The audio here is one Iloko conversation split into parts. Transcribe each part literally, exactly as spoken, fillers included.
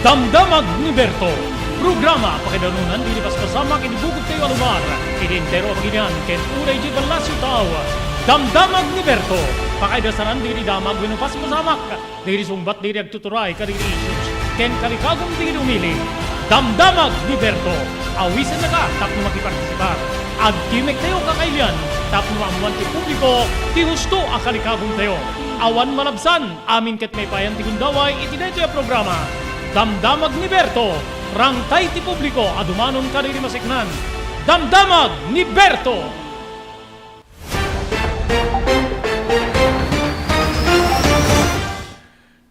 Damdamag ni Berto, programa pakaidanunan dagiti paspasamak iti bukod tayo a lugar, iti entero a pagilian ken uray iti pallaso tao. Damdamag ni Berto, pakaidasanan dagiti damag wenno paspasamak, dagiti sungbat dagiti agtuturay kadagiti issues, ken kalikagum dagiti umili. Damdamag ni Berto, awisennaka tapno makipartisipar. Agtimek tayo kakailian tapno maammoan ti publiko ti husto a kalikagum tayo. Awan malabsan, amin ket maipayan ti gundaway iti daytoy a programa. Damdamag ni Berto, rangtay ti publiko a dumanon kadagiti maseknan. Damdamag ni Berto!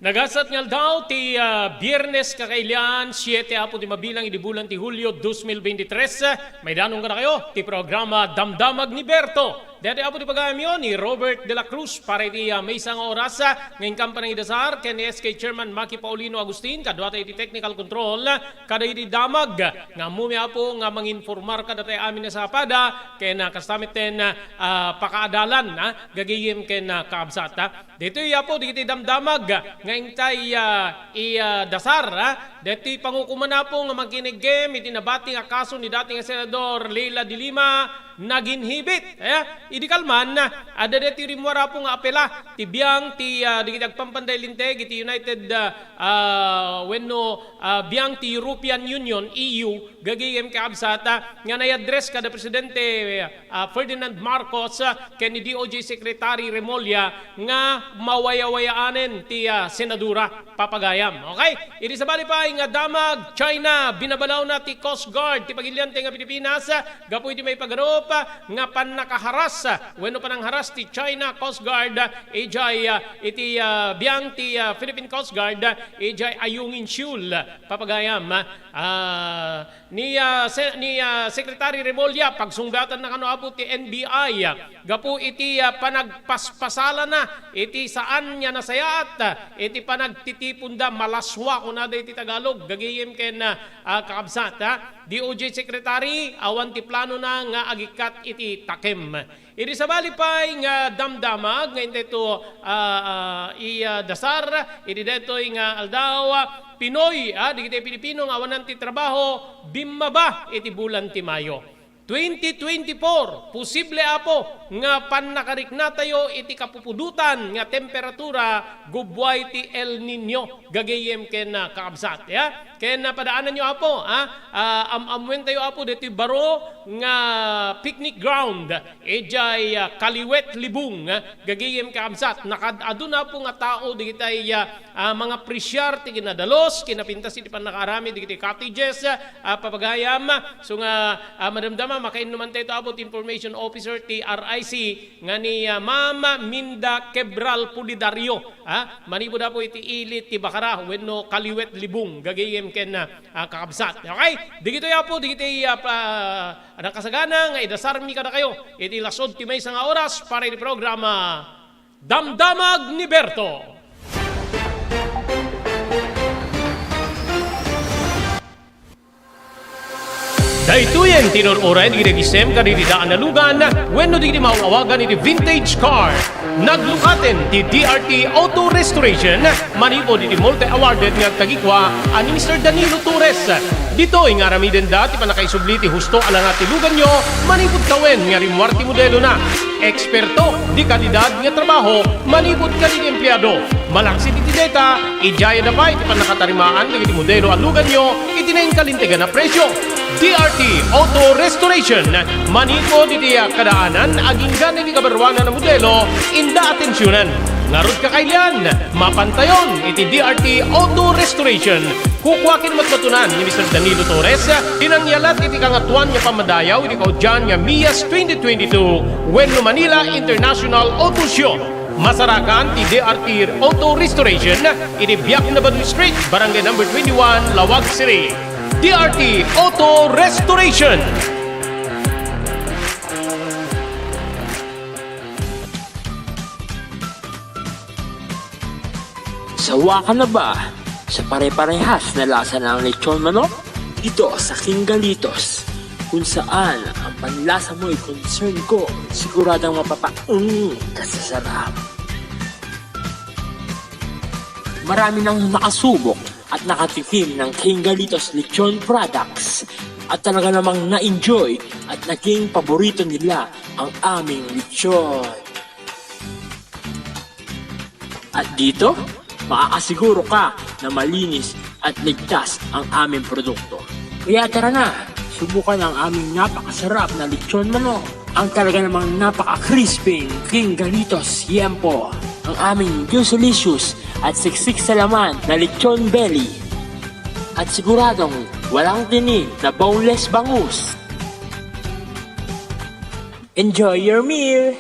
Nagasat nga aldaw ti, ah, Biyernes kakailian, siete apo ti mabilang idi bulan ti Hulio dos mil veintitrés. Maidanon kadakayo ti programa Damdamag ni Berto. Daytoy apo ti pagayamyo ni Robert de la Cruz para iti, ah, maysa nga oras, ah, nga inkan panangidasar ken ni S K Chairman Maki Paulino Agustin, kaduata iti technical control, kada iti damag nga ammomi apo nga manginformar kadatayo amin a sapada ken, ah, kasta metten, ah, pakaadalan, ah, gagayem ken, ah, kaabsat, ah. Ditoy apo dagiti damdamag nga intay, ah, i, ah, dasar, ah. Ditoy pangukoman apo nga makineggem iti nabati nga kaso ni dati nga Senador Leila de Lima, naginhibit, eh. Idi kalman, adda ditoy rimmuar apo nga apela ti biang ti, ah, dagiti agpampanday linteg iti United, ah, ah, wenno, ah, biang ti European Union, E U, gagayem kaabsat, ah, nga nai-address kada Presidente, ah, Ferdinand Marcos, ah, ken ni D O J Secretary Remulla nga mawayawayaanen ti, ah, senadura, papagayam. Okay? Idi sabali pay nga damag, China, binabalawna ti Coast Guard ti pagilian ti nga Pilipinas, ah, gapu iti maipagarup, ah, nga pannakaharas, ah, wenno panangharas ti China Coast Guard, ah, ijay, ah, iti, ah, biang ti, ah, Philippine Coast Guard, ah, ijay Ayungin Shoal, ah, papagayam, ah, ah, ni, ah, se-, ni, ah, Secretary Remulla, pagsungbatanna kano apo ti N B I, ah, gapu iti, ah, panagpaspasalana iti saan nga nasayaat, ah, iti panagtitiponda, malaswa, kunada iti Tagalog, gagayem ken, ah, ah, kakabsat, ah. D O J Secretary, awan ti planona nga agikkat iti takem. Idi sabali pay nga damdamag nga intay to, ah, ah, i, ah, dasar, idi daytoy nga aldaw, ah, Pinoy, ah, dagiti Pilipino nga awanan ti trabaho, bimmaba iti bulan ti Mayo. Twenty twenty-four, posible, Apo, nga pannakariknatayo iti kapupudotan nga temperatura gubbuay ti El Niño, gagayem ken, ah, kakabsat, ya? Ken, ah, padaananyo, Apo, ah, ah, am-ammuentayo, Apo, ditoy baro nga picnic ground, idiay, ah, Kaliwet, Libong, ah, gagayem kakabsat. Nakaad-adu, Apo, nga tao dagitay, ah, ah, mangapresiar ti kinadalus, kinapintas iti pannakaaramid dagiti cottages, ah, papagayam. So nga, ah, madamdama, makainnumantayo, Apo, ti information officer ti R I C nga ni, ah, Ma'am Minda Kebral Pulidario. Ha? Manipud, Apo, iti ili ti Bakara wenno Kaliwet, Libong, gagayem ken, ah, kakabsat. Okay? Dagitoy, Apo, dagiti, ah, pa-, nakasagana nga idasarmi kadakayo iti lasud ti maysa nga oras para iti programa Damdamag ni Berto. Daytoyen ti inur-uray dagiti agisem kadagiti daan a lugan wenno dagiti maaw-awagan iti vintage car. Naglukaten ti D R T Auto Restoration manipud iti multi-awarded nga agtagikua a ni Mister Danilo Torres. Ditoy nga aramidenda ti pannakaisubli ti husto a langa ti luganyo manipud tawen nga rimmuar ti modelona. Eksperto, de kalidad nga trabaho manipud kadagiti empleado. Malaksid iti deta, idiay adda pay ti pannakatarimaan dagiti modelo a luganyo iti nainkalintegan a presio. D R T Auto Restoration, manipud iti kadaanan agingga iti kabaruanan a modelo, inda atensionen. Ngarud, kakailian, mapantayon iti D R T Auto Restoration. Kukua ken matmatunan ni Mister Danilo Torres ti nangyalat iti Kangatoan nga Pammadayaw iti kaudian nga MIAS twenty twenty-two wenno Manila International Auto Show. Masarakan ti D R T Auto Restoration iti Biak na Baduy Street, Barangay Number twenty-one, Laoag City. D R T Auto Restoration. Sawa ka na ba sa pare-parehas na lasa ng lechon manok? Dito sa King Galitos, kung saan ang panlasa mo'y concern ko, siguradong mapapaung ka sa sarap. Marami nang nakasubok at nakatikim ng King Galitos Lechon products at talaga namang na-enjoy at naging paborito nila ang aming lechon. At dito, makakasiguro ka na malinis at ligtas ang aming produkto. Kaya tara na, subukan ang aming napakasarap na lechon manok. Ang talaga namang napaka-crispy King Galitos Yempo. Ang aming juicy-licious at siksik sa laman na lechon belly. At siguradong walang tinik na boneless bangus. Enjoy your meal!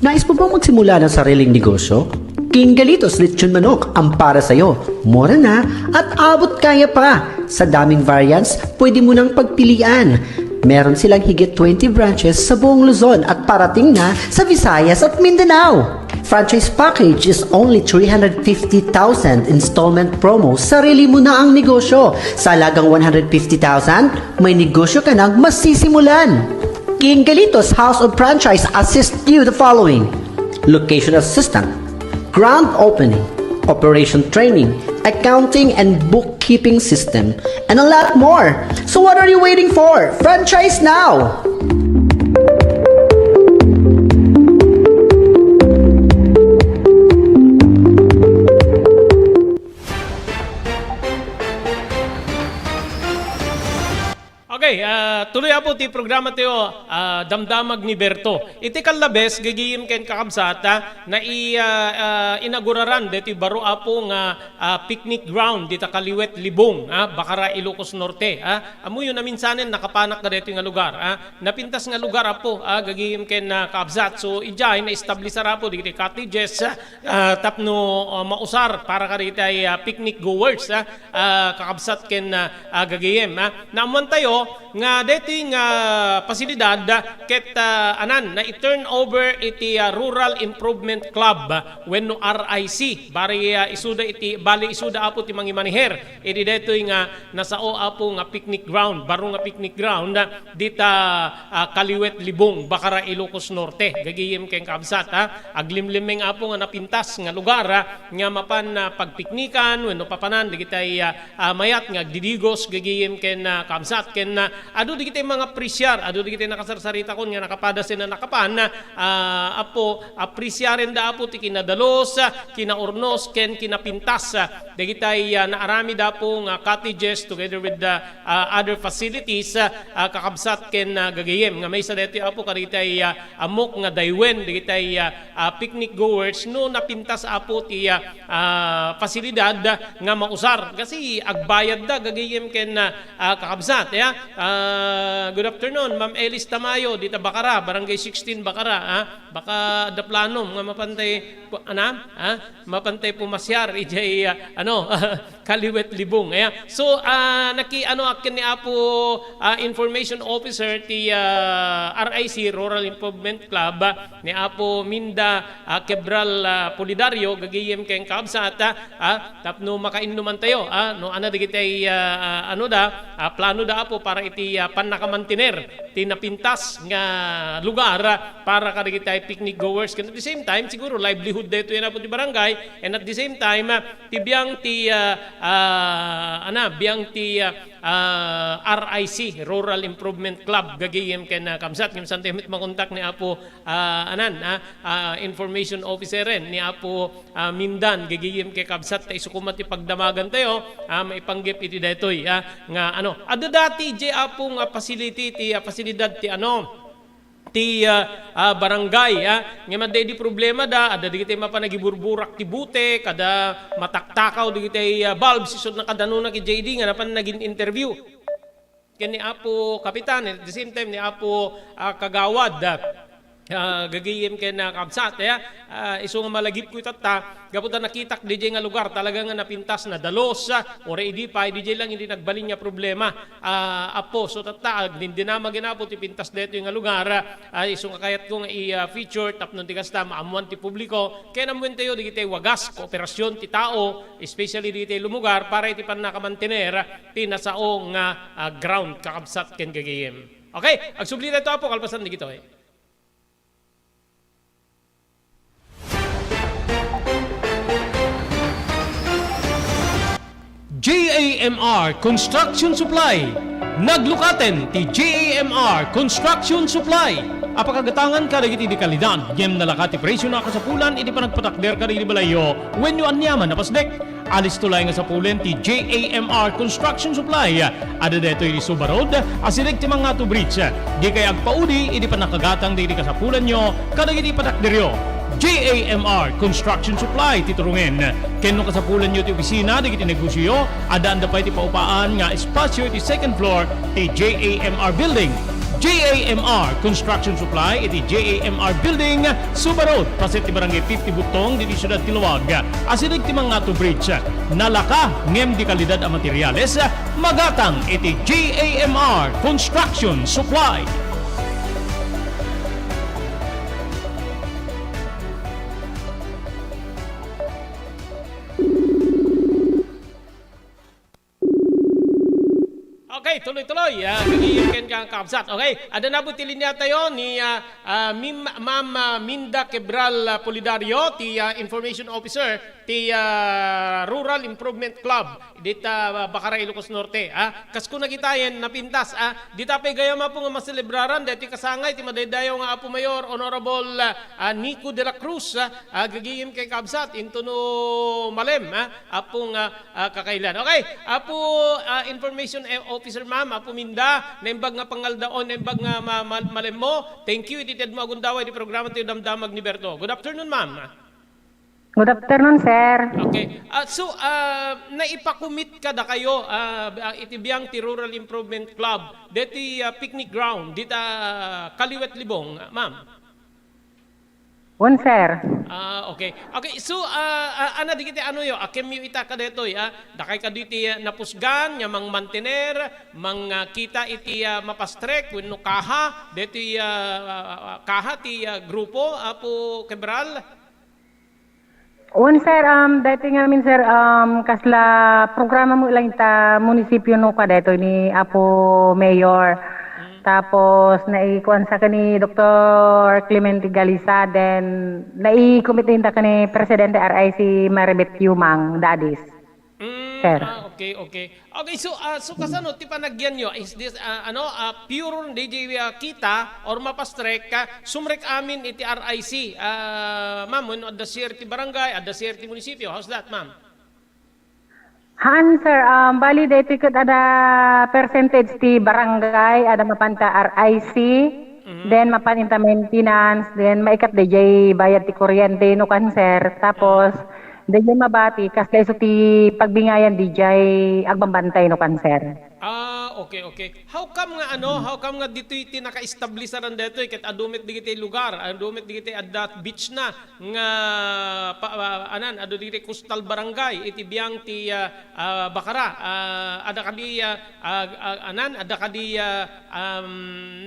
Nais mo bang magsimula ng sariling negosyo? King Galitos Lechon Manok ang para sa'yo. Mura na at abot kaya pa. Sa daming variants, pwede mo nang pagpilian. Meron silang higit twenty branches sa buong Luzon at parating na sa Visayas at Mindanao. Franchise package is only three hundred fifty thousand installment promo, sarili mo na ang negosyo. Sa halagang one hundred fifty thousand, may negosyo ka nang masisimulan. King Galitos House of Franchise assist you the following: location assistant, grand opening, operation training, accounting and bookkeeping system, and a lot more. So what are you waiting for? Franchise now! Okay, ah, tuloy, Apo, ti programa tayo, ah, Damdamag ni Berto. Iti kallabes, gagayem ken kakabsat, ah, nai-, ah, ah, inaguraran deti baro, Apo, nga, ah, picnic ground dita Kaliwet Libong, ah, Bacara, Ilocos Norte, ah. Ammoyo, naminsanen nakapanak kadaytoy nga lugar, ah. Napintas nga lugar, Apo, ah, gagayem ken, ah, kakabsat. So, idiay naestablisar, Apo, dagiti cottages, ah, tapno, ah, mausar para kadagiti, ah, picnic goers, ah, ah, kakabsat ken, ah, ah, gagayem, ah. Naammoantayo nga daytoy nga pasilidad, ah, ket, ah, anan, nai-turnover iti, ah, Rural Improvement Club, ah, wenno R I C. Bali, ah, isuda iti, bali isuda, Apo, ti mangimaniher iti daytoy nga nasao, Apo, nga picnic ground, baro nga picnic ground, ah, dita, ah, Kaliwet Libong, Bacara, Ilocos Norte. Gagayem ken kakabsat, ah. Aglimlimmeng, Apo, nga napintas nga lugar, ah, nga mapan, ah, pagpiknikan wenno papanan dagiti, ah, ah, mayat nga agdidigos, gagayem ken, ah, kakabsat, ken, ah, adu dagiti mangapresiar, adu dagiti nakasarsaritakon nga nakapada sen a nakapan, ah, Apo, apresiarenda, Apo, ti kinadalus, ah, kinaurnos, ken kinapintas, ah, dagiti, ah, naaramid, Apo, nga cottages together with the, ah, other facilities, ah, ah, kakabsat ken, ah, gagayem. Nga maysa daytoy, Apo, kadagiti, ah, ammok nga daywen dagiti, ah, ah, picnic goers no napintas, Apo, ti, ah, ah, pasilidad nga mausar. Kasi agbayadda, gagayem ken, ah, ah, kakabsat, ya. Ah, good afternoon, Ma'am Elis Tamayo, dita Bacara, Barangay sixteen Bacara, ah. Baka adda planom nga mapantay pu-, ana? Ah, mapantay pumasiar idiay, ah, ano, Kaliwet Libong, aya. So, ah, naki-, ano, akin ni Apo, ah, Information Officer ti, ah, R I C, Rural Improvement Club, ah, ni Apo Minda, ah, Quebral, ah, Pulidario, gagayem ken kakabsat, ah, ah, tapno makainnumantayo, ah, no, ana dagiti, ah, ah, ano da, ah, plano da, Apo, para iti, ah, pannakamantener ti napintas nga lugar, ah, para kadagiti picnic goers. Ken at the same time, siguro livelihood daytoy, Apo, ti barangay, and at the same time, ah, ti biang ti, ah, ah, ana, biang ti, ah, ah, R I C, Rural Improvement Club, gagayem ken, ah, kabsat, ngem saan tayo met makontak ni Apo, ah, anan, ah, ah, Information Officeren, ni Apo, ah, Mindan, gagayem ken kabsat, ta isu koma ti pagdamagan tayo, ah, maipanggep iti daytoy, ah, nga, ano, adda dati, idiay, Apo, nga facility ti, ah, pasilidad ti, ano, ti, ah, ah, barangay, ah. Ngem adda idi problema da, adda dagiti mapan nagiburburak ti butek, adda mataktakaw dagiti, ah, bulbs, isu nakadanunak idiay idi nga napan nagin-interview ken ni Apo Kapitan, at the same time ni Apo, ah, Kagawad, ah, ah, gagayem ken, ah, kabsat, ya. Ah, isu nga malagipko itatta, gapu ta nakitak didiay nga lugar, talaga nga napintas, nadalus, ah, uray idi pay, didiay lang idi nagbalin nga problema. Ah, Apo, so tatta, agdindinamag, Apo, ti pintas daytoy nga lugar, ah, isu nga kayatko nga i-, ah, feature tapno ti kasta, maammuan ti publiko, ken ammuentayo dagiti wagas, kooperasyon ti tao, especially dagiti lumugar, para iti pannakamantener ti nasao nga, ah, ground, kakabsat ken gagayem. Okay, agsubli daytoy, Apo, kalpasan dagitoy. J A M R Construction Supply. Naglukaten ti J A M R Construction Supply a pakagatangan kadagiti dekalidad ngem nalaka ti presyona a kasapulan iti panagpatakder kadagiti balayyo wenno aniaman a pasdek. Alisto laeng nga sapulen ti J A M R Construction Supply. Adda daytoy iti Suba Road, asideg ti Mangato Bridge. Dikay agpaudi iti pannakagatang dagiti kasapulanyo kadagiti patakderyo. J A M R Construction Supply ti turongen. Ken no kasapulanyo ti opisina dagiti negosioyo, addaanda pay ti paupaan nga espasyo iti second floor ti J A M R Building. J A M R Construction Supply iti J A M R Building, Suba Road, paset ti Barangay fifty Butong, ditoy siudad ti Laoag, asideg ti Mangato Bridge. Nalaka ngem dekalidad a materiales, magatang iti J A M R Construction Supply. Okay, tuloy-tuloy. Ah, gagayem ken ka, kabsat. Okay, adda nabut ti linia tayo ni, ah, ah, Mim-, Ma'am, ah, Minda Quebral, ah, Pulidario, ti, ah, Information Officer ti, ah, Rural Improvement Club dita, ah, Bacara, Ilocos Norte. Ah, kas kuna kitaen, napintas. Ah, dita pay gayam apo nga maselebraran daytoy kasangay ti madaydayaw nga Apo Mayor, Honorable, ah, ah, Nico de la Cruz. Ah, ah, gagayem ken kabsat, intono malem, ah, apo nga ah, kakailan. Okay, Apo, ah, Information, eh, Officer, ma'am, Apo Minda, naimbag nga pangaldaw, naimbag nga ma-, ma-, malemmo. Thank you, iti tedmo agundaway di programa ti Damdamag ni Berto. Good afternoon, ma'am. Good afternoon, sir. Okay. Ah, so, ah, naipakumit kadakayo, ah, ah, iti biang ti Rural Improvement Club, deti, ah, picnic ground, dita, ah, Kaliwet Libong, ma'am. Wen, sir. Ah, okay. Okay, so, ah, ah, ana dagiti anoyo, akemyo ita kadaytoy, ah, dakay kadi ti, ah, napusgan nga mangmantener, mangkita iti, ah, mapastrek wenno kaha, daytoy, ah, ah, ah, kaha ti, ah, grupo, Apo Kebral? Wen, sir, um, daytoy ngamin, sir, um, kasla programa met lang ita munisipyo no kadaytoy ni Apo Mayor. Mm. Tapos, naikuan sa kani Doktor Clemente Galisa, then naikomite inta kani Presidente R I C Maribeth Yumang Dadis. Mm, sir. Ah, okay, okay. Okay, so, ah, so kasano ti panagyanyo? Is this, ah, ano, ah, pure D J, ah, kita or mapastrek, ah, sumrek amin iti R I C? Ah, ma'am, wenno adda share ti barangay, adda share ti munisipyo. How's that, ma'am? Haan, sir. Um, bali, daytoy ket adda percentage ti barangay, adda mapanta R I C, Mhm. then mapan inta maintenance, then maikat D J bayad ti kuryente, no kan, sir. Tapos, Mhm. D J mabati, kasla isu ti pagbingayan D J agbambantay, no kan, sir. Ah, okay, okay. How come nga ano, how come nga ditoy ti naka-establish aran daytoy ket adu met digiti lugar, adu met digiti adda beach na nga pa, ah, anan, adu digiti coastal barangay iti biang ti, ah, ah, Bacara. Ah, adda kadi, ah, ah, ah, anan, adda kadi, ah, um,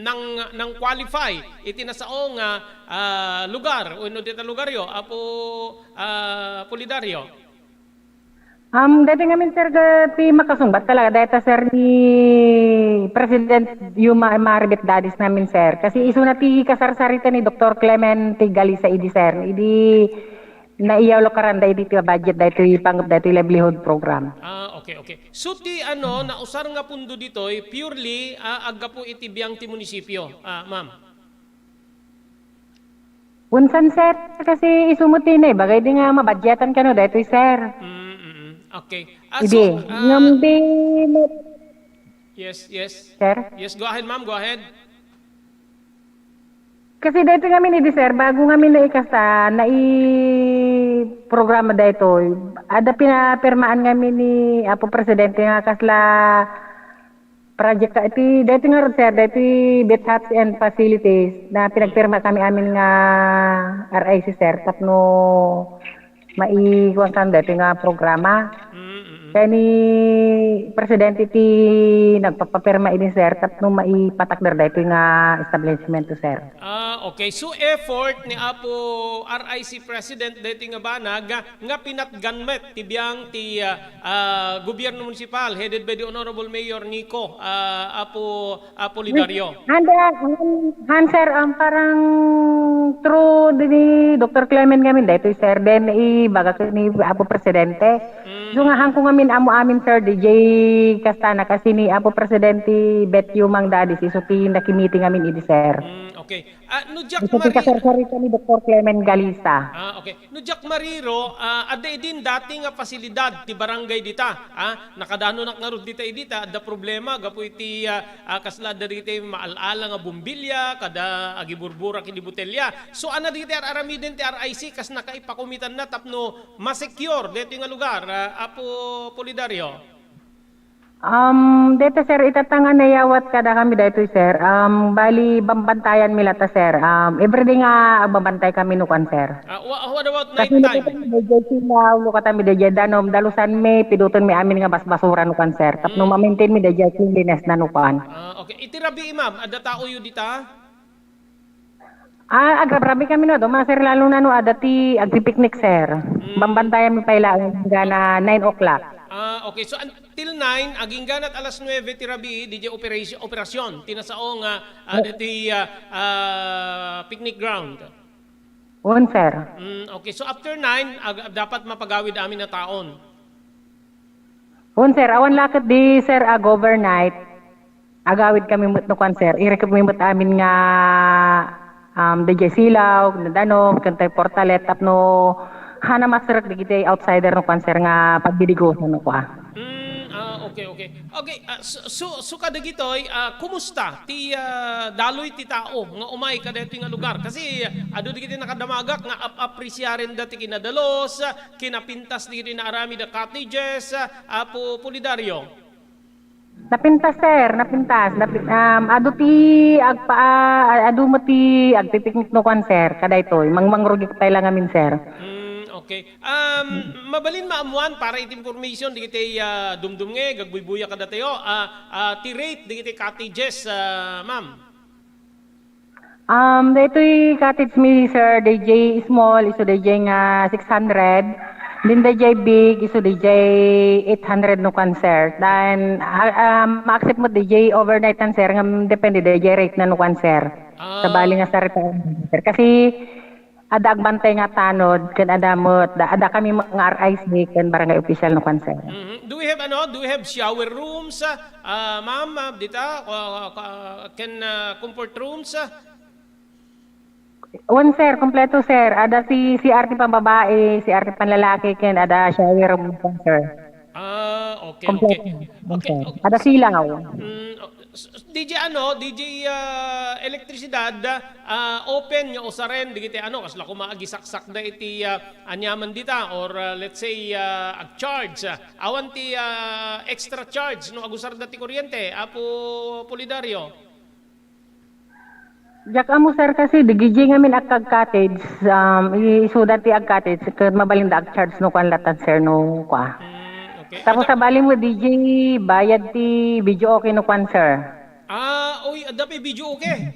nang, nang qualify iti nasao nga, ah, lugar wenno dita lugaryo, Apo, ah, Pulidario? Um, daytoy ngamin, sir, ti makasungbat talaga dayta, sir, ni President Yuma Maribeth Dadis namin, sir. Kasi isuna ti kasarsarita ni Doktor Clement Galisa idi, sir. Idi naiyaw lo karanda idi ti budget daytoy pang-, daytoy livelihood program. Ah, okay, okay. So ti ano, nausar nga pundo ditoy, purely, ah, aggapu iti biang ti munisipyo, ah, ma'am? Unsan, sir? Kasi isu met ti naibagay di nga mabadgetan kano daytoy, sir. Mm, mm, mm. Okay. Ah, idi, so, ah, ngem di mo- Yes, yes. Sir? Yes, go ahead, ma'am. Go ahead. Kasi daytoy ngamin idi, sir, bago ngamin naikasta, nai-programa daytoy. Adda pinapirmaan ngamin ni Apo Presidente nga kasla project ka, iti, daytoy ngarud, sir, daytoy Beach Huts and Facilities na pinagpirma kami amin nga R I C, sir, tapno maikuan kan daytoy nga programa. Mm, mm, mm. Kani presidente ti nagpapapirma idi, sir, tapno maipatakder daytoy nga establishment, sir. Ah, okay. So, effort ni Apo R I C President daytoy nga banag nga pinatgan met ti biang ti, ah, ah, gobyerno munisipal headed by the Honorable Mayor Nico, ah, Apo, Apo Lidario. Handa, han, han, sir, ang parang through ni Doktor Clement ngamin daytoy, sir. Then, ibaga ko ni Apo Presidente. Mm. So, nga hangko ngamin amo amin, sir, D J Castana, kasi ni Apo Presidente Betio Mangdadis, iso ti nakimiting ngamin idi, sir. Mm, okay. Ah, no diak Iso ti mari- kasarsarita ni Doktor Clement Galisa. Ah, okay. No diak mariro, ah, adda idin dati nga pasilidad ti barangay dita. Ah, nakadanonak ngarud dita idi ta adda problema gapu iti, ah, ah, kasla adda dagiti maal-ala nga bombilya, kada agiburburak idi botelya. So, ania dagiti ar-aramiden ti R I C kas nakaipakomitanna tapno ma-secure daytoy nga lugar, ah, Apo Polidario? Um, deta, sir, itata nga nayawat kadakami daytoy, sir. Um, bali, bambantayanmi latta, sir. Um, everyday nga agbabantay kami no kuan, sir. Ah, wha-, what about night Kasi time? Lukatan mi dayjay silaw, lukatan mi dayjay danum, dalusan mi, piduten mi amin nga basbasura no kuan, sir. Tapno Mm. ma-maintain mi dayjay cleanliness na no kuan. Ah, okay. Iti rabii, ma'am, adda taoyo dita? Ah, agrabrabi kami no, duma, sir, lalo na no, adda ti agpipiknik, sir. Mm. Bambantayan mi pay laeng gana nine o'clock. Ah, okay. So, until nine, agingganat alas nuebe ti rabii, D J operation, operasyon, ti nasao nga, ah, Oh. dati, ah, ah, picnic ground. Wen, sir. Mm, okay. So, after nine, ag-, dapat mapagawid amin a taon. Wen, sir. Awan la ket di, sir, a overnight. Agawid kami met no kuan, sir. Irikep mi met amin nga, um, dayjay silaw, ken danum, ken tay portalet, tapno hana masrek dagiti outsider no kuan, sir, nga pagdidigosan no kua. Mm, ah, okay, okay. Okay, ah, so, so, so kadagitoy, ah, kumusta ti, ah, daloy ti tao nga umay kadaytoy nga lugar? Kasi, ah, adu dagiti nakadamagak nga ap-, apresiarenda ti kinadalos, ah, kinapintas dagiti naaramid a cottages, ah, Apo Pulidario. Napintas, sir, napintas. Napi-, um, adu ti agpa-, ah, adu met ti agpipiknik no kuan, sir, kadaytoy. Mangmangrugi pay la ngamin, sir. Mm, okay. Um, mabalin maammuan para iti information dagiti, ah, dumdumngeg, agbuybuya kadatayo, ah, ah, ti rate dagiti cottages, ah, ma'am. Um, daytoy cottage mi, sir, D J small, isu D J nga six hundred. Then D J big, isu D J eight hundred no kuan, sir. Then, ah, um, ma-accept mo D J overnight tan, sir, ngem depende D J rate na no kuan, sir. Ah. Sabali nga sarita, sir. Kasi, adda agbantay nga tanod, ken adda met, da-, adda kami nga R I C ken barangay official no kuan, sir. Mhm. Do we have, ano, do we have shower rooms, ah, ah, ma'am, ah, dita, ah, ah, ken, ah, comfort rooms, ah? Wen, sir, kompleto, sir. Adda si C R ti pambabae, C R ti panlalaki, ken adda shower room, sir. Ah, okay, okay. Kompleto, wen, Okay, sir. okay. Adda silaw. Mm, oh, s-, s-, D J ano, D J, ah, elektrisidad, ah, open nga usaren dagiti ano, kasla koma agisaksakda iti, ah, aniaman dita, or, ah, let's say, ah, ag-charge, ah, awan ti, ah, extra charge no agusarda ti kuryente, Apo Pulidario? Diak ammo, sir, kasi D J ngamin agkag-cottage, um, i-, isuda ti ag-cottage, ket mabalinda ag-charge no kuan latan, sir, no kua. Mm, okay. Tapos Adda sabali mo, D J, bayad ti videoke no kuan, sir. Ah, uy, adda pay videoke?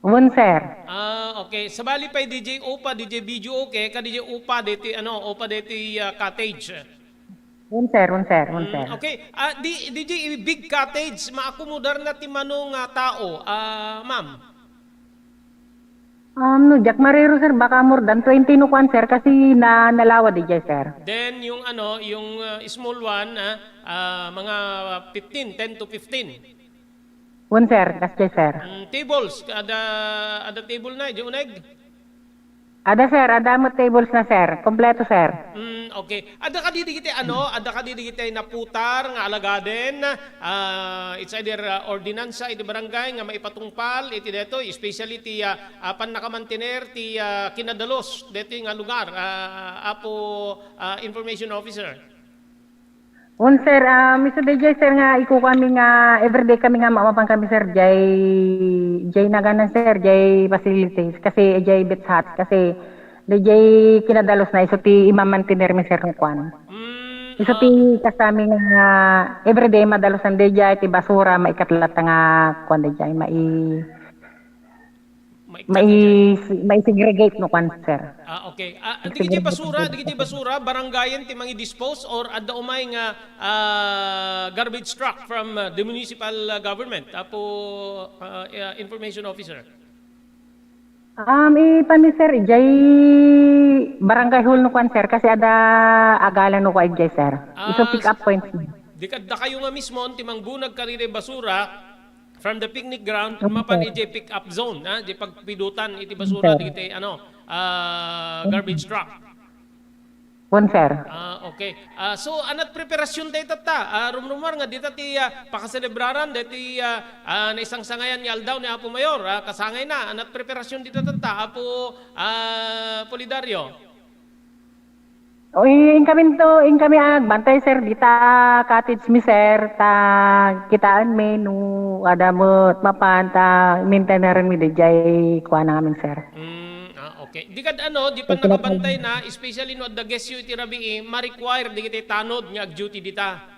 Wen, sir. Ah, okay. Sabali pay D J upa, D J videoke, ka D J upa deti, ano, upa deti, ah, cottage. Wen, sir, wen, sir, wen, Mm, sir. Okay. Ah, di, D J big cottage, maakomodarna ti mano nga tao, ah, ma'am? Um, no, diak mariro, sir, baka more than twenty no kuan, sir, kasi na, nalawa D J, sir. Then, yung ano, yung, ah, small one, ah, ah, mga fifteen, ten to fifteen. Wen, sir, kasdiay, sir. Mm, tables, adda, adda table na, di uneg? Adda, sir, adda met tables na, sir. Kompleto, sir. Mm, okay. Adda kadi dagiti ano, adda kadi dagiti naputar nga alagaden, ah, it's either, ah, ordinansa iti barangay nga maipatungpal iti detoy, especially ti, ah, ah, pannakamantener ti, ah, kinadalus detoy nga lugar, ah, Apo, ah, Information Officer. Wen, sir, ah, miso dayjay, sir, nga ikukuanmi nga everyday kami nga maamapan kami, sir, jay, jay naganan, sir, jay facilities, kasi jay beach hut, kasi dayjay kinadalus na isu ti imamantener mi, sir, nga kuan. Mm, Isu ti kasami nga everyday madalusan dayjay ti basura, maikatlatta nga kuan dayjay, mai-, Maikkat dayjay. mai-, mai-segregate no kuan, sir. Ah, okay. Ah, dagiti basura, dagiti basura, barangayen ti mangi-dispose or adda umay nga, ah, garbage truck from, ah, the municipal, ah, government? Apo, ah, ah, information officer. Um, ipan ni sir, ijay barangay hall no kuan, sir, kasi ada agalan no kuan ijay, sir. Ah, Isu pick up points. Di kadda kayo nga mismo ti mangbunag kadagiti basura from the picnic ground, Opo, mapan sir. ijay pick up zone, ha? Di pagpidutan iti basura Opo, sir. dagiti, ano, ah, garbage truck. Wen, sir. Ah, okay. Ah, so, anat preparasyon dayta ta? Ah, rumrumar nga dita ti, ah, pakaselebraran dayta ti, ah, ah, naisangsangayan nga aldaw ni Apo Mayor. Ah, kasangayna, anat preparasyon dita ta, Apo, ah, Polidario? O, i-, inkami to, inkami agbantay, sir, dita cottage mi, sir, ta kitaen mi no ada met mapan ta maintenance mi dayjay kuana ngamin, sir. Mm, ah, okay. Di kad ano, di pa Okay, nakabantay na, especially no adda guest yo iti rabii, ma-require dagiti tanod nga ag-duty dita.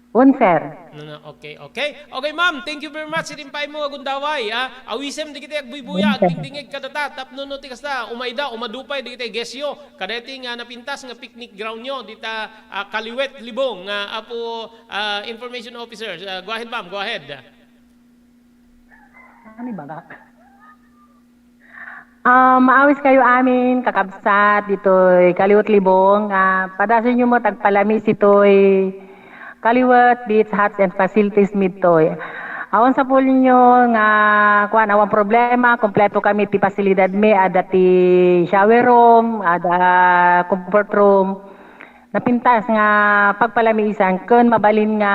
Wen, sir. No, no, okay, okay. Okay, ma'am, thank you very much iti impaaymo nga gundaway, ah. Awisem dagiti agbuybuya, Wen, sir. agdingdingig kadata, tapno no ti kasta, umayda, umadu pay dagiti guest yo, kadaytoy nga napintas nga picnic ground yo, dita, ah, Kaliwet Libong, ah, Apo, ah, Information Officer. Ah, go ahead, ma'am, go ahead. Ano bagak? Ah, maawis kayo amin, kakabsat, ditoy Kaliwet Libong. Ah, padasenyo met agpalami sitoy Kaliwet Beach Huts and Facilities midtoy. Awan sapulyo nga, kuan, awan problema, kompleto kami ti pasilidad mi, adda ti shower room, adda comfort room. Napintas nga pagpalamiisan ken mabalin nga,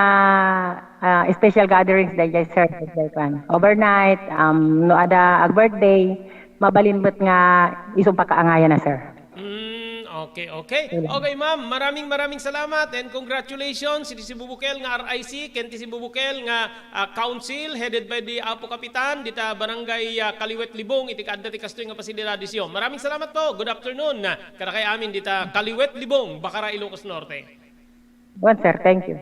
ah, special gatherings dayjay, sir, dayjay kuan. Overnight, um, no adda ag-birthday, mabalin met nga isu pakaangayana, sir. Mm, okay, okay. Wala. Okay, ma'am, maraming, maraming salamat and congratulations iti sibubukel nga R I C ken ti sibubukel nga, ah, council headed by the Apo Kapitan dita Barangay, ah, Kaliwet Libong iti kaadda ti kastoy nga pasilidadesyo. Maraming salamat po. Good afternoon. Kadakay amin dita Kaliwet Libong, Bacara, Ilocos Norte. Wen, sir. Thank you.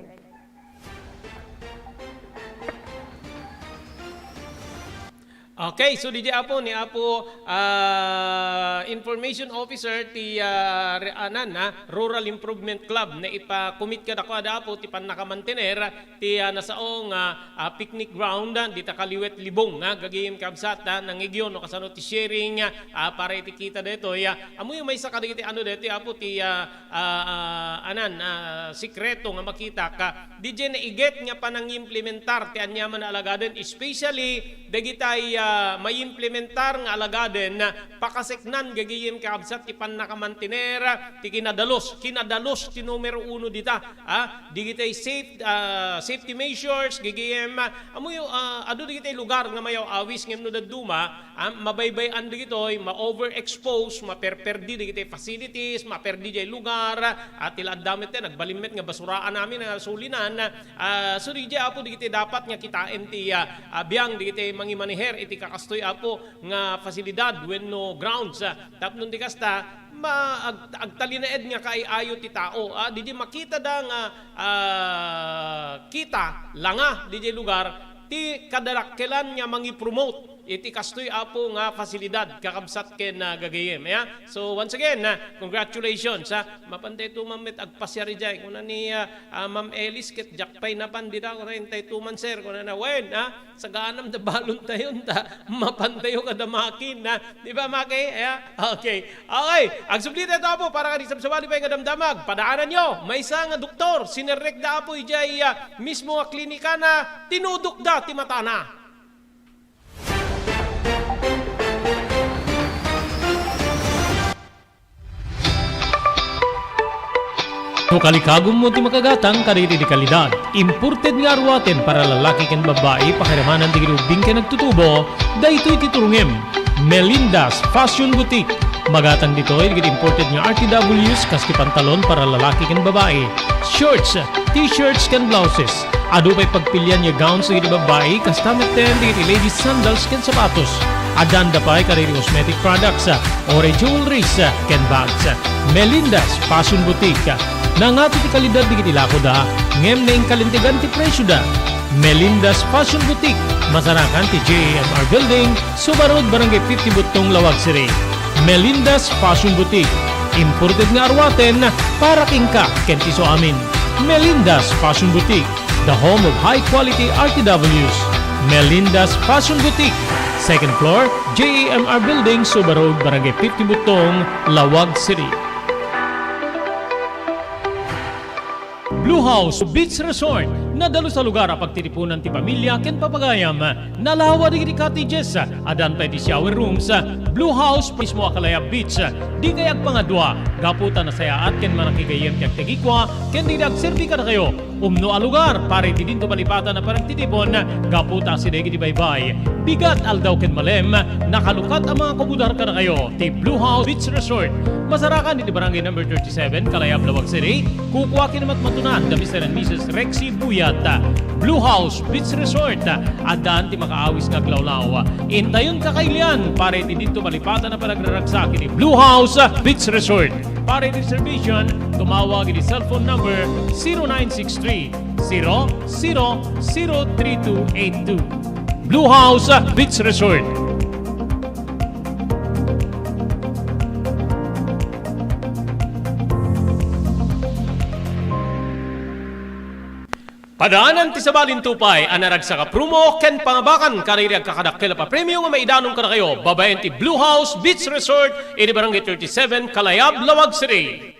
Okay, so dayjay Apo ni Apo, ah, Information Officer ti, ah, re-, anan, ah, Rural Improvement Club, naipa-commit kadakuada, Apo, ti pannakamantener ti, ah, nasao nga, ah, picnic ground, ah, dita Kaliwet Libong, ah, gagayem kabsat, ah, nangigyo no kasano ti sharing, ah, para iti kita daytoy, ah, ammoyo maysa kadagiti ano daytoy, Apo, ti, ah, ah, ah, anan, ah, sikreto nga makitak, ah, dayjay naiget nga panangimplementar ti aniaman a alagaden, especially dagitay, ah, maimplementar nga alagaden, ah, pakaseknan gagayem kakabsat ti pannakamantener, ah, ti kinadalus, kinadalus ti numero uno dita, ah, dagitay safe, ah, safety measures, gagayem, ah, ammoyo, ah, adu dagitay lugar nga mayaw-awis ngem no dadduma, ah, mabaybay-an dagitoy, ma-overexpose, maperperdi dagitoy facilities, maperdi jay lugar, ah, ti la adda met, eh, nagbalin met nga basuraan amin nga sulinan, ah, so dayjay Apo dagitoy dapat nga kitaen ti, ah, ah, biang dagitoy mangimaneher iti kakastoy Apo nga fasilidad wenno grounds, ah, tapno ti kasta, ma-, ag-, agtalinaed nga kaayo ti tao, ah, dayjay makitada nga, ah, kita, langa, dayjay lugar, ti kadadakkelan nga mangipromote iti kastoy Apo nga fasilidad, kakabsat ken, ah, gagayem, ya. So, once again, ah, congratulations, ah. Mapantay tuman met agpasiar idiay. Kuna ni, ah, ah, Ma'am Elis ket diak pay napan dita, kuna intay tuman, sir, kunana, wen, ah, saganam da balontayon ta mapantayo kada makin, ah. Di ba, Maki? Ya? Okay. Okay. Agsubli tayo, Apo, para kadi sabsabali pay nga damdamag. Padaananyo, maysa nga doktor, sinerrekda, Apo, idiay, ah, mismo nga klinikana, tinudokda ti matana. No kalikagummo ti makagatang kadagiti kalidad, imported nga aruaten para lalaki ken babbai, pakiramanan dagiti ubbing ken agtutubo, daytoy ti turongem. Melinda's Fashion Boutique. Magatang ditoy dagiti imported nga R T Ws kas ti pantalon para lalaki ken babbai, shorts, t-shirts ken blouses. Adu pay pagpilian nga gowns dagiti babbai, kasta metten dagiti ladies sandals ken sapatos. Addan da pay kadagiti cosmetic products, uray jewelries, ken bags. Melinda's Fashion Boutique, Nangato ti kalidad dagiti lakoda, ngem nainkalintegan ti presioda. Melinda's Fashion Boutique, masarakan ti J A M R Building, Suba Road, Barangay fifty Buttong, Laoag City. Melinda's Fashion Boutique, imported nga aruaten para kenka ken ti isuamin. Melinda's Fashion Boutique, the home of high quality R T Ws. Melinda's Fashion Boutique, second floor, J A M R Building, Suba Road, Barangay fifty Buttong, Laoag City. Blue House Beach Resort, nadalus a lugar a pagtitipunan ti pamilya ken papagayam. Nalawa dagiti cottages, addan pay ti shower rooms. Blue House mismo a Kalayab Beach. Dikay agpangadua, gapu ta nasayaat ken manakigayyem ti agtagikua ken dagiti agserbi kadakayo. Umno a lugar para iti dinto malipatan a panagtitipon, gapu ta asideg iti baybay, bigat, aldaw ken malem, nakalukat a mga kumudar kadakayo ti Blue House Beach Resort. Masarakan iti Barangay Number thirty-seven, Kalayab, Laoag City. Kukua ken matmatunan da Mister and Missus Rexy Buyat. Blue House Beach Resort, addan ti makaawis nga aglawlaw. Intayon kakailian para iti dinto malipatan a panagraragsak iti Blue House Beach Resort. Para iti reservation, tumawag iti cellphone number zero nine six three, zero zero zero three two eight two. Blue House Beach Resort. Padaanan ti sabali ti upay a naragsak a promo ken pangabakan kadagiti agkakadakkel a papremio nga maidanon kadakayo babaen ti Blue House Beach Resort iti Barangay thirty-seven, Kalayab, Laoag City.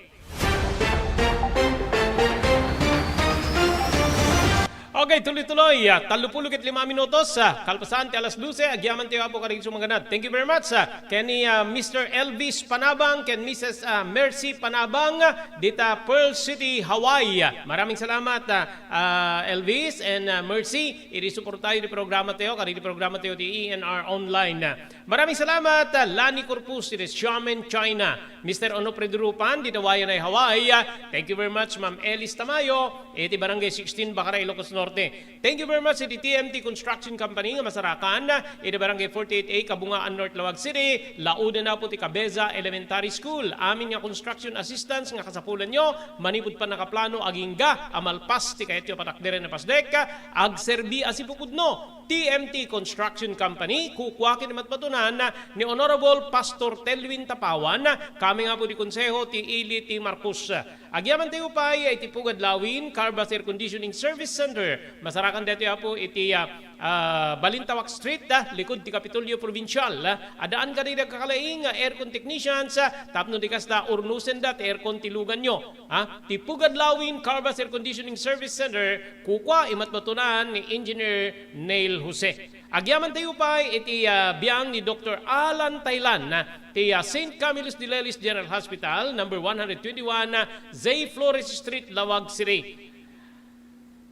Okay, tuloy-tuloy. Ah, tallopulo ket lima minutos, ah, kalpasan ti alas dose, agyaman ti Apo kadagiti sumaganad. Thank you very much, ah, ken ni, ah, Mister Elvis Panabang, ken Missus, ah, Mercy Panabang, ah, dita Pearl City, Hawaii. Maraming salamat, ah, ah, Elvis and, ah, Mercy. Iti suportayo ti programa tayo, kadagiti programa tayo ti E N R Online. Maraming salamat, ah, Lani Corpus, iti Xiamen, China. Mister Onofre Durupan, dita Waianae, Hawaii. Thank you very much, Ma'am Elis Tamayo, iti Barangay sixteen, Bacara, Ilocos Norte. Thank you very much iti T M T Construction Company nga masarakan iti Barangay forty-eight A, Kabungaan North, Laoag City. Laudan na po ti Cabeza Elementary School. Amin nga construction assistance nga kasapulanyo, manipud pannakaplano agingga a malpas ti kayatyo a patakderen a pasdek, agserbi a sipupudno. T M T Construction Company, kukua ken matmatunan ni Honorable Pastor Telwin Tapawan, kami nga po di Konseho ti Ili ti Marcos. Agyaman tayo pay iti Pugad Lawin, Carbas Air Conditioning Service Center. Masarakan daytoy, Apo, iti, ah, ah, Balintawak Street, ah, likud ti Kapitolyo Provincial, ah. Addaan kadi dagiti agkakalaing nga aircon technicians, ah, tapno di kasta urnosenda ti aircon ti luganyo. Ah, ti Pugad Lawin, Carbas Air Conditioning Service Center, kukua, imatmatunan ni Engineer Neil Jose. Agyaman tayo pay iti, ah, biang ni Doktor Alan Taylan, ah, ti, ah, Saint Camillus de Lelis General Hospital, number one hundred twenty-one, ah, Zay Flores Street, Laoag City.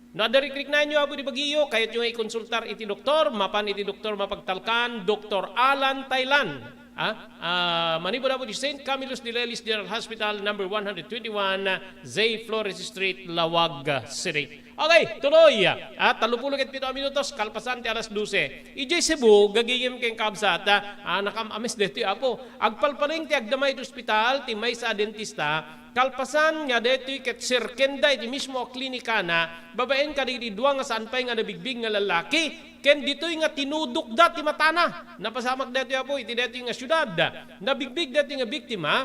No adda rikriknaenyo, Apo, di bagiyo, kayatyo nga ikonsultar iti doktor, mapan iti doktor mapagtalkan, Doktor Alan Taylan. Ah, ah, manipud, Apo, di Saint Camillus de Lelis General Hospital, number one hundred twenty-one, ah, Zay Flores Street, Laoag, ah, City. Okay, tuloy. Ah, tallopulo ket pito a minutos, kalpasan ti alas dose. Idiay Cebu, gagayem ken kabsat, ah, ah, nakam-amis daytoy, Apo. Agpalpaleng ti agdama iti ospital ti maysa a dentista, kalpasan nga daytoy ket serkenda iti mismo a klinikana, babaen kadagiti dua nga saan pay nga nabigbig nga lallaki, ken ditoy nga tinudokda ti matana. Napasamak daytoy, Apo, iti daytoy nga siudad. Nabigbig daytoy nga biktima,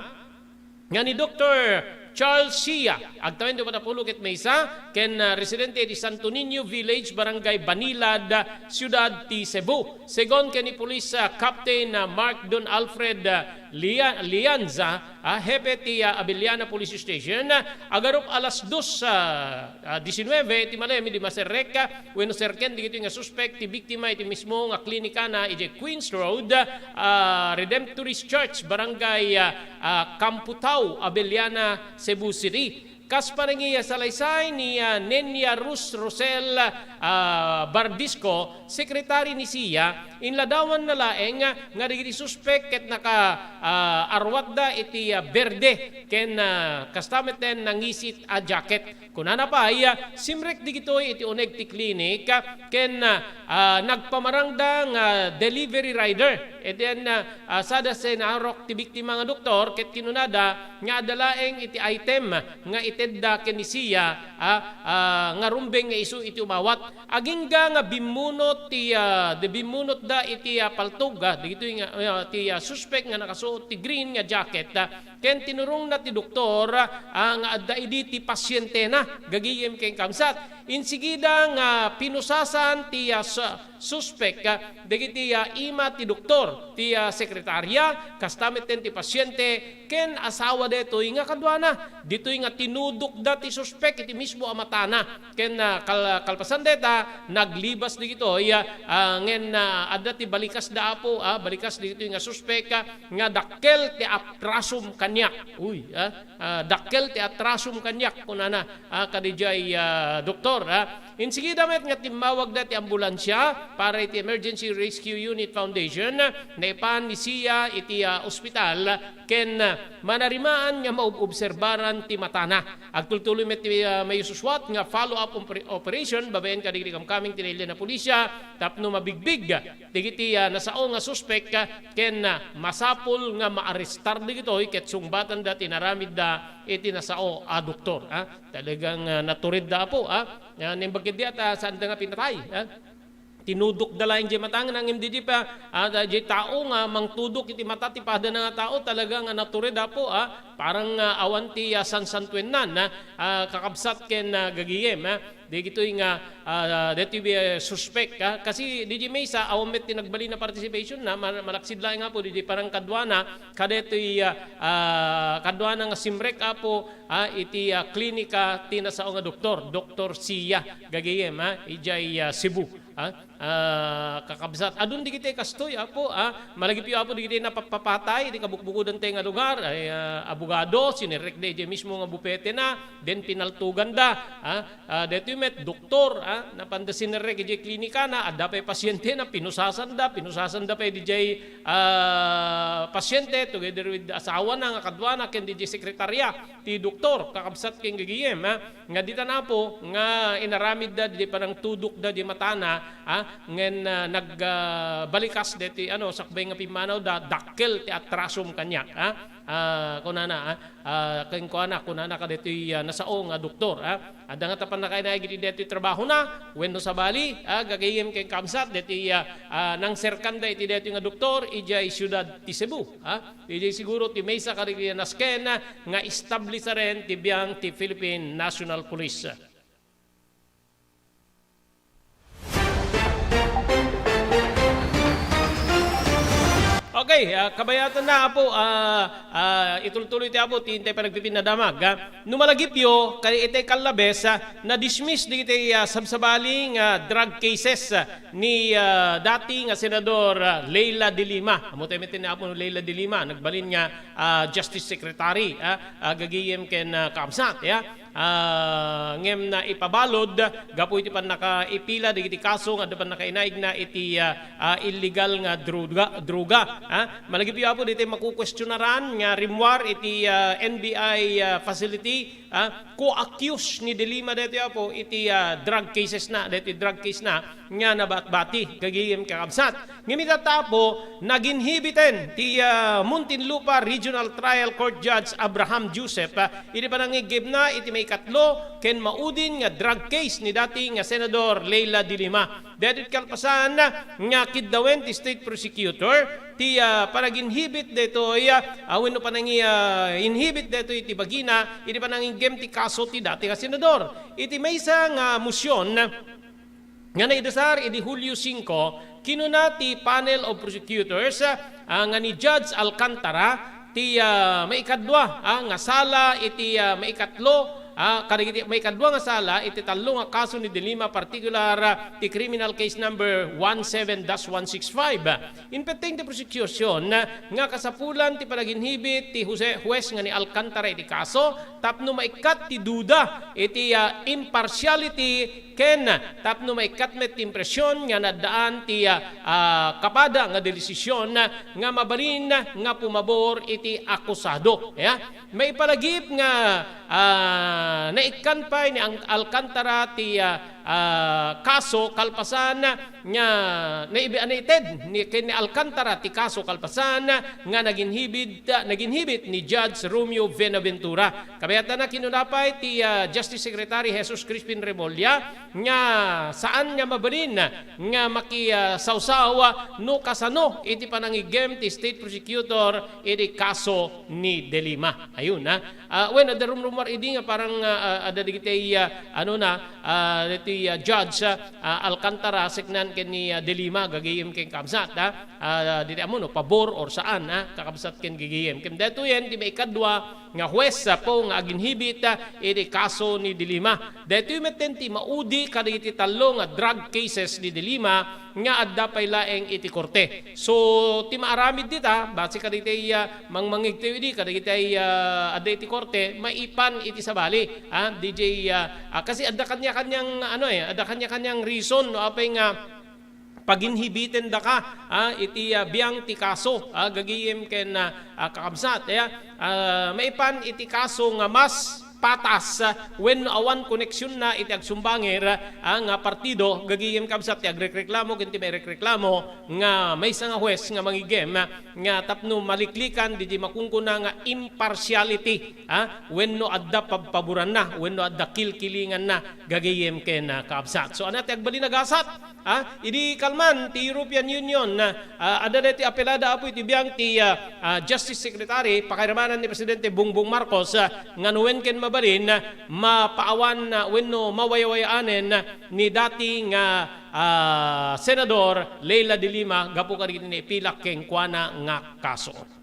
nga ni Doktor Charles Sia, agtawen ti upat a pulo ket maysa, ken, ah, residente iti Santo Niño Village, Barangay Banilad, ah, Siudad ti Cebu. Segun ken ni Police, ah, Captain, ah, Mark Don Alfred, ah, Lia-, Lianza, ah, hepe ti, ah, Abellana Police Station, ah, agarup alas dos, ah, ah, diecinueve ti malem idi maserrek, ah, wenno serken dagitoy nga suspek ti biktima iti mismo nga klinikana idiay Queens Road, ah, Redemptorist Church, Barangay, ah, ah, Camputao, Abellana, Cebu City. Kas panangiyasalaysay ni, ah, Nenia Rus Rosel, ah, Bardisco, sekretari ni Sia, inladawanna laeng nga dagiti suspek ket naka, ah, arwatda iti, ah, berde ken, ah, kasta metten nangisit a jacket. Kunana pay, ah, simrek digitoy iti uneg ti klinik, ah, ken, ah, ah, nagpamarangda nga delivery rider. E then, ah, ah, sada sinarok ti biktima nga doktor ket kinunada nga adda laeng iti item nga tedda ken ni siya, ah, ah, nga rumbeng nga isu iti umawat. Agingga nga bimmunot ti, ah, di bimmunotda iti, ah, paltog, ah, dagitoy nga, ah, ti, ah, suspek nga nakasuot ti green nga jacket, ah, ken tinurongna ti doktor, ah, nga adda idi ti pasientena, gagayem ken kamsat. Insigida nga pinusasan ti, ah, su-, suspek, ah, dagiti, ah, ima ti doktor, ti, ah, sekretarya, kasta metten ti pasiente, ken asawa daytoy nga kaduana. Ditoy nga tinudokda ti suspek iti mismo a matana. Ken, ah, kal-, kalpasan dayta, naglibas dagitoy, ah, ah, ngem, ah, adda ti balikasda, Apo, ah, balikas dagitoy nga suspek, ah, nga dakkel ti atrasum kaniak. Uy, ah, ah, dakkel ti atrasum kaniak, kunana, ah, kadidiay, ah, doktor, ah. Insigida met nga timmawagda ti ambulansia para iti Emergency Rescue Unit Foundation, naipan ni siya iti, ah, ospital, ken, ah, manarimaan nga maobobserbaran ti matana. Agtultuloy met ti, ah, mayususwat nga follow-up oper-, operation babaen kadagiti kamkameng ti nailian a pulisia tapno mabigbig dagiti, ah, nasao nga suspek, ah, ken, ah, masapul nga maarestar dagitoy ket sungbatanda ti inaramidda iti nasao a doktor, ah. Talagang, ah, naturedda, Apo, ah. Ah, naimbag ketdi a ta saanda nga pinatay, ah. Tinudokda laeng diay mata nga nangem diay pa, ah, diay tao nga mangtudok iti mata ti padana nga tao, talaga nga natured, Apo, ah. Parang, ah, awan ti, ah, sansantuennan, ah, ah, kakabsat ken, ah, gagayem, ah. Dagitoy nga, ah, daytoy, ah, suspek, ah. Kasi diay maysa, awan met ti nagbalin a participation na, ma-, malaksid laeng, Apo, diay parang kaduana, kadaytoy, ah, ah, kaduana nga simrek, Apo, ah, iti, ah, klinika ti nasao nga doktor, Doktor Sia, gagayem, ah, idiay, ah, Cebu. Ah, ah, kakabsat, adun dagiti kastoy, Apo, ah, malagipyo, Apo, dagiti napapapatay iti kabukbukodan tayo nga lugar, ay, ah, abogado, sinerrekda idiay mismo nga bupetena, then pinaltoganda, ah, ah, daytoy met, doktor, ah, napanda sinerrek idiay klinikana, adda pay pasientena, pinusasanda, pinusasanda pay didiay, ah, pasiente, together with asawana nga kaduana, ken didiay sekretarya ti doktor, kakabsat ken gagayem, ah. Nga ditan, Apo, nga inaramidda diay panangtudokda diay matana, ah, ngem, ah, nag, ah, balikas daytoy, ano, sakbay nga pimmanawda, dakkel ti atrasum kaniak, ah. Ah, kunana, ah, ah, kenkuana, kunana kadaytoy, ah, nasao nga doktor, ah. Adda nga ta pannakainaig iti daytoy trabahona, wenno sabali, ah, gagayem ken kamsat, daytoy, ah, ah, nangserkanda iti daytoy nga doktor, idiay siudad ti Cebu, ah. Idiay siguro ti maysa kadagiti nasken nga establisaren ti biang ti Philippine National Police. Okay, ah, kabayatanna, Apo, ah, ah, itultuloy ti Apo ti intay panagpipinnadamag, ah. No malagipyo, kay itay kallabes, ah, na-dismiss dagiti, ah, sabsabali nga drug cases, ah, ni, ah, dati nga Senador, ah, Leila de Lima. Ammo tayo met ni Apo Leila de Lima, nagbalin nga, ah, Justice Secretary, ah, ah, gagayem ken, ah, kaabsat, ya. Ah, ngem naipabalud gapu iti pannakaipila dagiti kaso nga adda pannakainaigna iti, ah, ah, illegal nga droga, droga, ah. Malagipyo, Apo, ditoy makukwestionaran nga rimmuar iti, ah, N B I, ah, facility, ah, co-accused ni De Lima daytoy, Apo, iti, ah, drug cases na, daytoy drug case na nga nabatbati, gagayem kakabsat. Ngem ita, Apo, naginhibiten ti, ah, Muntinlupa Regional Trial Court Judge Abraham Joseph, ah, iti panangiggibna iti maikatlo ken maudin nga drug case ni dati nga Senador Leila de Lima. Daytoy kalpasan nga kiddawen ti state prosecutor ti, ah, panaginhibit daytoy, ah, wenno panangi-, ah, inhibit daytoy ti bagina iti panangiggem ti kaso ti dati nga senador. Iti maysa nga mosion nga naidasar idi Hulio singko, kinuna ti panel of prosecutors, ah, nga ni Judge Alcantara ti, ah, maikadua, ah, nga sala iti, ah, maikatlo, ah, kadagiti maikadua nga sala iti tallo nga kaso ni De Lima, partikular, ah, ti criminal case number one seven dash one six five. Inpetteng ti prosecution nga kasapulan ti panaginhibit ti Jose, huwes nga ni Alcantara iti kaso tapno maikkat ti duda iti, ah, impartiality ken tapno maikkat met ti impresion nga naddaan ti, ah, ah, kapada nga desisyon nga mabalin nga pumabor iti akusado. Ya, maipalagip nga, ah, naikkan pay ni Ang-, Alcantara ti, ah, ah, kaso kalpasan nga naibi-, naited ni, ken ni Alcantara ti kaso kalpasan nga naginhibit, naginhibit ni Judge Romeo Buenaventura. Kabayatna, kinuna pay ti, ah, Justice Secretary Jesus Crispin Remulla nga saan nga mabalin nga maki, ah, sawsaw no kasano iti panangiggem ti state prosecutor iti kaso ni De Lima. Ayun, ah. Ah, wen, adda rumrumor idi nga parang, ah, ah, adda dagiti, ah, ano na, ah, dagiti, ah, judge, ah, ah, Alcantara, Secnan ken ni, ah, De Lima, gagayem ken kabsat, ah. Ah, diti ammo no, pabor or saan, ah, kakabsat ken gagayem. Ken daytoyen ti maikadua nga huwes, ah, po nga aginhibit, ah, iti kaso ni De Lima. Daytoy metten ti maudi kadagiti tallo nga drug cases ni De Lima nga adda pay laeng iti korte. So, ti maaramid dita, base kadagiti, ah, mangmangigtayo idi, kadagiti, ah, adda iti korte, maipan iti sabali. Ah, D J, ah, ah, kasi adda kanya-kanyang, ano eh, adda kanya-kanyang reason, no, apay nga paginhibiten daka, ah, iti, ah, biang ti kaso, ah, gagayem ken, ah, ah, kakabsat, eh, ah, maipan iti kaso nga mas patas, ah, wenno awan koneksionna iti agsumbanger, ah, nga partido, gagayem kabsat ti agrekreklamo ken ti mairekreklamo nga maysa nga huwes nga mangiggem, ah, nga tapno maliklikan didi makunkuna nga impartiality, ah, wenno adda pabpaboranna, wenno adda kilkilinganna, gagayem ken, ah, kabsat. So, ania ti agbalin a gasat? Ah, idi kalman ti European Union, ah, adda daytoy apelada, apo, iti biang ti, ah, ah, Justice Secretary, pakairamanan ni Presidente Bongbong Marcos, ah, nga no wen ken mabalin, ah, mapaawan, ah, wenno mawayawayaanen, ah, ni dati nga, ah, Senador Leila de Lima gapu kadagiti naipilak kenkuana nga kaso.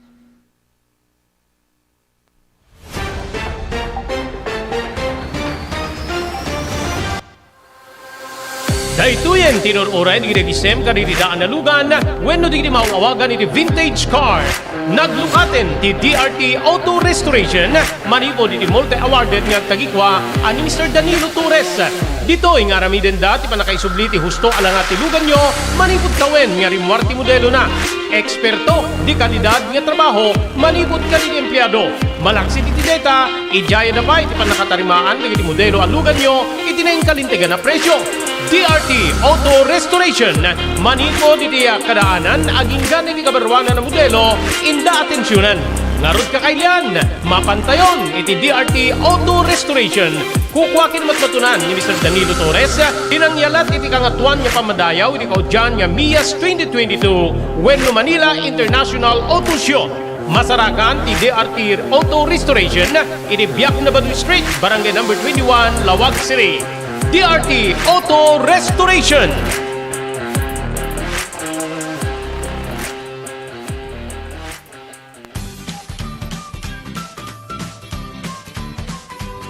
Daytoyen ti inur-uray dagiti nagisem kadagiti daan a lugan wenno dagiti maaw-awagan iti vintage car. Naglukaten ti D R T Auto Restoration manipud iti multi-awarded nga agtagikua a ni Mister Danilo Torres. Ditoy nga aramidenda ti pannakaisubli ti husto a langa ti luganyo manipud tawen nga rimmuar ti modelona. Eksperto, de kalidad nga trabaho manipud kadagiti empleado. Malaksid iti dayta, idiayada pay ti pannakatarimaan dagiti modelo a luganyo iti nainkalintegan a presio. D R T Auto Restoration, manipud iti kadaanan agingga iti kabaruanan a modelo, inda atensionan. Ngarud, kakailian, mapantayon iti D R T Auto Restoration. Kukua ken matmatunan ni Mister Danilo Torres ti nangyalat iti Kangatoan nga Pammadayaw iti kaudian nga Mias twenty twenty-two wenno Manila International Auto Show. Masarakan ti D R T Auto Restoration iti Biak na Baduy Street, Barangay Number twenty-one, Laoag City. D R T Auto Restoration.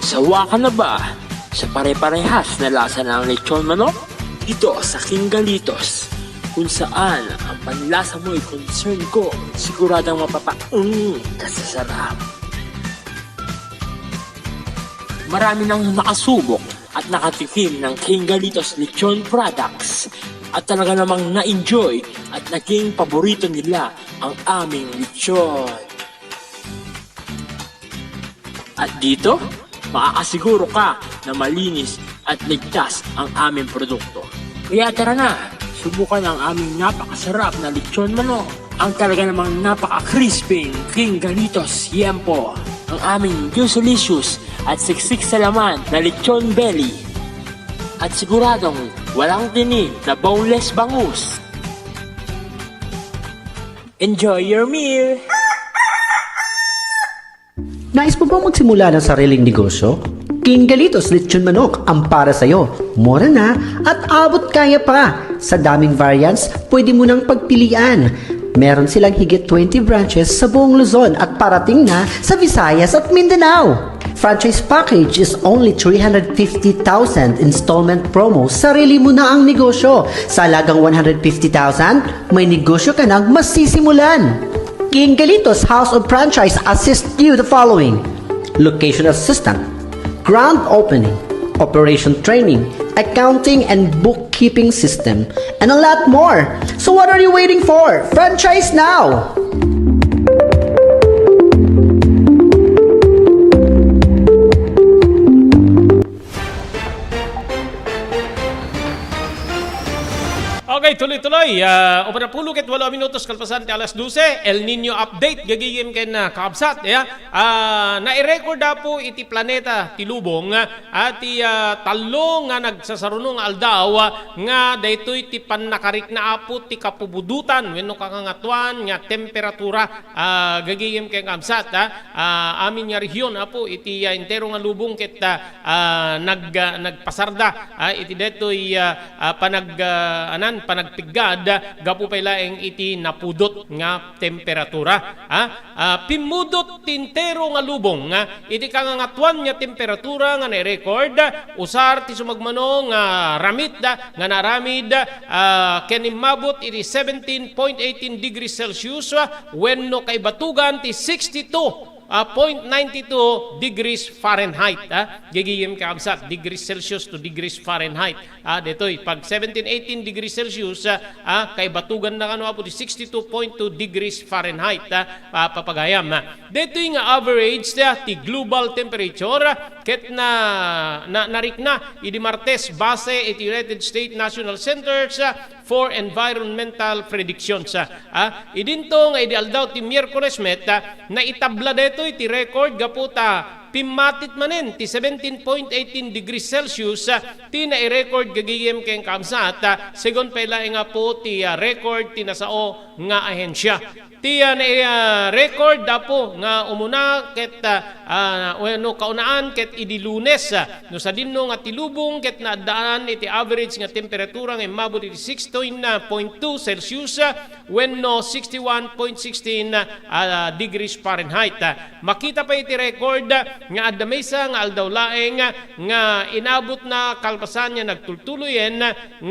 Sawa ka na ba sa pare-parehas na lasa ng lechon manok? Dito sa King Galitos, kung saan ang panlasa mo'y concern ko, siguradong mapapaung ka sa sarap. Marami nang nakasubok at nakatikim ng King Galitos Lechon Products at talaga namang na-enjoy at naging paborito nila ang aming lechon. At dito, makakasiguro ka na malinis at ligtas ang aming produkto. Kaya tara na, subukan ang aming napakasarap na lechon manok. Ang talaga namang napaka-crispy King Galitos Yempo. Ang aming juicy-licious at siksik sa laman na lechon belly. At siguradong walang tinik na boneless bangus. Enjoy your meal! Nais mo bang magsimula ng sariling negosyo? King Galitos Lechon Manok ang para sa'yo. Mura na at abot kaya pa. Sa daming variants, pwede mo nang pagpilian. Meron silang higit twenty branches sa buong Luzon at parating na sa Visayas at Mindanao. Franchise package is only three hundred fifty thousand, installment promo, sarili mo na ang negosyo. Sa halagang one hundred fifty thousand, may negosyo ka nang masisimulan. King Galitos House of Franchise assist you the following: location assistant, grand opening, operation training, accounting and bookkeeping system, and a lot more. So what are you waiting for? Franchise now! Okay, tuloy-tuloy. Ah, upat a pulo ket walo a minutos kalpasan ti alas dose. El Nino update, gagayem ken, ah, kakabsat. Ya. Ah, nairecord apo iti planeta ti lubong, ah, ti, ah, tallo nga nagsasaruno nga aldaw, ah, nga daytoy ti pannakarikna apo ti kapubudotan wenno kakangatuan nga temperatura. Ah, gagayem ken kakabsat, ah, ah, amin nga rehiyon apo iti, ah, entero nga lubong ket, ah, ah, nag-, ah, nagpasarda, ah, iti daytoy, ah, ah, panag-, ah, anan, panagpiggad, ah, gapu pay laeng iti napudot nga temperatura, ah. Ah, pimmudot ti entero nga lubong, ah, iti kangangatuan nga temperatura nga nairecord, ah, usar ti sumagmano nga ramit, ah, nga naaramid, ah, ken immabot iti seventeen point eighteen degrees Celsius, ah, wenno kaibatugan ti sixty-two, ah, point ninety-two degrees Fahrenheit, ah. Gagayem, kakabsat, degrees Celsius to degrees Fahrenheit. Ah, daytoy, pag seventeen, eighteen degrees Celsius, ah, ah, kaibatuganna kano apo ti sixty-two point two degrees Fahrenheit, ah, ah, papagayam, ah. Daytoy nga average, ah, ti global temperature, ah, ket na, na, narikna idi Martes base iti United States National Centers, ah, for Environmental Predictions, ah. Ah, idinto nga idi aldaw ti Miyerkules met, ah, naitabla daytoy ti record gapu ta pimmatit manen ti seventeen point eighteen degrees Celsius, ah, ti nairecord gagayem ken kakabsat, ah, segun pay laeng apo ti, ah, record ti nasao nga ahensya. Ti, ah, nai-, ah, record apo nga umuna ket, ah, ah, wenno kaunaan ket idi Lunes, ah, no sadinno nga ti lubong ket naaddaan iti average nga temperatura nga immabot iti sixteen point two Celsius, ah, wenno sixty-one point sixteen, ah, degrees Fahrenheit. Makita pay iti record nga adda maysa nga aldaw laeng nga inabotna kalpasan nga nagtultuloyen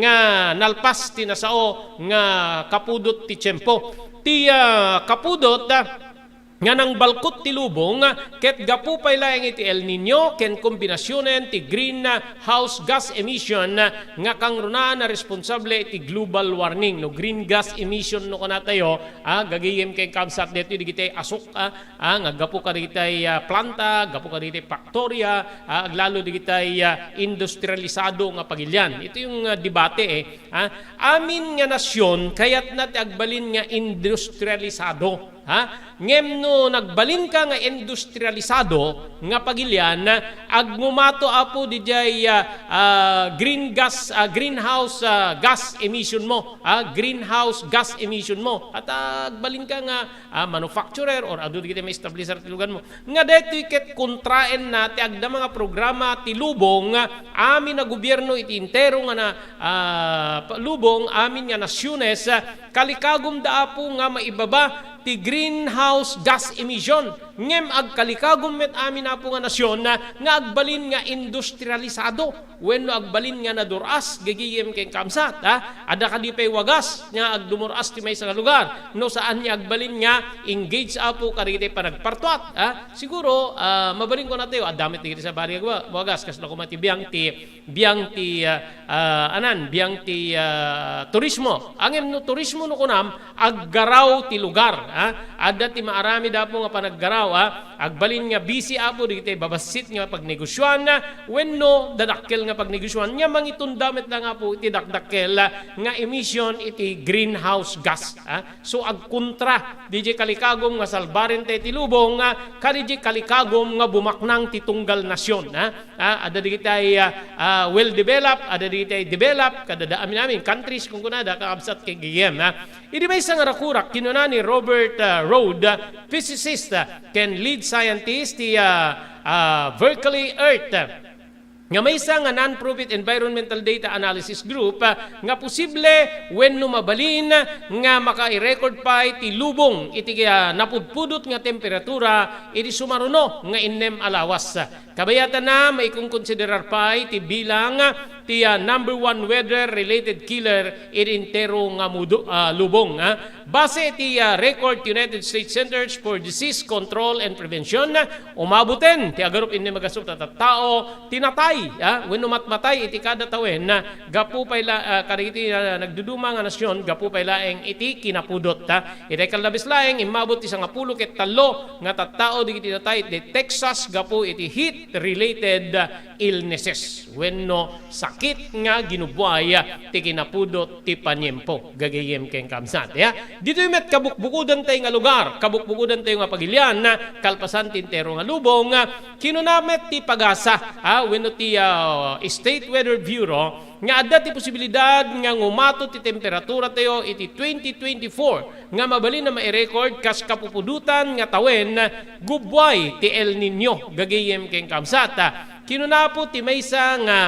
nga nalpas ti nasao nga kapudot ti tiempo. Ti, ah, kapudot, ah, nga nangbalkot ti lubong, ah, ket gapu pay laeng iti El Nino ken kombinasionen ti greenhouse gas emission, ah, nga kangrunaan a responsable iti global warming. No green gas emission no kunatayo, ah, gagayem ken kakabsat daytoy dagiti asuk, ah, ah, nga gapu kadagiti, ah, planta, gapu kadagiti faktoria, ah, aglalo dagiti, ah, industrialisado nga pagilian. Ito yung, ah, debate, eh. Ah, amin nga nasyon, kayatna ti agbalin nga industrialisado. Ha? Ngem no nagbalinka nga industrialisado nga pagilian, agngumato apo didiay, ah, ah, green gas, ah, greenhouse, ah, gas emission mo, ah, greenhouse gas emission mo. At, ah, agbalinka nga, ah, manufacturer or adu dagiti maestablisar ti lugar mo. Nga daytoy ket kontraenna ti agdama nga programa ti lubong, ah, amin a gobierno iti entero nga na, ah, pa-, lubong, amin nga nasiones, ah, kalikagumda apo nga maibaba ti greenhouse gas emission. Ngem agkalikagum met amin apo nga nasion, ah, nga agbalin nga industrialisado wenno agbalin nga nadur-as gagayem ken kakabsat, ha? Adda kadi pay wagas nga agdumur-as ti maysa nga lugar? No saan nga agbalin nga engage apo kadagiti panagpartuat, ha? Siguro, ah, mabalin kunatayo, adda met dagiti sabali nga wa-, wagas, kasla koma ti biang ti, biang ti, ah, ah, anan, biang ti, ah, turismo. Ngem no turismo no kunam, aggaraw ti lugar, ha? Adda ti maaramid apo nga panaggaraw, ha? Agbalin nga busy apo dagiti babassit nga pagnegosioan, wenno dadakkel nga pagnegosioan, nga mangitunda met la nga apo iti dakdakkel nga emission iti greenhouse gas, ha? So, agkontra didiay kalikagum nga salbarenta ti lubong, ha? Kadidiay kalikagum nga bumaknang ti tunggal nasion, ha? Ah, adda dagiti, ah, ah, well developed, adda dagiti developed, kadada amin-amin, countries, kunkunada, kakabsat ken gagayem, ha? Idi maysa nga rakurak, kinuna ni Robert, ah, Rode, ah, physicist, ah, ken lead scientist ti, ah, ah, Berkeley Earth, ah, nga maysa nga non-profit environmental data analysis group, ah, nga posible wenno mabalin nga makairecord pay ti lubong iti, ah, napudpudot nga temperatura iti sumaruno nga innem a lawas. Kabayatanna, maikonkonsiderar pay ti bilang ti, ah, number one weather-related killer iti entero nga mudo-, ah, lubong, ah. Base iti, ah, record ti United States Centers for Disease Control and Prevention, umaboten ti agarup innem a gasupta tattao ti natay, ah, wenno matmatay iti kada tawen, ah, gapu pay la-, ah, kadagiti, ah, nagduduma nga nasion, gapu pay laeng iti kinapudot, ah. Iti kallabes laeng, immabot ti sangapulo ket tallo nga tattao dagiti natay iti Texas gapu iti heat related, ah, illnesses wenno sakit nga ginubbuay, ah, ti kinapudot ti paniempo, gagayem ken kabsat. Ya, ditoy met kabukbukodan tayo nga lugar, kabukbukodan tayo nga pagilian, ah, kalpasan ti entero nga lubong, ah, kinuna met ti pagasa, ah, wenno ti, ah, State Weather Bureau nga adda ti posibilidad nga ngumato ti temperatura tayo iti twenty twenty-four nga mabalin a mairecord kas kapupudutan nga tawen gubbuay ti El Niño, gagayem ken kabsat. Kinuna po ti maysa nga,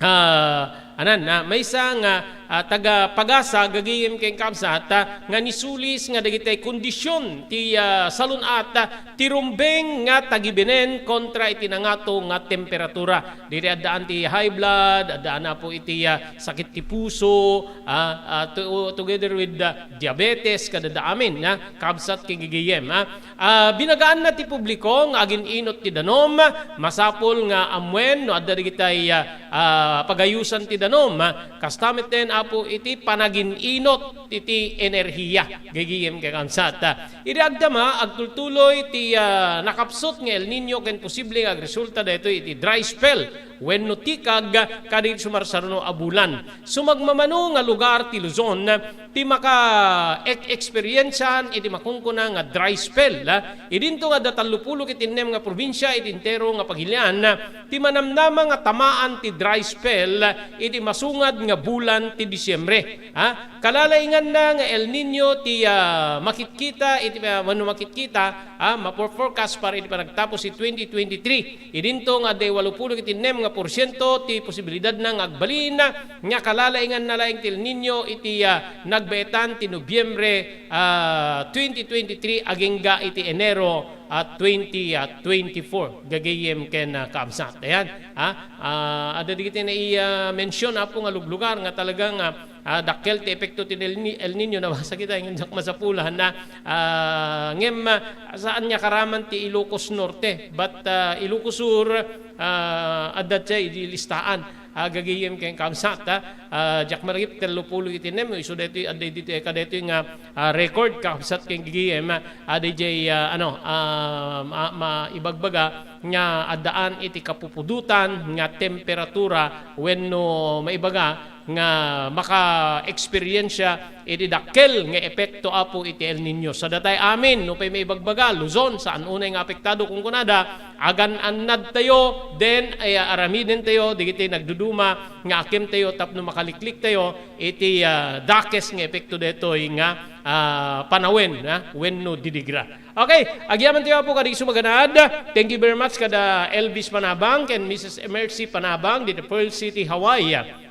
ah, anan, ah, maysa nga, ah, taga-pagasa, gagayem ken kabsat, ah, nga nisulis nga dagiti kondisyon ti, ah, salun-at, ah, ti rumbeng nga tagibinen kontra iti nangato nga temperatura. Diri addaan ti high blood, addaan na po iti, ah, sakit ti puso, ah, ah, to-, together with, ah, diabetes, kadada amin, ah, kabsat ken gagayem, ah. Ah, binagaanna ti publiko nga agin-inot ti danum, masapul nga ammuen no adda dagitay, ah, ah, pagayusan ti danum, ah, kasta metten, Apo, iti panagin-inot iti enerhiya, gagayem ken kabsat. Idi agdama, agtultuloy ti, ah, nakapsut nga El Niño ken posible nga agresulta daytoy iti dry spell wenno tikag kadagiti sumarsaruno a bulan. Sumagmamano nga lugar ti Luzon ti maka-, ek-, eksperiensian iti makunkuna nga dry spell, ah, idinto nga adda tallopulo ket innem nga probinsia iti entero nga pagilian, ah, ti manamnama nga tamaan ti dry spell, ah, iti masungad nga bulan ti Disiembre. Ah, kalalainganna nga El Niño ti, ah, makitkita iti, ah, wenno makitkita, ah, mapo-forecast para iti panagtapos ti twenty twenty-three. Idinto nga adda walupulo ket innem nga porsiento ti posibilidadna nga agbalin nga kalalainganna laeng ti El Niño iti, ah, nagbaetan ti Nobyembre, ah, twenty twenty-three agingga iti Enero, ah, twenty, ah, twenty-four. Gagayem ken, ah, kabsat. Ayan, ah, ah, adda dagiti nai-, ah, mention, Apo, nga luglugar nga talagang, ah, ah, dakkel ti epekto ti El Ni-, El Niño, nabasa kita, ngem diak masapulan, ah, ngem, ah, saan nga karaman ti Ilocos Norte, but, ah, Ilocos Sur, ah, adda ti idi listaan, ah, gagayem ken kabsat, ah, ah, diak maragip tallopulo iti nem, isu daytoy, adda ditoy, kadaytoy nga, ah, record, kabsat ken gagayem, ah, adda jay, ah, ano, ah, ma-, maibagbaga nga addaan iti kapupudutan nga temperatura wenno maibaga nga maka-eksperiensia iti dakkel nga epekto, Apo, iti El Niño. Sadatay amin, nupay maibagbaga, Luzon, saan unay nga apektado, kunkunada, agan-annadtayo, then, ay, aramidentayo, dagiti nagduduma nga akimtayo tapno makalikliktayo iti, ah, dakes nga epekto daytoy nga, ah, panawen, ah, wenno didigra. Okay, agyamantayo, Apo, kadagiti sumaganad. Thank you very much kada Elvis Panabang ken Missus Mercy Panabang dita Pearl City, Hawaii.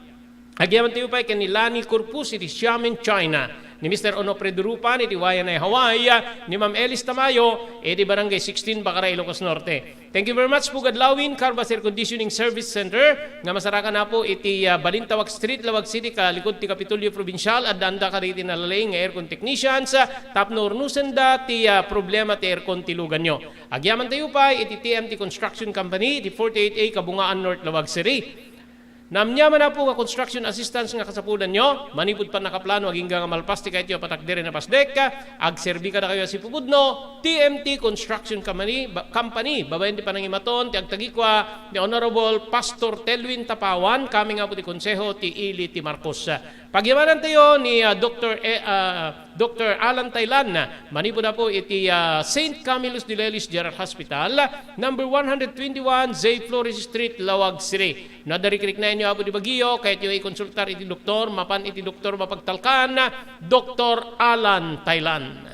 Agyamantayo pay ken ni Lani Corpus iti Xiamen, China, ni Mister Onofre Durupan iti Waianae, Hawaii, ni Ma'am Elis Tamayo iti Barangay sixteen, Bacara, Ilocos Norte. Thank you very much, Pugad Lawin, Carvas Air Conditioning Service Center, nga masarakan, Apo, iti, ah, Balintawak Street, Lawag City, kalikod ti Kapitolyo Provincial. Addaanda kadagiti nalalaing nga aircon technicians, ah, tapno urnosenda ti, ah, problema ti aircon ti luganyo. Agyamantayo pay iti T M T Construction Company iti forty-eight A Kabungaan North, Lawag City. Naamnama, Apo, nga construction assistance nga kasapulanyo, manipud pannakaplano agingga nga malpas ti kayatyo a patakderen a pasdek, agserbi kadakayo a sipupudno, T M T Construction Company, ba-, Company, babaen ti panangimaton ti agtagikua ni Honorable Pastor Telwin Tapawan, coming up ti Konseho ti Ili ti Marcos. Pagyamanantayo ni, ah, Doktor E-, ah, Doktor Alan Tailan, manipud, Apo, iti, ah, Saint Camillus de Lelis General Hospital, number one hundred twenty-one Zay Flores Street, Lawag City. No adda rikriknaenyo, Apo, ti bagyo, kayatyo ikonsultar iti doktor, mapan iti doktor mapagtalkan, Doktor Alan Tailan.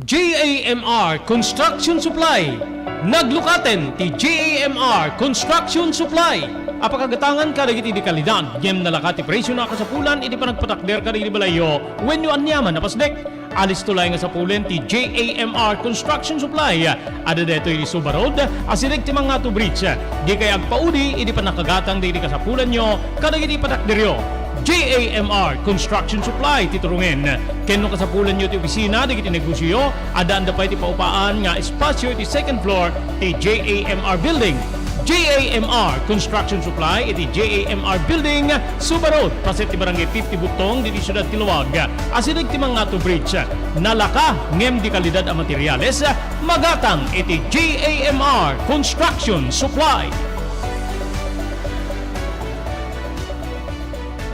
J A M R Construction Supply. Naglukaten ti J A M R Construction Supply a pakagatangan kadagiti di kalidad, ngem nalaka ti presio a kasapulan iti panagpatakder kadagiti balayyo wenno aniaman a pasdek. Alisto laeng a sapulen ti J A M R Construction Supply. Adda daytoy iti Suba Road, asideg ti Mangato Bridge. Dikay agpaudi iti pannakagatang dagiti kasapulanyo kadagiti patakderyo. J A M R Construction Supply ti turongen. Ken no kasapulanyo ti opisina dagiti negosioyo, addaanda pay ti paupaan nga espasio iti second floor ti J A M R Building. J A M R Construction Supply iti J A M R Building, Suba Road, paset ti Barangay fifty Butong, ditoy siudad ti Laoag. Asideg ti Mangato Bridge. Nalaka ngem di kalidad a materials, magatang iti J A M R Construction Supply.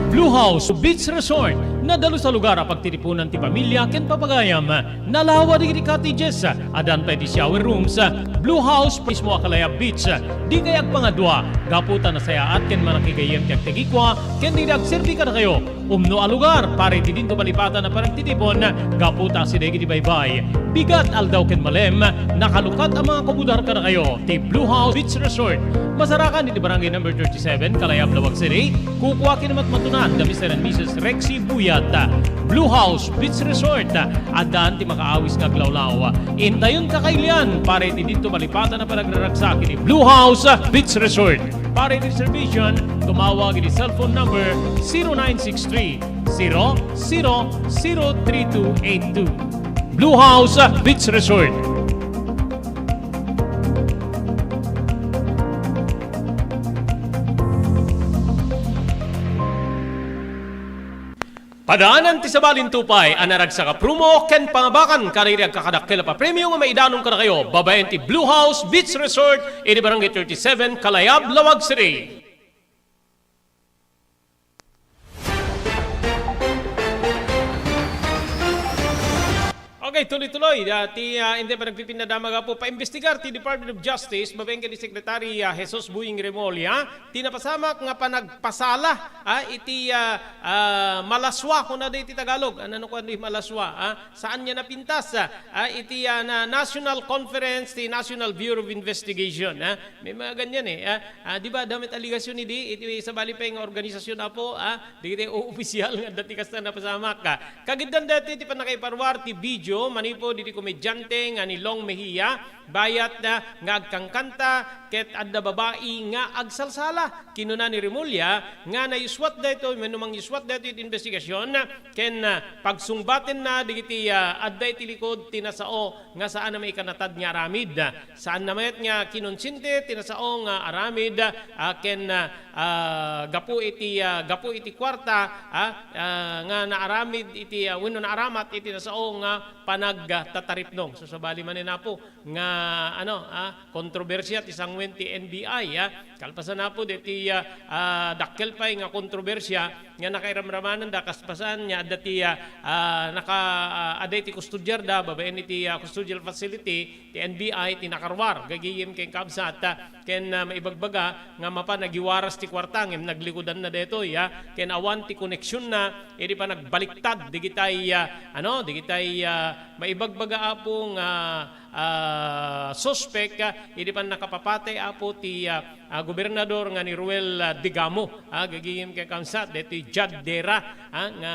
Blue House Beach Resort, nadalus a lugar a pagtitipunan ti pamilya ken papagayam. Nalawa dagiti cottages, addan pay ti shower rooms. Blue House mismo a Kalayab Beach. Dikay agpangadua, gapu ta nasayaat ken manakigayyem ti agtagikua ken dagiti agserbi kadakayo. Umno a lugar para iti dinto malipatan a panagtitipon, gapu ta asideg iti baybay. Bigat, aldaw ken malem, nakalukat a mga kumudar kadakayo ti Blue House Beach Resort. Masarakan iti Barangay Number thirty-seven, Kalayab, Laoag City. Kukua ken matmatunan da Mister and Missus Rexy Buyat. Blue House Beach Resort, addan ti makaawis nga aglawlaw. Intayon kakailian para iti dinto malipatan a panagraragsak iti Blue House Beach Resort. Para iti reservation, tumawag iti cellphone number zero nine six three, zero zero zero three two eight two. Blue House Beach Resort. Padaanan ti sabali ti upay a naragsak a promo ken pangabakan kadagiti agkakadakkel a papremio nga maidanon kadakayo babaen ti Blue House Beach Resort iti Barangay thirty-seven, Kalayab, Laoag City. Okay, tuloy-tuloy, ah, ti, ah, inday panagpipinadamag, apo, paimbestigar ti Department of Justice babaen ken ni Secretary, ah, Jesus Boying Remulla ti napasamak nga panagpasala, ah, iti, ah, ah, malaswa, kuna da iti Tagalog. Ano, ano kuan di malaswa, ah? Saan niya napintas, ah, ah, iti, ah, na National Conference ti National Bureau of Investigation, ah? May mga ganyan, eh, ah. Ah, di ba, damit aligasyon idi, iti sabali pay nga organisasyon, apo, ah, dagiti opisyal nga adda ti kasta napasamak, ah. Kagiddan dati ti pannakaiparuar ti video manipud iti komedyante nga ni Long Mejia, bayat na nga agkankanta ket adda babai nga agsalsala. Kinuna ni Remulla nga nayuswat daytoy wenno mangyuswat daytoy iti investigasyon ken, ah, pagsungbatenna dagiti, ah, adda iti likod ti nasao nga saan a maikanatad nga aramid. Saanna met nga kinonsinti ti nasao nga aramid, ah, ken, ah, ah, gapu iti, ah, gapu iti kuarta, ah, ah, nga naaramid iti, ah, wenno naaramat iti nasao nga panagtataripnong. So, sabali manen, apo, nga, ano, ah, kontrobersia ti sanguen ti N B I, ah. Kalpasan, apo, deti, ah, ah, dakkel pay nga kontrobersia nga nakairamramananda, kaspasan nga adda ti, ah, ah, naka, ah, adda iti kustodiarda babaen iti, ah, custodial facility ti N B I ti nakaruar, gagayem ken kabsat, ah, ken, ah, maibagbaga nga mapan agiwaras ti kuarta ngem naglikudanna daytoy, ah, ken awan ti koneksionna idi panagbaliktad digitay, ah, ano, digitay, ah, maibagbaga, apo, nga, ah, suspek, ah, idi pannakapapatay, apo, ti, ah, ah, gobernador nga ni Roel, ah, Degamo, ah, gagayem ken kabsat, daytoy Jad Dera, ah, nga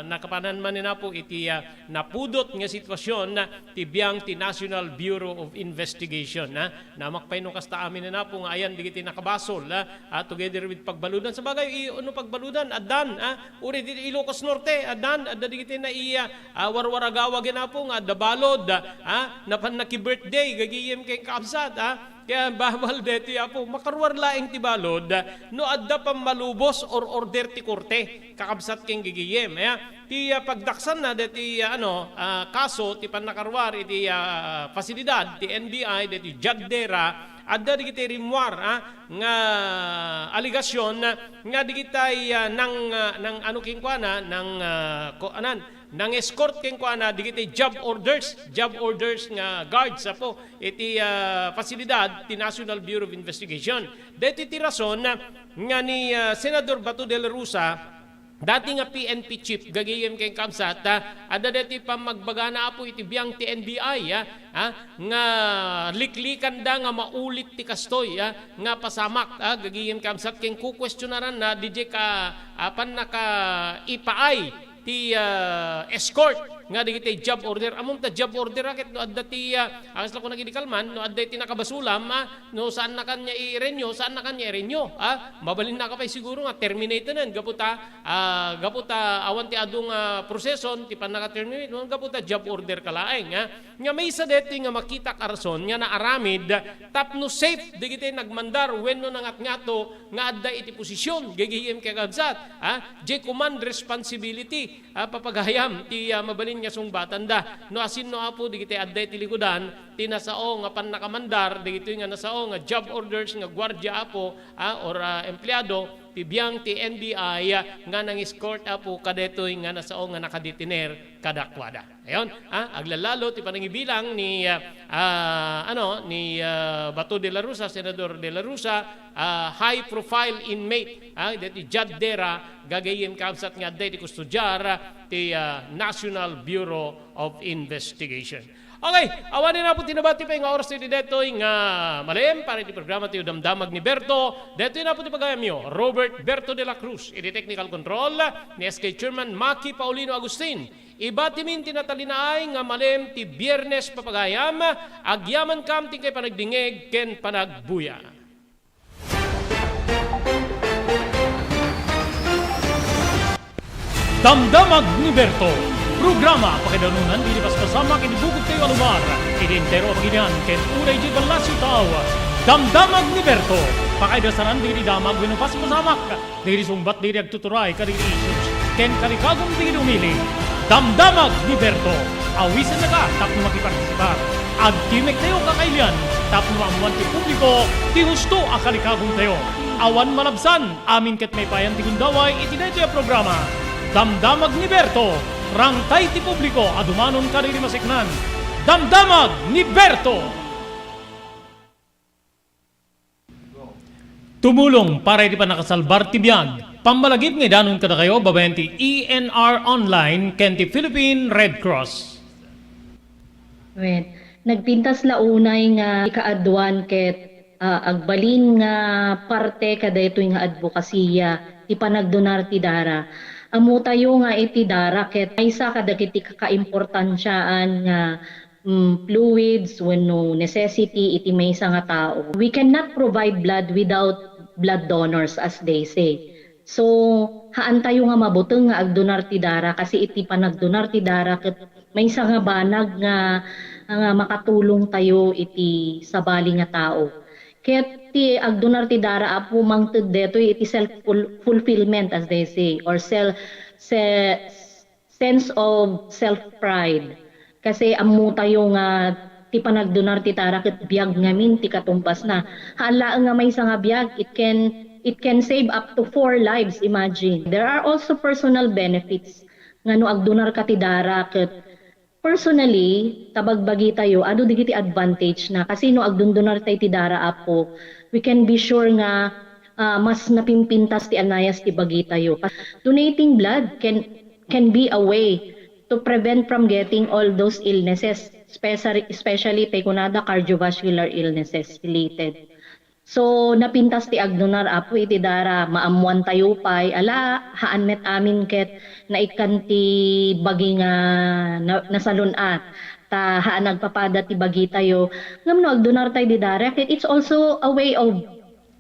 nakapanan manen, apo, iti, ah, napudot nga sitwasyon, ah, ti biang ti National Bureau of Investigation, ah. Namak pay no kasta amin, apo, nga ayan digiti nakabasol, ah, ah, together with pagbaludan. Sabagay, i-, no pagbaludan, addan, ah, uri ti Ilocos Norte, addan, adda digiti nai-, ah, warwaragawa, apo, nga adda balod, ah, napan naki-birthday, gagayem ken kabsat, ah. Kaya bawal deti, apo, makaruar laeng ti balod, no adda pammalubos or order ti korte, kakabsat ken gagayem, ya. Ti, ah, pagdaksanna deti, ah, ano, ah, kaso ti pannakaruar iti, ah, pasilidad ti N B I deti Jad Dera, adda digiti rimmuar, ah, nga aligasyon nga digitay, ah, nang, ah, nang ano kenkuana, nang, ah, ko-, anan, nang-escort kenkuana digiti job orders, job orders nga guards, apo, iti, ah, pasilidad ti National Bureau of Investigation. Deti ti rason nga ni, ah, Senador Bato de la Rosa, dati nga P N P chief, gagayem ken kabsat, ah, adda deti pammagbagana, apo, iti biang ti N B I, ah, ah, nga liklikanda nga maulit ti kastoy, ah, nga pasamak, ah, gagayem kabsat ken kukuestionaranna didiay ka, ah, pannakaipaay ti, ah, escort nga dagiti job order. Ammom ta job order a ket no adda ti, ah, akas la ko nagidi kalman, no adda iti nakabasulam, ah, no saan na kanya i-renew, saan na kanya i-renew, ah, mabalin na ka pay siguro nga terminate na gapu ta, ah, gapu ta awan ti adu nga proseson ti pannaka-terminate, no, gapu ta job order ka laeng, ah. Nga maysa daytoy nga makitak a rason nga naaramid tapno safe dagiti nagmandar wenno nangatngato nga adda iti posisyon, gagayem kakabsat, ah, jay command responsibility. Ah, papagayam ti, ah, mabalin nga sungbatanda. No asinno, Apo, dagiti adda iti likudan ti nasao nga pannakamandar, dagitoy nga nasao nga job orders nga guardia, Apo, ah, or, ah, empleado, ti biang ti N B I, ah, nga nang-escort, Apo, kadaytoy nga nasao nga nakadetener kadakuada. Ayon, ah, aglalalo ti panangibilang ni, ah, ah, ano, ni, ah, Bato de la Rosa, Senador de la Rosa, ah, high profile inmate, ah, deti judge dera, gagayem kabsat nga adda iti kustodiar ti, ah, National Bureau of Investigation. Okay, awan ni napo ti nabati pay nga oras ti detoy nga malem para iti programa ti Damdamag ni Berto. Detoy napo ti pagayamyo, Robert Berto de la Cruz, iti technical control ni S K Chairman Maki Paulino Agustin. Ibatimin ti natalinaay nga malem ti Biernes, papagayam, agyamankam ti panagdingeg ken panagbuya. Damdamag ni Berto, programa pakaidanunan dagiti paspasamak iti bukod tayo a lugar, iti entero a pagilian ken uray iti ballasiw tao. Damdamag ni Berto, pakaidasanan dagiti damag wenno paspasamak dagiti sungbat dagiti agtuturay kadagiti issues ken kalikagum dagiti umili. Damdamag ni Berto, awisennaka tapno makipartisipar. Agtimek tayo kakailian tapno maammuan ti publiko ti husto a kalikagum tayo. Awan malabsan. Amin ket maipayan ti gundaway iti daytoy a programa. Damdamag ni Berto, rangtay ti publiko a dumanon kadagiti maseknan. Damdamag ni Berto! Tumulong para iti pannakasalbar ti biag, pammalagip nga idanon kadakayo babaen ti E N R Online ken ti Philippine Red Cross. Wen, nagpintas la unay nga ikaaduan ket, ah, agbalin nga parte kadaytoy nga adbokasiya ti panagdonar ti dara. Ammotayo nga iti dara ket maysa kadagiti kakaimportansiaan nga, mm, fluids wenno necessity iti maysa nga tao. We cannot provide blood without blood donors, as they say. So, haantayo nga mabuteng nga agdonar ti dara, kasi iti panagdonar ti dara ket maysa nga banag nga, nga makatulongtayo iti sabali nga tao. Ket ti agdonar ti dara, Apo, mangted detoy iti self ful-, fulfillment, as they say, or sel-, se-, sense of self-pride. Kasi ammotayo nga ti panagdonar ti dara ket biag ngamin ti katumbasna. Haan laeng nga maysa nga biag, it can, it can save up to four lives, imagine. There are also personal benefits nga no agdonarka ti dara ket personally, ta bagbagitayo, adu dagiti advantage na. Kasi no agdondonartay ti dara, Apo, we can be sure nga, ah, mas napimpintas ti anayas ti bagitayo. Donating blood can can be a way to prevent from getting all those illnesses, especially, especially tay kunada cardiovascular illnesses related. So, napintas ti agdonar, Apo, iti dara, maammoantayo pay, ala, haan met amin ket naikkan ti bagi nga na-, nasalun-at, ta haan agpapada ti bagitayo. Ngem no agdonartay ti dara, ket it's also a way of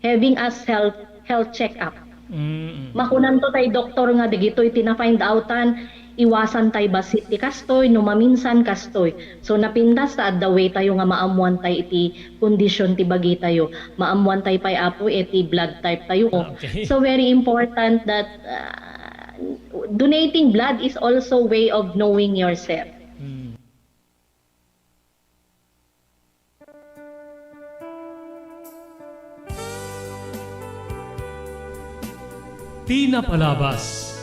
having a self health check-up. Mm. Makunanto tay doktor nga dagitoy ti na-find outan, iwasan tay bassit ti kastoy, no maminsan kastoy. So, napintas ta adda way tayo nga maammuan tay iti kondisyon ti bagitayo. Maammuan tay pay, Apo, iti blood type tayo. Ah, okay. So, very important that, uh, donating blood is also way of knowing yourself. Mm. Ti napalabas.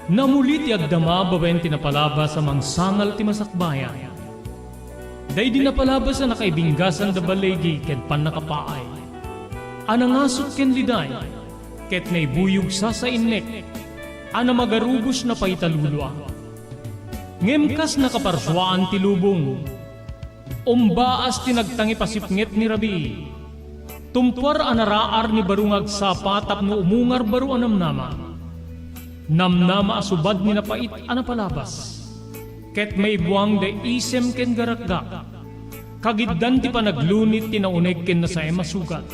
Namuli ti agdama babaen ti napalabas a mangsangal ti masakbayan. Daydi napalabas a nakaibinggasan da baligi ken pannakapaay. A nangasut ken liday, ket naibuyog sasainnek, a namagarubos na paitalulua. Ngem kas nakaparsuaan ti lubong, umbaas ti nagtangipasipnget ni rabii. Tumpuar a naraar ni baro nga agsapa tapno umungar baro a namnama. Namnama a subad ni napait a napalabas. ket maibuang da isem ken garakgak. Kagiddan ti panaglunit ti nauneg ken nasaem a sugat.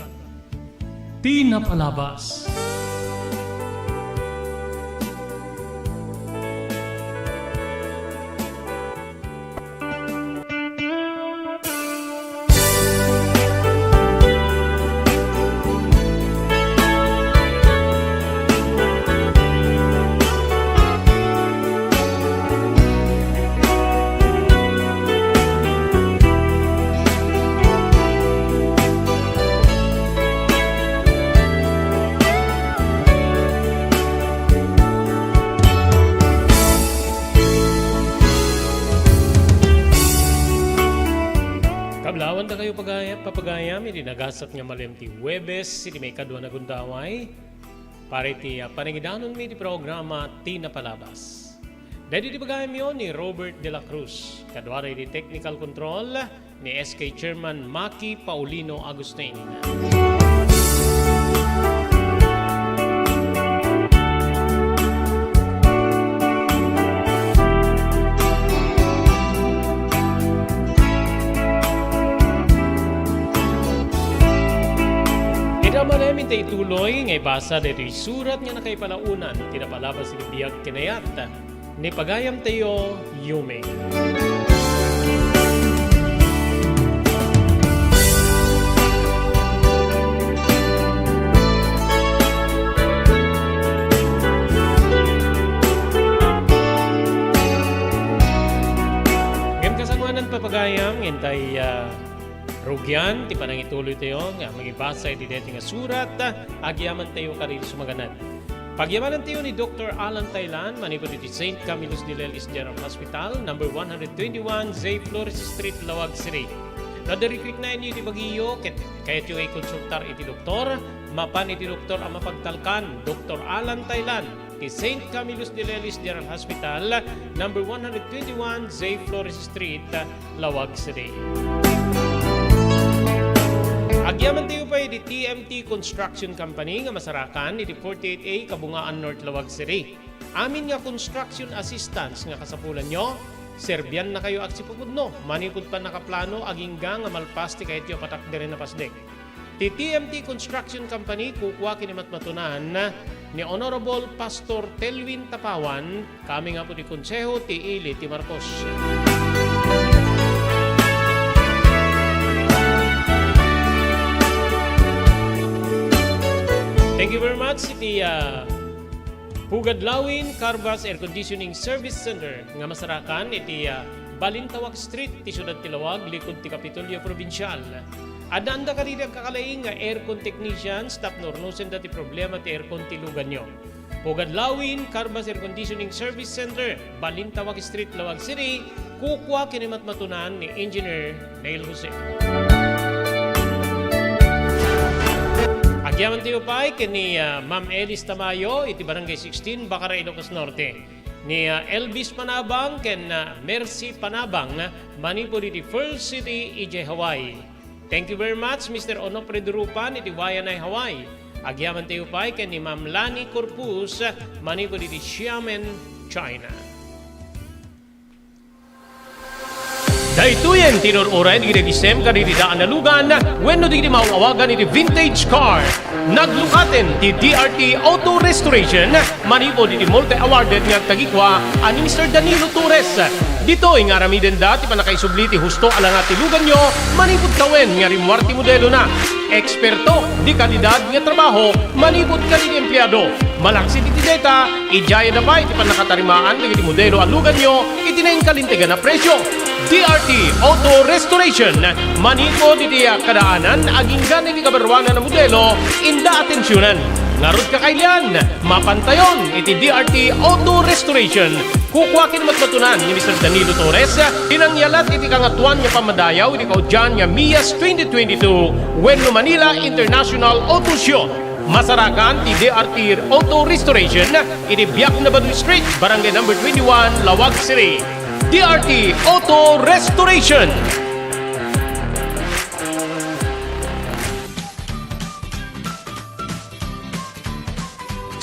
Ti napalabas. Kablawan dakayo pagayam, papagayam, iti nagasat nga malem ti Huwebes, iti maikadua nga gundaway, para iti, ah, panangidanonmi ti programa Ti Napalabas. Daydi ti pagayamyo ni Robert de la Cruz, kaduada iti technical control ni S K Chairman Maki Paulino Agustin. Ita manen, ita ituloy nga ibasa daytoy surat nga nakaipalaonan ti napalabas iti biag ken ayat ni pagayamtayo, Yumi. Ngem kasangoanan, papagayam, intay, ah, rugian ti panangituloytayo nga mangibasa iti daytoy nga surat, agyamantayo kadagiti sumaganad. Pagyamanantayo ni Doktor Alan Taylan manipud iti Saint Camillus de Lelis General Hospital, number one hundred twenty-one J Flores Street, Laoag City. No adda requirement iti bagiyo ket kayatyo nga ikonsultar iti doktor, mapan iti doktor a mapagtalkan, Doktor Alan Taylan, ti Saint Camillus de Lelis General Hospital, number one hundred twenty-one J Flores Street, Laoag City. Agyamantayo pay iti T M T Construction Company nga masarakan iti forty-eight A Kabungaan North, Laoag City. Amin nga construction assistance nga kasapulanyo, serbiannakayo agsipupudno manipud pannakaplano agingga nga malpas ti kayatyo a patakderen a pasdek. Ti T M T Construction Company kukua ken ni matmatunan ni Honorable Pastor Telwin Tapawan, kami nga pudi konseho ti ili ti Marcos. Thank you very much, iti, ah, Pugad Lawin Carvas Air Conditioning Service Center nga masarakan iti, ah, Balintawak Street, ti siudad ti Laoag, likud ti Kapitolyo Probinsial. Adda-adda kadagiti agkakalaing nga aircon technicians tapno urnosenda ti problema ti aircon ti luganyo. Pugad Lawin Carvas Air Conditioning Service Center, Balintawak Street, Laoag City, kukua ken ni matmatunan ni Engineer Neil Jose. Agyamantayo pay ken ni, ah, Ma'am Elis Tamayo iti Barangay sixteen, Bacara, Ilocos Norte. Ni, ah, Elvis Panabang ken, ah, Mercy Panabang manipud iti Pearl City, Ije, Hawaii. Thank you very much, Mister Onofre Durupan iti Waianae, Hawaii. Agyamantayo pay ken ni Ma'am Lani Corpus manipud iti Xiamen, China. Daytoyen ti inur-uray dagiti agisem kadagiti daan a lugan wenno dagiti maaw-awagan iti vintage car. Naglukaten ti D R T Auto Restoration manipud iti multi-awarded nga agtagikua a ni Mister Danilo Torres. Ditoy nga aramidenda ti pannakaisubli ti husto a langa ti luganyo manipud tawen nga rimmuar ti modelona. Eksperto di kalidad nga trabaho manipud kadagiti empleado. Malaksid iti deta, idiayada pay ti pannakatarimaan dagiti modelo a luganyo iti nainkalintegan a presio. D R T Auto Restoration, manipud iti kadaanan agingga iti kabaruanan a modelo, inda atensionan. Ngarud, kakailian, mapantayon iti D R T Auto Restoration. Kukua ken ni matmatunan ni Mister Danilo Torres ti nangyalat iti Kangatoan nga Pammadayaw iti kaudian nga MIAS twenty twenty-two wenno Manila International Auto Show. Masarakan ti D R T Auto Restoration iti Biak na Baduy Street, Barangay Number twenty-one, Laoag City. D R T Auto Restoration.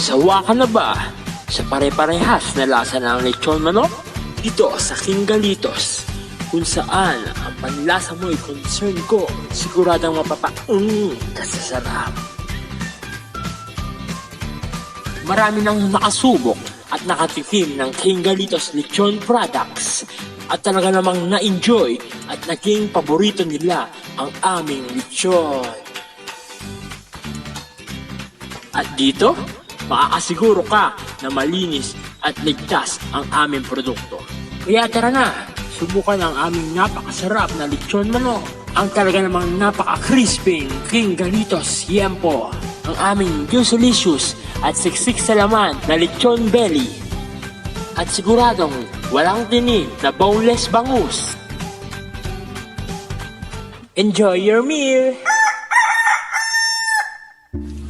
Sawa ka na ba sa pare-parehas na lasa ng lechon manok? Dito sa King Galitos, kung saan ang panlasa mo'y concern ko, siguradong mapapaeng ka sa sarap. Marami nang nakasubok at nakatikim ng King Galitos Lechon products at talaga namang na-enjoy at naging paborito nila ang aming lechon. At dito, makakasiguro ka na malinis at ligtas ang aming produkto. Kaya tara na, subukan ang aming napakasarap na lechon manok. Ang talaga namang napaka-crispy King Galitos Yempo. Ang aming juicelicious at siksik sa laman na lechon belly. At siguradong walang tinik na boneless bangus. Enjoy your meal!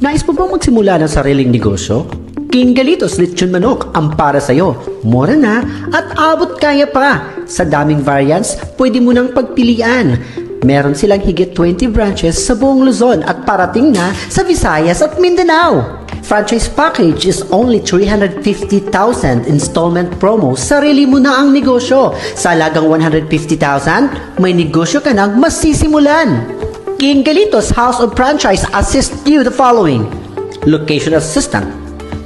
Nais mo bang magsimula ng sariling negosyo? King Galitos Lechon Manok ang para sa'yo. Mura na at abot kaya pa. Sa daming variants, pwede mo nang pagpilian. Meron silang higit twenty branches sa buong Luzon at parating na sa Visayas at Mindanao. Franchise package is only three hundred fifty thousand installment promo. Sarili mo na ang negosyo. Sa halagang one hundred fifty thousand, may negosyo ka nang masisimulan. King Galitos House of Franchise assist you the following: location assistant,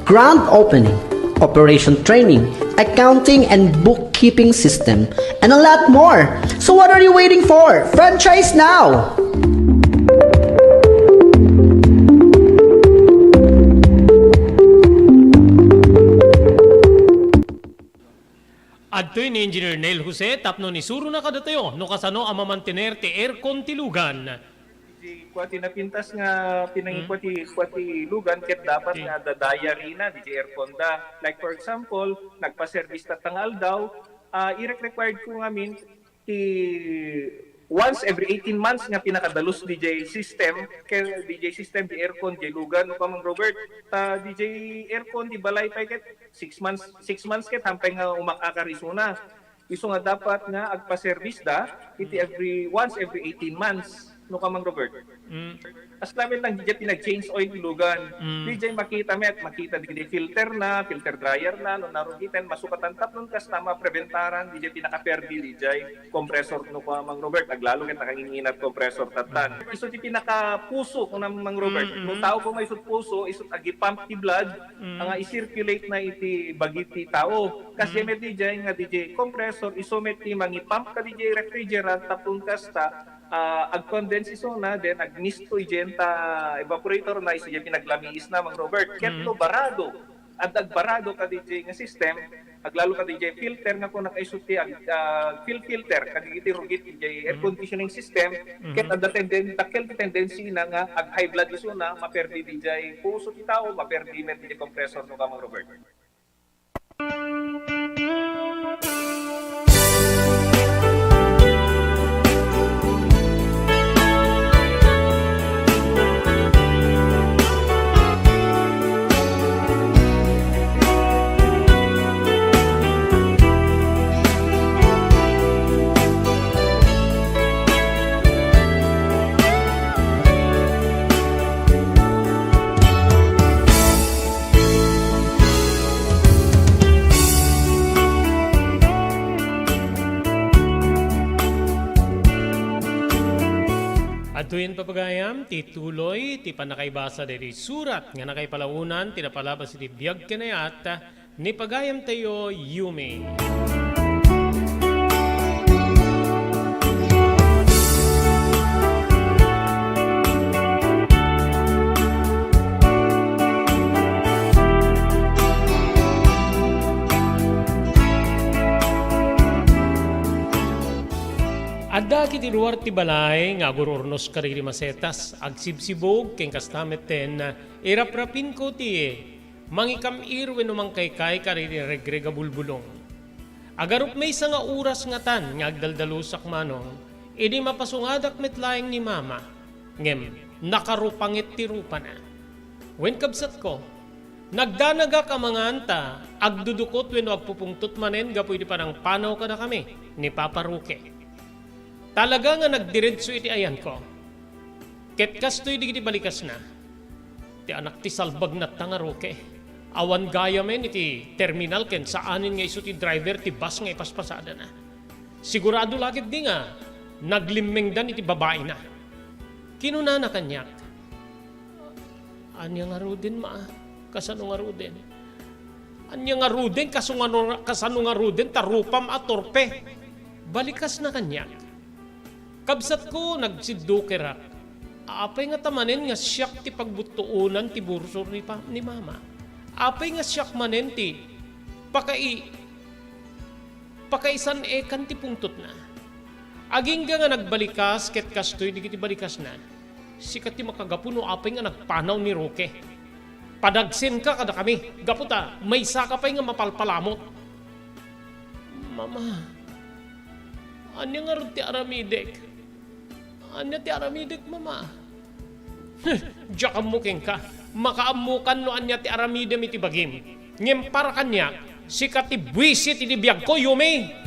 grand opening, operation training, accounting and bookkeeping system, and a lot more. So what are you waiting for? Franchise now! Adtoy ni Engineer Neil Jose tapno isurona kadatayo no kasano a mamantener ti aircon ti lugan. Di kua ti napintas nga pinangikua ti, kua ti lugan ket dapat nga adda diary na, di aircon da. Like for example, nagpa-service tatta nga aldaw, ah, irek-required ko ngamin ti once every eighteen months nga pinakadalus D J system, kay D J system, di aircon, di lugan, no, Kamang Robert, ta D J aircon, di balay pay ket six months, six months ket hampay nga umakakar isuna. Isu nga dapat nga agpa-service da iti every, once every eighteen months, no, Kamang Robert. Mm. As lamin lang, di jay pinag-change oil ti lugan. Mm. Di jay makita met, makita di, di filter na, filter dryer na, no, narugiten, masukatan tapnon kasta mapreventaran, di jay pinakaperdi, di jay compressor, no, Kamang Robert, aglalo ket nakanginginat compressor tatan. Mm. Isu ti pinakapuso, kuna Mang Robert. Mm, mm. No tao ko may isut puso, isut agi-pump ti blood, mm, nga i-circulate na iti bagi ti tao. Kas, mm, met di jay nga di jay compressor, isu met ti mangi-pump ka di jay refrigerant, tapno kasta, ah, ag-condense isuna, then agmisto idiay ta evaporator na, isu diay pinaglamiis na, Mang Robert. Ket, mm, no barado, adda agbarado ka di jay nga system, aglalo ka di jay filter nga kuna kaisu ti ag-, ah, fil-, filter kadagiti rugit di jay air, mm, conditioning system, mm-hmm, ket adda tenden-, dakkel ti tendency na nga ag-high blood isuna, maperdi di jay puso ti tao, maperdi met di jay compressor, no, Kamang Robert. Adtoyen, pagayam, ti tuloy ti pannakaibasa daytoy surat nga nakaipalaonan ti napalabas iti biag ken ayat ni pagayamtayo, Yumi. Adda ket iti luar ti balay nga agururnos kadagiti masetas, agsibsibog, ken kasta metten, iraprapinko ti mangikam-ir wenno mangkaykay kadagiti regreg a bulbulong. Agarup maysa nga oras ngatan nga agdaldalusak manong, idi mapasungadak met laeng ni Mama, ngem nakarupanget ti rupana. Wen, kabsatko, nagdanagak a mangan ta agdudukot wenno agpupungtot manen gapu iti panangpanaw kadakami ni Papa Roque. Talaga nga nagdiretso iti ayanko. Ket kastoy dagiti balikasna, "Ti anak ti salbagna ta nga Roque. Awan gayamen iti terminal ken saanen nga isu ti driver ti bus nga ipaspasadana. Sigurado la ketdi nga naglimmengdan iti babaina. Kinunana kaniak, "Ania ngaruden, ma? Kasano ngaruden? Ania ngaruden? Kasano nga-, kasano ngaruden ta rupam a torpe?" Balikasna kaniak, "Kabsatko, nagsiddukerak. Apay ngata manen nga siak ti pagbuttuonan ti bursor ni pa-, ni mama? Apay nga siak manen ti pakai-, pakaisan-ekan ti pungtotna?" Agingga nga nagbalikas ket kastoy dagiti balikasna, "Sika ti makagapu no apay nga nagpanaw ni Roque. Padagsenka kadakami, gapu ta maysaka pay nga mapalpalamut." "Mama, ania ngarud ti aramidek? Ania ti aramidek, mama?" "Diak ammo kenka. Makaammokan no ania ti aramidem iti bagim. Ngem para kaniak, sika ti buisit iti biagko, Yumi."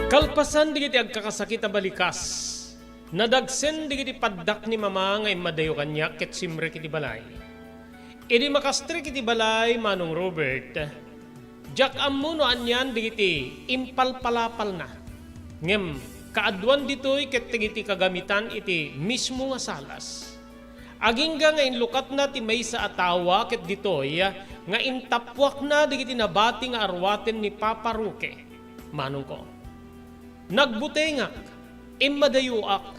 Kalpasan dagiti agkakasakit a balikas, nadagsen dagiti paddak ni mama nga immadayo kaniak ket simrek iti balay. Idi makastrek iti balay, Manong Robert, diak ammo no anian dagiti impalpalapalna. Ngem kaaduan ditoy ket dagiti kagamitan iti mismo nga salas. Agingga nga inlukatna ti maysa a tawa ket ditoy nga intappuakna dagiti nabati nga aruaten ni Papa Roque, manongko. Nagbutengak, immadayoak.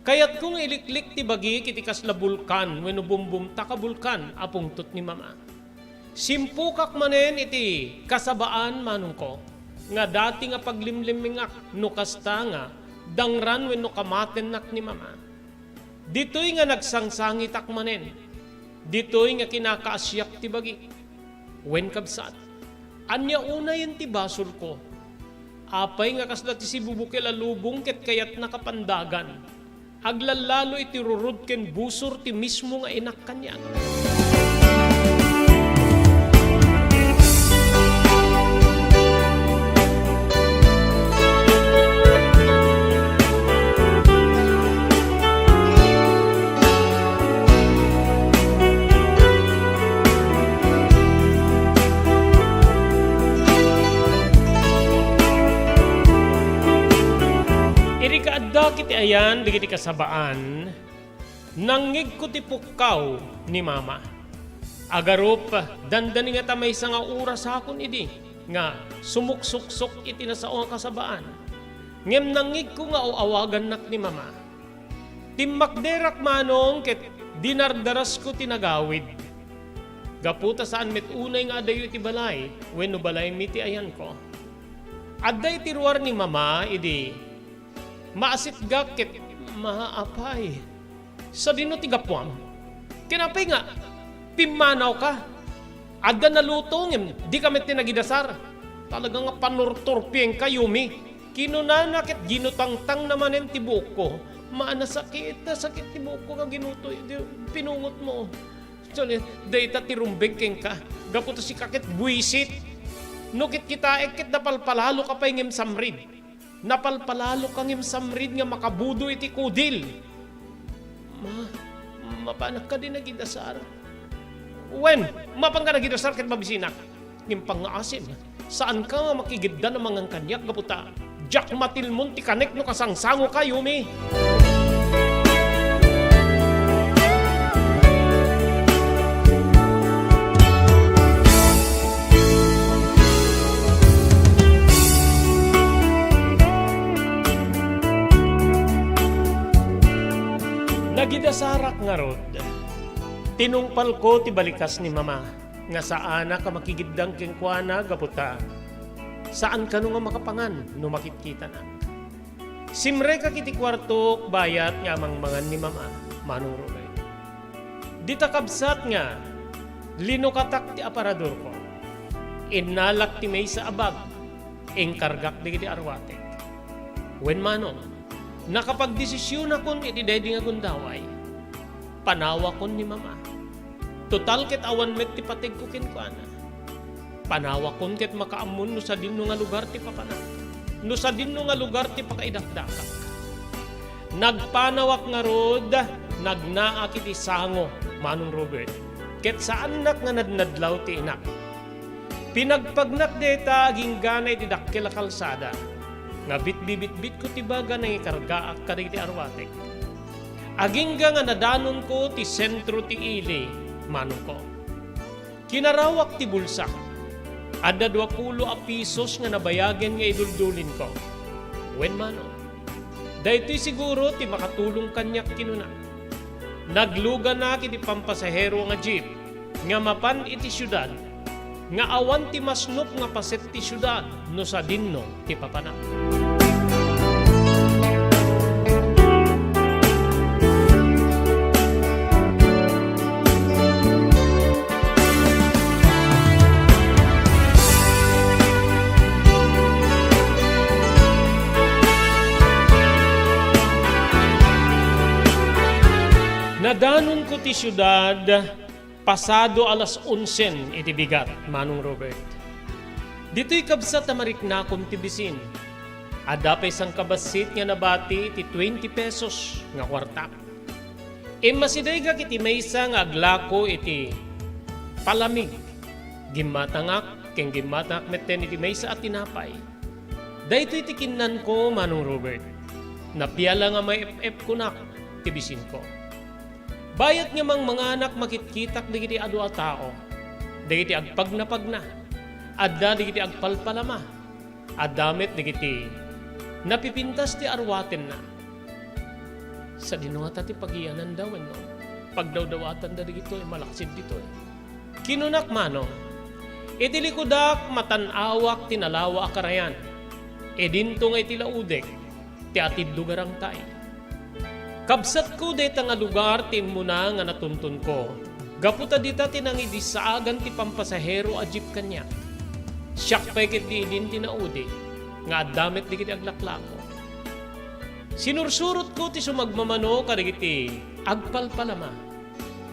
Kayatko nga iliklik ti bagik iti kasla bulkan wenno bumbumtak a bulkan a pungtot ni mama. Simpukak manen iti kasabaan, manongko, nga dati nga paglimlimmingak no kasta nga dangran wenno kamatennak ni mama. Ditoy nga nagsangsangitak manen. Ditoy nga kinakaasiak ti bagik. Wen, kabsat, ania unayen ti basolko? Apay nga kasla ti sibubukel a lubong ket kayatna kapandagan? Aglallalo iti rurod ken busor ti mismo nga inak kaniak. Idi kaaddak iti ayan dagiti kasabaan, nangngegko ti pukkaw ni Mama. Agarup, dandani ngata maysa nga orasakon idi nga sumuksuksok iti nasao nga kasabaan. Ngem nangngegko nga aw-awagannak ni Mama. Timmakderak, Manong, ket dinardarasko ti nagawid. Gapu ta saan met unay nga adayo iti balay wenno balaymi ti ayanko. Adda iti ruar ni Mama idi maasitgak ket, "Ma, apay, sadino ti gapuam? Ken apay nga pimmanawka? Adda naluto ngem dika met ti nagidasar. Talaga nga panurturpiengka, Yumi." Kinunana ket ginutangtangna manen ti buokko. "Ma, nasakit, nasakit ti buokko nga ginutoy, di, pinungotmo. Actually, dayta ti rumbeng kenka, gapu ta sika ket buisit. No kitkitaek ket napalpalaloka pay ngem samrid. Napalpalaloka ngem samrid nga makabudo iti kudil." "Ma, mapanak kadi nagidasar?" "Wen, mapanka nagidasar ket mabisinak. Ngem pangngaasim, saanka nga makigiddan a mangan kaniak gapu ta diak matilmon ti kanek no kasangsangoka, Yumi." Nagidasarak ngarud. Tinungpalko ti balikas ni Mama nga saanak a makigiddan kenkuana gapu ta saan kano nga makapangan no makitkitanak. Simrekak iti kuartok bayat nga amangmangan ni Mama, Manong Ruben. Dita kabsat nga linukatak ti aparadorko. Innalak ti maysa a bag, inkargak dagiti aruatek. Wen mano, nakapagdesisionakon iti daydi nga gundaway. Panawakon ni Mama. Total ket awan met ti pategko kenkuana. Panawakon ket makaammon no sadinno nga lugar ti papanak, no sadinno nga lugar ti pakaidakdakak. Nagpanawak ngarud, nagnaak iti sango, Manong Robert, ket saannak nga nadnadlaw ti inak. Pinagpagnak dayta aginggana iti dakkel a kalsada nga bitbibitbitko ti baga nangikargaak kadagiti arwatek. Agingga nga nadanonko ti sentro ti ili, manongko. Kinarawak ti bulsak. Adda duapulo a pisos nga nabayagen nga iduldulinko. Wen mano, daytoy siguro ti makatulong kaniak, kinuna. Nagluganak iti pampasahero nga jeep nga mapan iti siudad, nga awan ti masnop nga paset ti siudad no sadinno ti papanak. Nadanonko ti siudad, pasado alas onsen iti bigat, Manong Robert. Ditoy kabsat a mariknakon ti bisin. Adda pay sangkabassit nga nabati iti twenty pesos nga kuarta. Immasidegak iti maysa nga aglako iti palamig. Gimmatangak ken gimmatangak metten iti maysa a tinapay. Daytoy ti kinnanko, Manong Robert. Napiala nga maep-epkonak ti bisinko. Bayat nga mangmanganak, makitkitak dagiti adu a tao, dagiti agpagnapagna, adda dagiti agpalpalama, adda met dagiti napipintas ti arwatenna. Sadino ngata ti pagiyananda wenno pagdawdawatanda dagitoy malaksid ditoy? Kinunak mano, iti likudak, matan-awak ti nalawa a karayan. Idinto nga iti laudek ti atiddo garangtay. Kabsatko dayta nga lugar ti immuna nga natuntonko, gapu ta dita ti nangidisaagan ti pampasahero a jeep kaniak. Siak pay ketdi idin ti naudi nga adda met dagiti aglaklako. Sinursurotko ti sumagmamano kadagiti agpalpalama.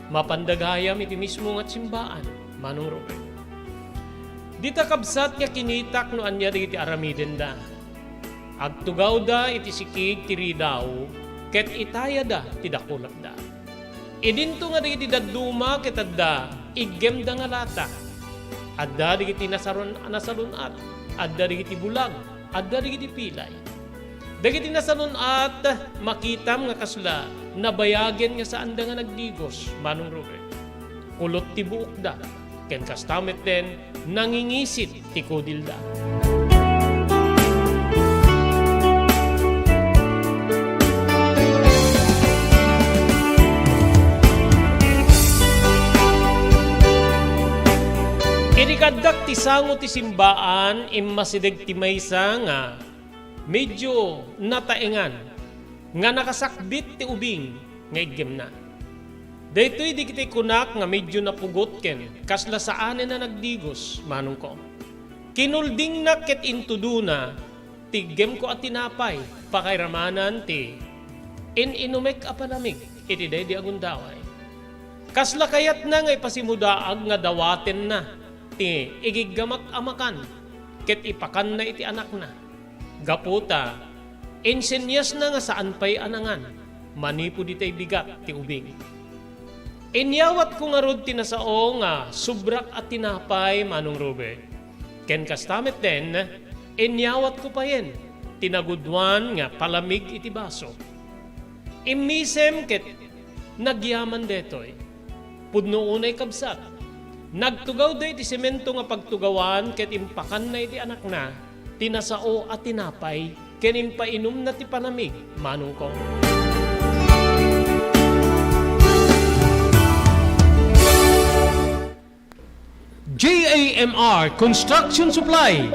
Mapanda gayam iti mismo nga simbaan, Manong Robert. Dita kabsat nga kinitak no ania dagiti aramidenda. Agtugawda iti sikig ti ridaw ket itayada ti dakulapda. Idinto nga dagiti dadduma ket adda iggemda nga lata. Adda dagiti nasaron-, nasalun-at, adda dagiti bulag, adda dagiti pilay. Dagiti nasalun-at, makitam nga kasla nabayagen nga saanda nga nagdigos, Manong Robert. Kulot ti buokda, ken kasta metten, nangingisit ti kudilda. Idi kaaddak ti sango ti simbaan, immasideg ti maysa nga medio nataengan nga nakasakbit ti ubing nga iggemna. Daytoy dagiti kunak nga medio napugot ken kasla saanen a nagdigos, manongko. Kinuldingna ket intudona ti iggemko a tinapay, pakairamanan ti in-inumek a palamig iti daydi a gundaway. Kasla kayatna nga ipasimudaag nga dawatenna ti igiggamak a makan ket ipakanna iti anakna. Gapu ta insenyasna nga saan pay a nangan manipud itay bigat ti ubing. Inyawatko ngarud ti nasao nga sobrak a tinapay, Manong Robert. Ken kasta metten, inyawatko payen ti nagudwan nga palamig iti baso. Immisem ket nagyaman daytoy. Pudno unay, kabsat. Nagtugawda iti semento nga pagtugawan ket impakanna iti anakna ti nasao a tinapay ken impainumna ti panamig, manongko. J A M R Construction Supply.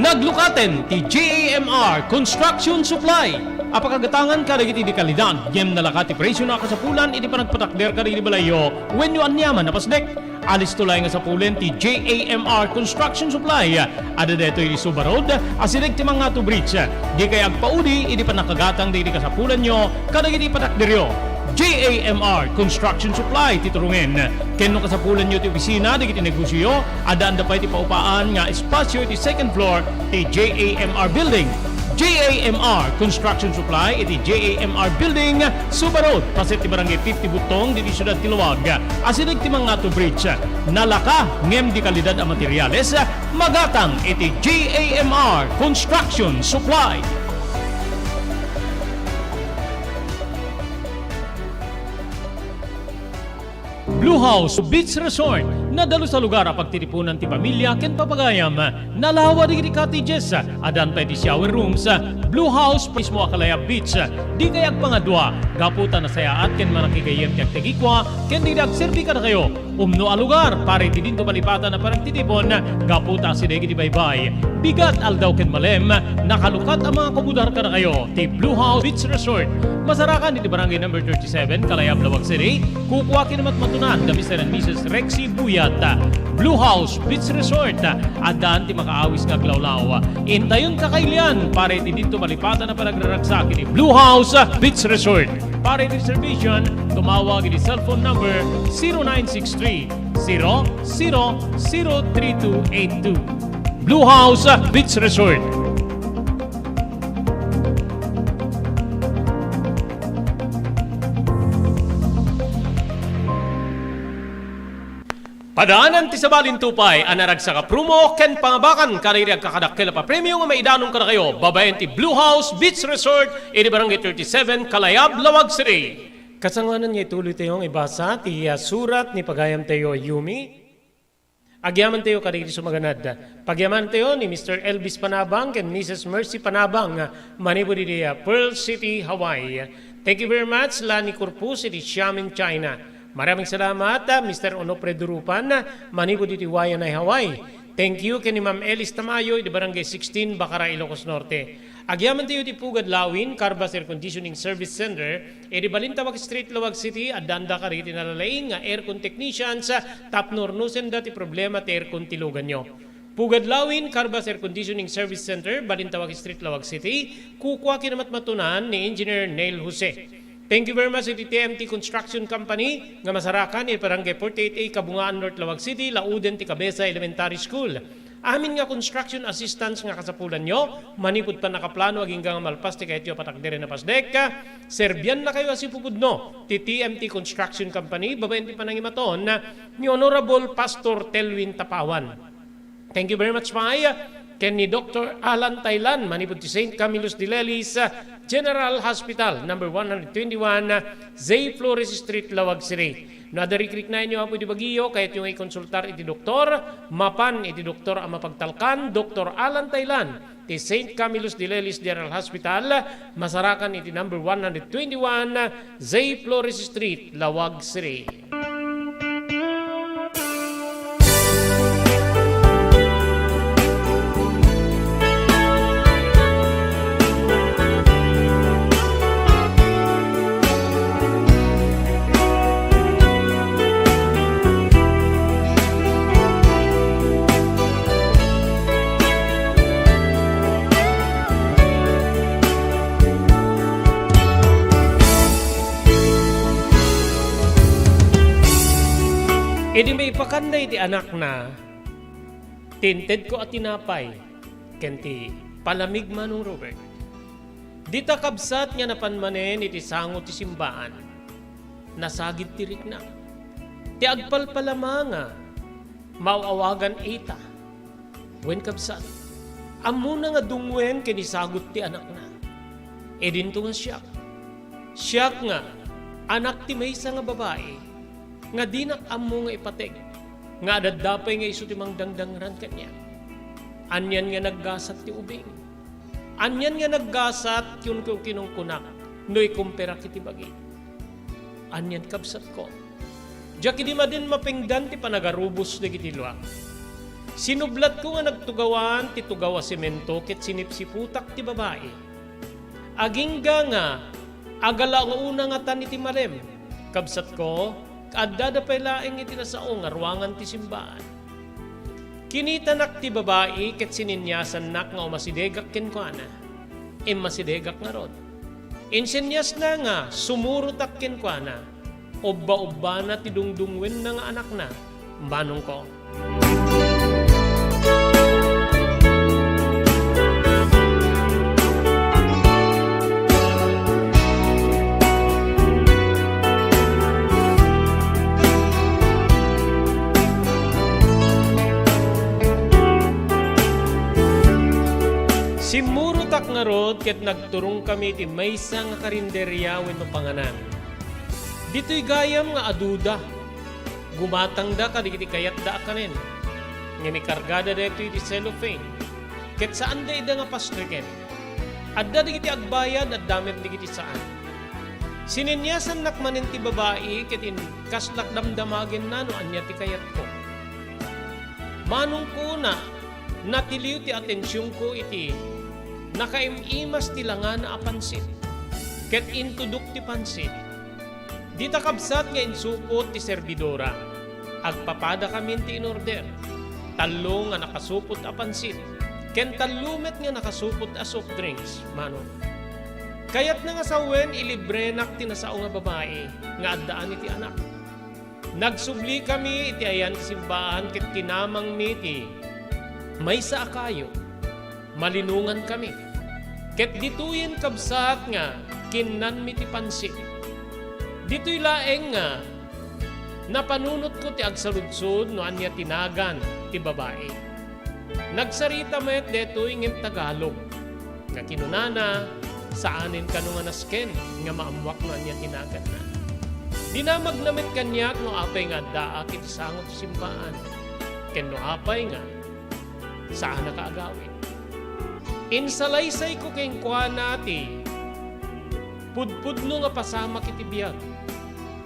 Naglukaten ti J A M R Construction Supply a pakagatangan kadagiti di kalidad, ngem nalaka ti presio na kasapulan iti panagpatakder kadagiti balayyo wenno aniaman a pasnek. Alisto laeng a sapulen ti J A M R Construction Supply. Adda daytoy iti Suba Road, asideg ti Mangato Bridge. Dikay agpaudi idi pannakagatang dagiti kasapulanyo kadagiti patakderyo. J A M R Construction Supply ti turongen. Ken no kasapulanyo ti opisina dagiti negosioyo, addaanda pay ti paupaan nga espasio iti second floor ti J A M R Building. J A M R Construction Supply iti J A M R Building, Suba Road, paset ti Barangay fifty Butong, ditoy siudad ti Laoag. Asideg ti Mangato Bridge. Nalaka ngem di kalidad a materiales, magatang iti J A M R Construction Supply. Blue House Beach Resort, nadalus a lugar a pagtitipunan ti pamilya ken papagayam. Nalawa dagiti cottages, addan pay ti shower rooms. Blue House mismo a Kalayab Beach. Dikay agpangadua, gapu ta nasayaat ken manakigayyem ti agtagikua ken dagiti agserbi kadakayo. Umno a lugar para iti dinto malipatan a panagtitipon, gapu ta asideg iti baybay. Bigat, aldaw ken malem, nakalukat a mga kumudar kadakayo ti Blue House Beach Resort. Masarakan iti Barangay Number thirty-seven, Kalayab, Laoag City. Kukua kinamatmatunan da Mister and Missus Rexy Buyat. Blue House Beach Resort, addan ti makaawis nga aglawlaw. Intayon kakailian para iti dinto malipatan a panagraragsak iti Blue House Beach Resort. Para iti reservation, tumawag iti cellphone number zero nine six three, zero zero zero three two eight two. Blue House Beach Resort. Padaanan ti sabali ti upay a naragsak a promo ken pangabakan kadagiti agkakadakkel a papremio nga maidanon kadakayo babaen ti Blue House Beach Resort iti Barangay thirty-seven, Kalayab, Laoag City. Kasangoanan nga ituloytayo nga ibasa ti, ah, surat ni pagayamtayo, Yumi. Agyamantayo kadagiti sumaganad. Pagyamantayo ni Mister Elvis Panabang ken Missus Mercy Panabang, ah, manipud iti, ah, Pearl City, Hawaii. Thank you very much, Lani Corpus iti Xiamen, China. Maraming salamat, ah, Mister Onofre Durupan, ah, manipud iti Waianae, Hawaii. Thank you ken ni Ma'am Elis Tamayo iti Barangay sixteen, Bacara, Ilocos Norte. Agyamantayo iti Pugad Lawin, Carbas Air Conditioning Service Center, iti Balintawak Street, Laoag City, addaanda kadagiti nalalaing nga aircon technicians, tapno urnosenda ti problema ti aircon ti luganyo. Pugad Lawin, Carbas Air Conditioning Service Center, Balintawak Street, Laoag City, kukua kinamatmatunan ni Engineer Neil Jose. Thank you very much iti T M T Construction Company nga masarakan iti Barangay forty-eight A, Kabungaan North, Laoag City, lauden ti Cabeza Elementary School. Amin nga construction assistance nga kasapulanyo, manipud pannakaplano agingga nga malpas ti kayatyo a patakderen a pasdek, serbiannakayo a sipupudno ti T M T Construction Company babaen ti panangimaton ni Honorable Pastor Telwin Tapawan. Thank you very much, pay. Ken ni Doctor Alan Tailan, manipud ti Saint Camillus de Lelis, uh, General Hospital, number one hundred twenty-one, uh, Zay Flores Street, Laoag City. No adda rikriknaenyo, Apo, iti bagiyo, kayatyo nga ikonsultar iti doktor, mapan iti doktor a mapagtalkan, Doktor Alan Tailan, ti Saint Camillus de Lelis General Hospital, masarakan iti number one hundred twenty-one, Zay Flores Street, Laoag City. Idi maipakanna iti anakna ti intedko a tinapay ken ti palamig, Manong Robert, dita kabsat nga napan manen iti sango ti simbaan, nasagid ti rikna. Ti agpalpalama nga maaw-awagan ita. Wen, kabsat, ammona nga dungwen ken isagut ti anakna. Idinto nga siak. Siak nga anak ti maysa nga babai nga dinak ammo nga ipateg, nga adda pay nga isu ti mangdangdangran kaniak. Anian nga naggasat ti ubing. Anian nga naggasat, kun-, kun-, kinunkunak no ikumperak iti bagi. Anian, kabsatko? Diak idi maden mapenggan ti panagarubos dagiti luak. Sinublatko nga nagtugawan ti tugaw a semento ket sinipsiputak ti babai. Agingga nga agalauna ngatan iti malem, kabsatko, Addada pay laeng iti nasao nga ruangan ti simbaan. Kinitanak ti babai ket sininyasannak nga umasidegak kenkuana. Immasidegak ngarud. Insinyasna nga sumurotak kenkuana. Ubba-ubbana ti dungdungwenna nga anakna, manongko. Simmurotak ngarud ket nagturongkami iti maysa nga karinderia wenno panganan. Ditoy gayam nga aduda. Gumatangda kadagiti kayatda a kanen. Ngem ikargada daytoy iti cellophane. Ket saanda ida nga pastreken. Adda dagiti agbayad, adda met dagiti saan. Sininyasannak manen ti babai ket inkaslak damdamagenna no ania ti kayatko. Manongko, natiliw ti atensionko iti nakaim-imas ti langana a pansit. Ket intudok ti pansit. Dita kabsat nga insupot ti serbidora, agpapadakamin ti inorder. Tallo nga nakasupot a pansit, ken tallo met nga nakasupot a soft drinks, manong. Kayatna nga sawen, ilibrenak ti nasao nga babai nga addaan iti anak. Nagsublikami iti ayan ti simbaan ket tinamangmi ti maysa a kayo. Malinongankami. Ket ditoyen kabsat nga kinnanmi ti pansit. Ditoy laeng nga napanunotko ti agsaludsod no ania ti nagan ti babai. Nagsarita met daytoy ngem Tagalog. Nga kinunana, saanen kano nga nasken nga maammuak no ania ti naganna. Dinamagna met kaniak no apay nga addaak iti sango ti simbaan, ken no apay nga saanaka agawid. Insalaysayko kenkuana ti pudpudno nga pasamak iti biag.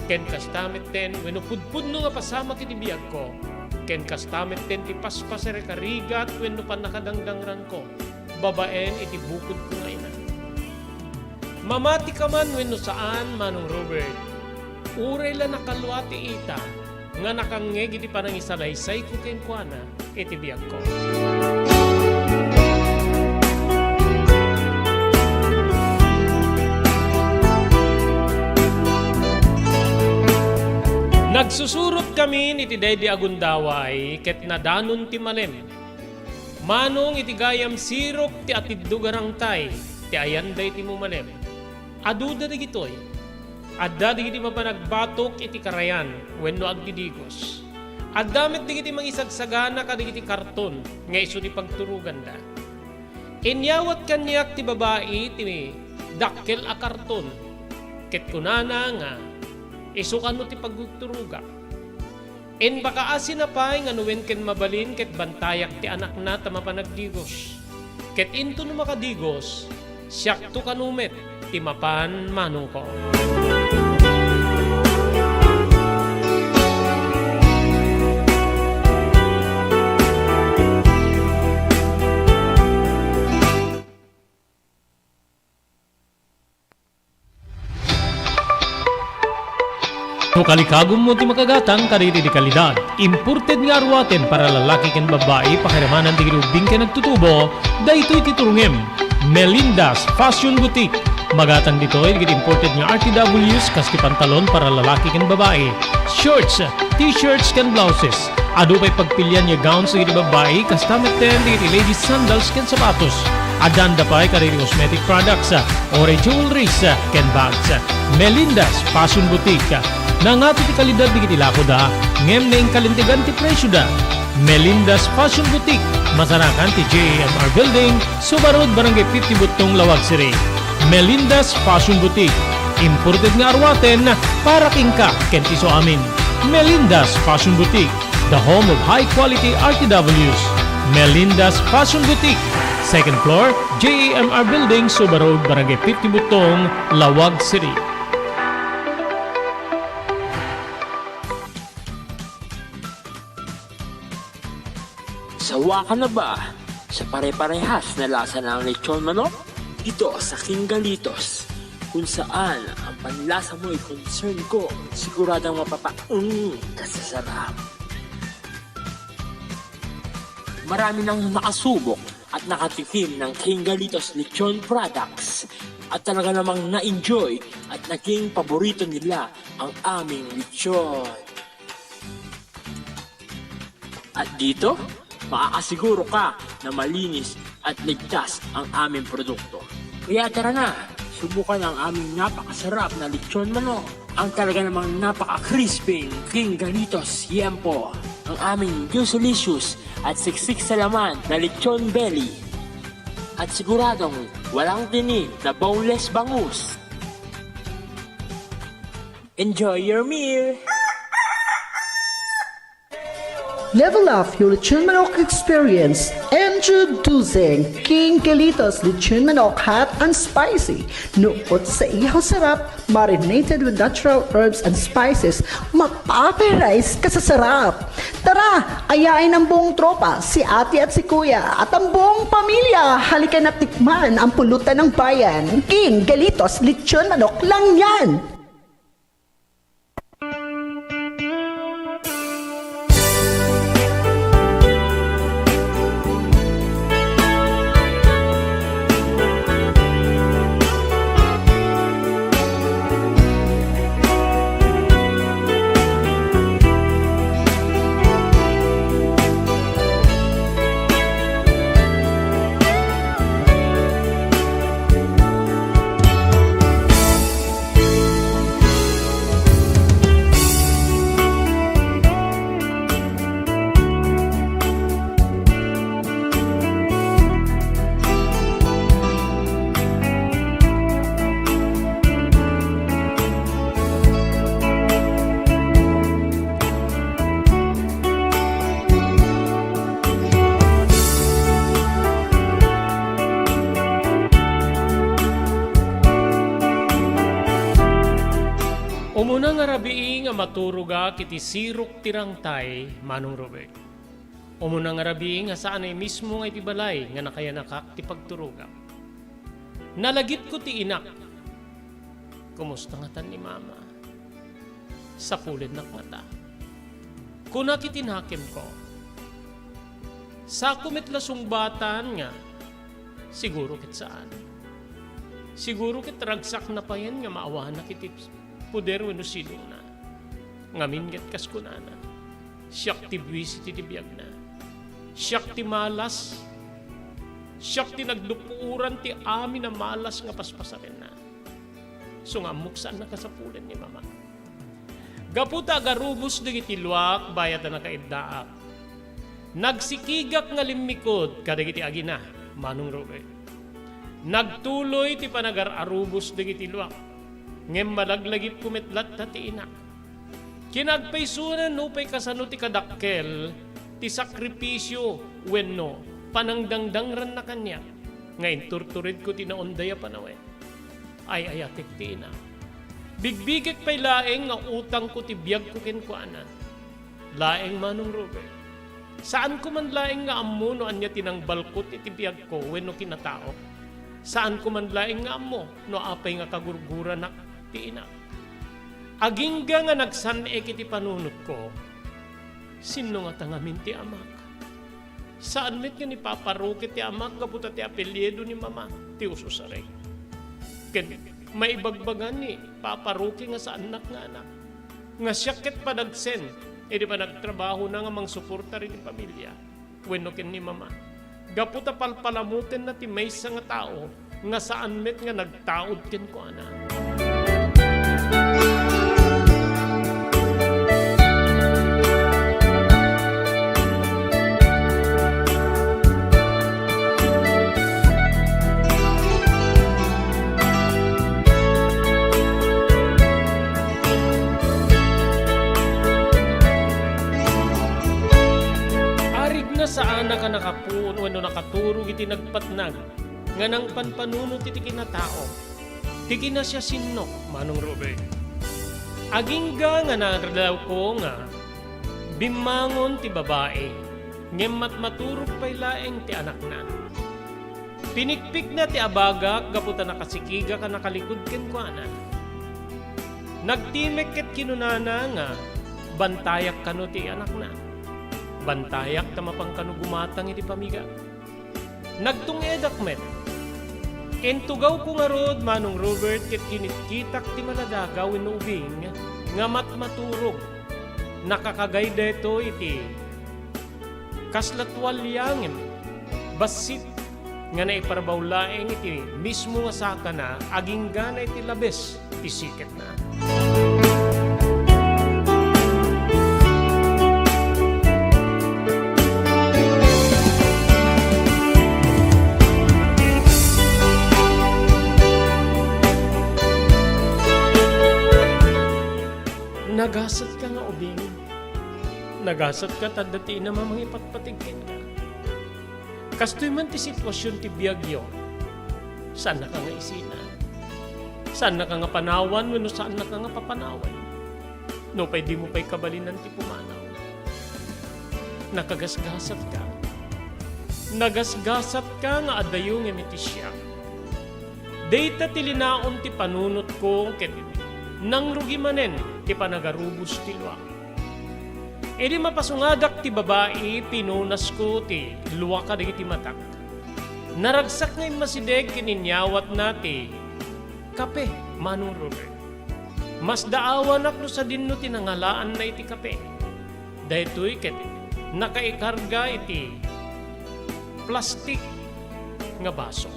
Ken kasta metten wenno pudpudno nga pasamak iti biagko, ken kasta metten ti paspasirikarigat wenno pannakadangdangrangko babaen iti bukodko nga ina. Mamatikaman wenno saan, Manong Robert, uray la nakalua ti ita nga nakangngeg iti panangisalaysayko kenkuana iti biagko. Nagsusurotkamin iti daydi a gundaway ket nadanon ti malem. Manong iti gayam sirok ti atiddo garangtay ti ayan daydi mumalem. Aduda dagitoy. Adda dagiti mapan agbatok iti karayan wenno agdidigos. Adda met dagiti mangisagsagana kadagiti karton nga isu ti pagturoganda. Inyawat kaniak ti babai ti dakkel a karton, ket kunana nga isu kano ti pagturogak. Imbakaasina pay nga no wen ken mabalin ket bantayak ti anakna ta mapan agdigos. Ket into no makadigos, siakto kano met ti mapan manongko. No kalikagummo ti makagatang kadagiti kalidad, imported nga aruaten para lalaki ken babbai, pakiramanan dagiti ubbing ken agtutubo, daytoy ti turongem. Melinda's Fashion Boutique. Magatang ditoy dagiti imported nga R T Ws, kas ti pantalon para lalaki ken babbai, shorts, t-shirts ken blouses. Adu pay pagpilian nga gowns dagiti babbai, kasta metten dagiti ladies sandals ken sapatos. Addanda pay kadagiti cosmetic products, uray jewelries, ken bags. Melinda's Fashion Boutique. Nangato ti kalidad dagiti lakoda, ngem naingkalintegan ti presioda. Melinda's Fashion Boutique, masarakan ti J A M R Building, Suba Road, Barangay fifty Buttong, Laoag City. Melinda's Fashion Boutique, imported nga aruaten para kenka ken ti isuamin. Melinda's Fashion Boutique, the home of high quality R T Ws. Melinda's Fashion Boutique, second floor, J A M R Building, Suba Road, Barangay fifty Buttong, Laoag City. Sawa ka na ba sa pare-parehas na lasa ng lechon manok? Dito sa King Galitos, Kung saan ang panlasa mo ay concern ko, siguradong mapapaeng ka sa sarap. Marami nang nakasubok at nakatikim ng King Galitos Lechon products at talaga namang na-enjoy at naging paborito nila ang aming lechon. At dito, makakasiguro ka na malinis at ligtas ang aming produkto. Kaya tara na, subukan ang aming napakasarap na lechon manok, ang talaga namang napaka-crispy King Galitos Yempo, ang aming juicylicious at siksik sa laman na lechon belly, at siguradong walang tinik na boneless bangus. Enjoy your meal! Level up your lechon manok experience. Introducing King Galitos Lechon Manok Hot and Spicy. Nuot sa ihaw sarap, marinated with natural herbs and spices, mapaparize ka sa sarap. Tara, ayain ang buong tropa, si ate at si kuya, at ang buong pamilya. Halika na tikman ang pulutan ng bayan. King Galitos Lechon Manok lang yan! Umuna nga rabii nga maturogak iti sirok ti rangtay, Manong Ruby. Umuna nga rabii nga saan a mismo nga iti balay nga nakayanakak ti pagturogak. Nalagipko ti inak. Kumusta ngatan ni Mama? Sapulennak ngata. Kunak iti nakemko, sako met la sungbatan nga siguro ket saan. Siguro ket ragsakna payen nga maawanak iti poder wenno sidongna. Ngamin ket kas kunana, siak ti buis iti biagna. Siak ti malas. Siak ti nagdupuoran ti amin a malas nga paspasarenna. Isu nga ammok, saan a kasapulen ni Mama. Gapu ta agarubos dagiti luak bayat a nakaiddaak, nagsikigak nga limmikod kadagiti agina, Manong Ruby. Nagtuloy ti panagar-arubos dagiti luak, ngem malaglagipko met latta ti inak. Kinagpaysonan nupay kasano ti kadakkel ti sakripisio wenno panangdangdangranna kaniak nga inturturedko ti naunday a panawen. Ay-ayatek ti ina. Bigbigek pay laeng nga utangko ti biagko kenkuana. Laeng, Manong Ruby. Saanko man laeng nga ammo no ania ti nangbalkot iti biagko wenno kinataok. Saanko man laeng nga ammo no apay nga kagurguranak ti ina. Agingga nga nagsan-ek iti panunotko, sinno ngata ngamin ti amak? Saan met nga ni Papa Roque ti amak gapu ta ti apelyido ni Mama ti ususarek. Ken maibagbaga ni Papa Roque nga saannak nga anak, nga siak ket panagsen iti panagtrabahona nga mangsuportar iti pamilya wenno ken ni Mama, gapu ta palpalamotenna ti maysa nga tao nga saan met nga nagtaud kenkuana. Arigna saanak a nakapuon wenno nakaturog iti nagpatnag nga nangpanpanunot iti kinatao, ti kinasiasinnok, Manong Ruby. Agingga nga naridawko nga bimmangon ti babai, ngem matmaturog pay laeng ti anakna. Pinikpikna ti abagak gapu ta nakasikigak a nakalikud kenkuana. Nagtimek ket kinunana nga, "Bantayak kano ti anakna. Bantayak ta mapan kano gumatang iti pamigak." Nagtung-edak met. Intugawko ngarud, Manong Robert, ket kinitkitak ti maladaga wenno ubing nga matmaturog. Nakakagay daytoy iti kasla tualia ngem bassit nga naiparbaw laeng iti mismo nga sakana agingga na iti labes ti siketna. Nagasatka nga ubing. Nagasatka ta adda ti inam a mangipatpatig kenka. Kastoy man ti situasion ti biagyo. Saannaka nga isina. Saannaka nga panawan wenno saannaka nga papanawen. Nupay dimo pay kabalinan ti pumanaw. Nakagasgasatka. Nagasgasatka nga adayo nga mitisiak. Dayta ti linaon ti panunotko ket nangrugi manen ti panagarubos ti luak. Idi mapasungadak ti babai, pinunasko ti lua kadagiti matak. Naragsak nga immasideg ken inyawatna ti kape, Manong Robert. Masdaawanak no sadinno ti nangalaanna iti kape. Daytoy ket nakaikarga iti plastik nga baso.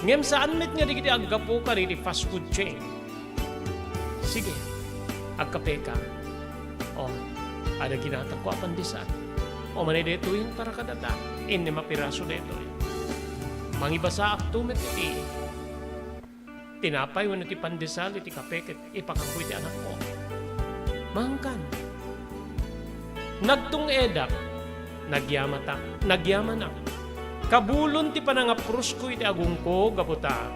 Ngem saan met nga dagiti aggapu kadagiti fast food chain. Sige, agkapeka. O, adda ginatakko a pandesal. O, manay daytoy para kadata. Innem a piraso daytoy. Mangibasaakto met iti tinapay wenno ti pandesal iti kape ket ipakangko iti anakko. Mangkan. Nagtung-edak, nagyamatak, nagyamanak. Kabulon ti panangaprusko iti agongko gapu ta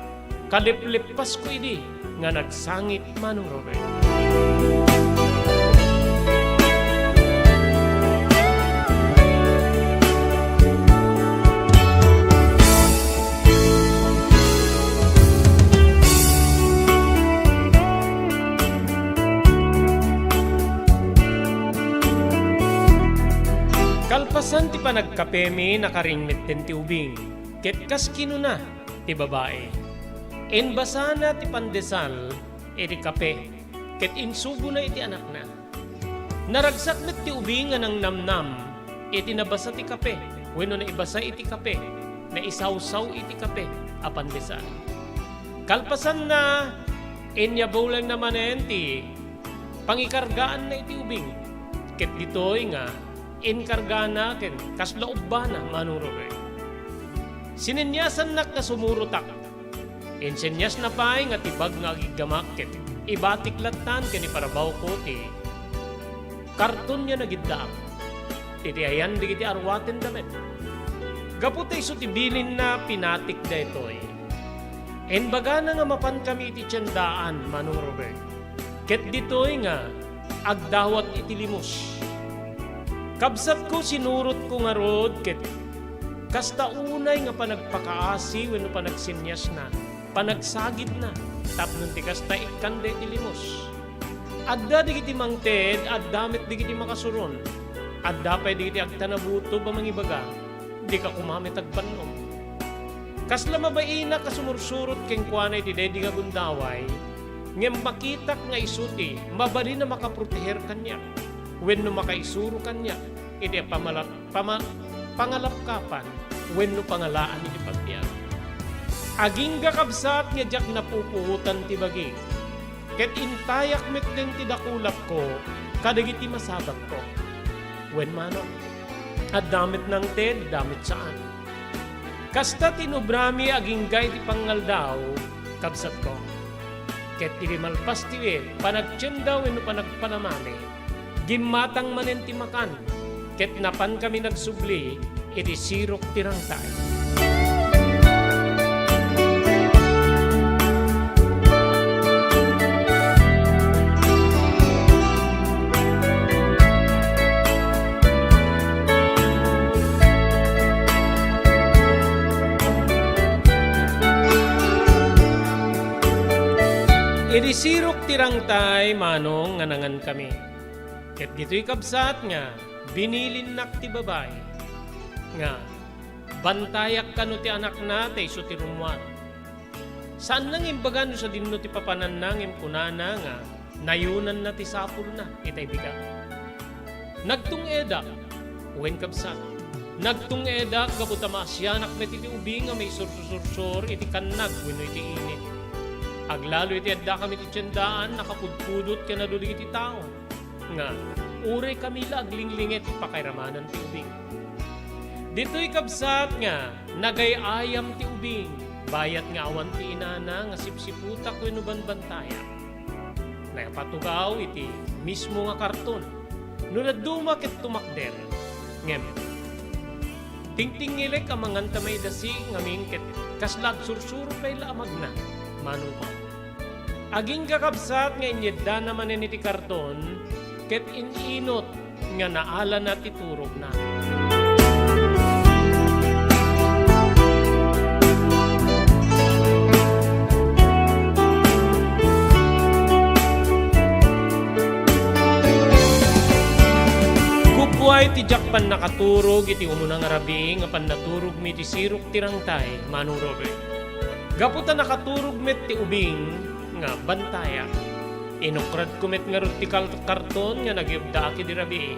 kaliplippasko idi nga nagsangit Manong Robert. Kalpasan ti panagkapemi, nakaring metten ti ubing, ket kas kinuna ti babai, inbasana ti pandesal iti kape, ket insubona iti anakna. Naragsak met ti ubing nga nangnamnam iti nabasa ti kape wenno naibasa iti kape, naisawsaw iti kape a pandesal. Kalpasanna, inyabulengna manen ti pangikargaanna iti ubing, ket ditoy nga inkargana ken kasla ubbana, Manong Robert. Sininyasannak nga sumurotak. Insenyasna pay nga ti bag nga agiggamak ket ibatik lattan ken iparabawko ti karton nga nagiddaak. Iti ayan dagiti arwatenda met. Gapu ta isu ti bilinna, pinatik daytoy. Imbagana nga mapankami iti tiendaan, Manong Robert. Ket ditoy nga agdawat iti limos. Kabsatko, sinurotko ngarud ket kasta unay nga panagpakaasi wenno panagsenyasna, panagsagidna, tapno ti kasta ikkanda iti limos. Adda dagiti mangted, adda met dagiti makasuron. Adda pay dagiti agtanabutob a mangibaga, "Dika koma met agbannom." Kasla mabainak a sumursurot kenkuana iti daydi nga gundaway, ngem makitak nga isu ti mabalin a makaproteher kaniak wenno makaisuro kaniak iti pamala-, pama-, pangalapkapan wenno pangalaan iti pagbiag. Agingga, kabsat, nga diak napupuotan ti bagik, ket intayak metten ti dakulapko kadagiti masabakko. Wen manok, adda met nangted, adda met saan. Kasta ti inubrami agingga iti pangaldaw, kabsatko. Ket idi malpas ti panagtienda wenno panagpalamami, gimmatang manen ti makan, ket napankami nagsubli iti sirok ti rangtay. Idi sirok ti rangtay, manong nga nangankami. Ket ditoy kabsat nga binilinnak ti babai nga bantayak kano ti anakna ta isu ti rummuar. Saanna nga imbaga no sadinno ti papananna ngem kunana nga nayunanna ti sapulna itay bigat. Nagtung-edak, wen kabsat, nagtung-edak gapu ta maasianak met iti ubing a maisursursor iti kannag wenno iti init. Aglalo iti addakami iti tiendaan, nakapudpudot ken adu dagiti tao nga uray kami la aglinglinget iti pakairamanan ti ubing. Ditoy kabsat nga nagay-ayam ti ubing, bayat nga awan ti inana nga sipsiputak wenno banbantayak. Napatugaw iti mismo nga karton. No dadduma ket tumakder. Ngem, tingtingngilek a mangan ta maidasi ngamin ket kasla agsursuro pay la a magna, manong ko. Agingga kabsat nga inyeddana manen iti karton ket in-inut nga naalana ti turogna. Kubbuay ti diak pannakaturog iti umuna nga rabii nga pannaturogmi ti sirok ti rangtay, Manong Robert. Gapu ta nakaturog met ti ubing nga bantayak, inukradko met ngarud ti kal-, karton nga nagyubdaak idi rabii.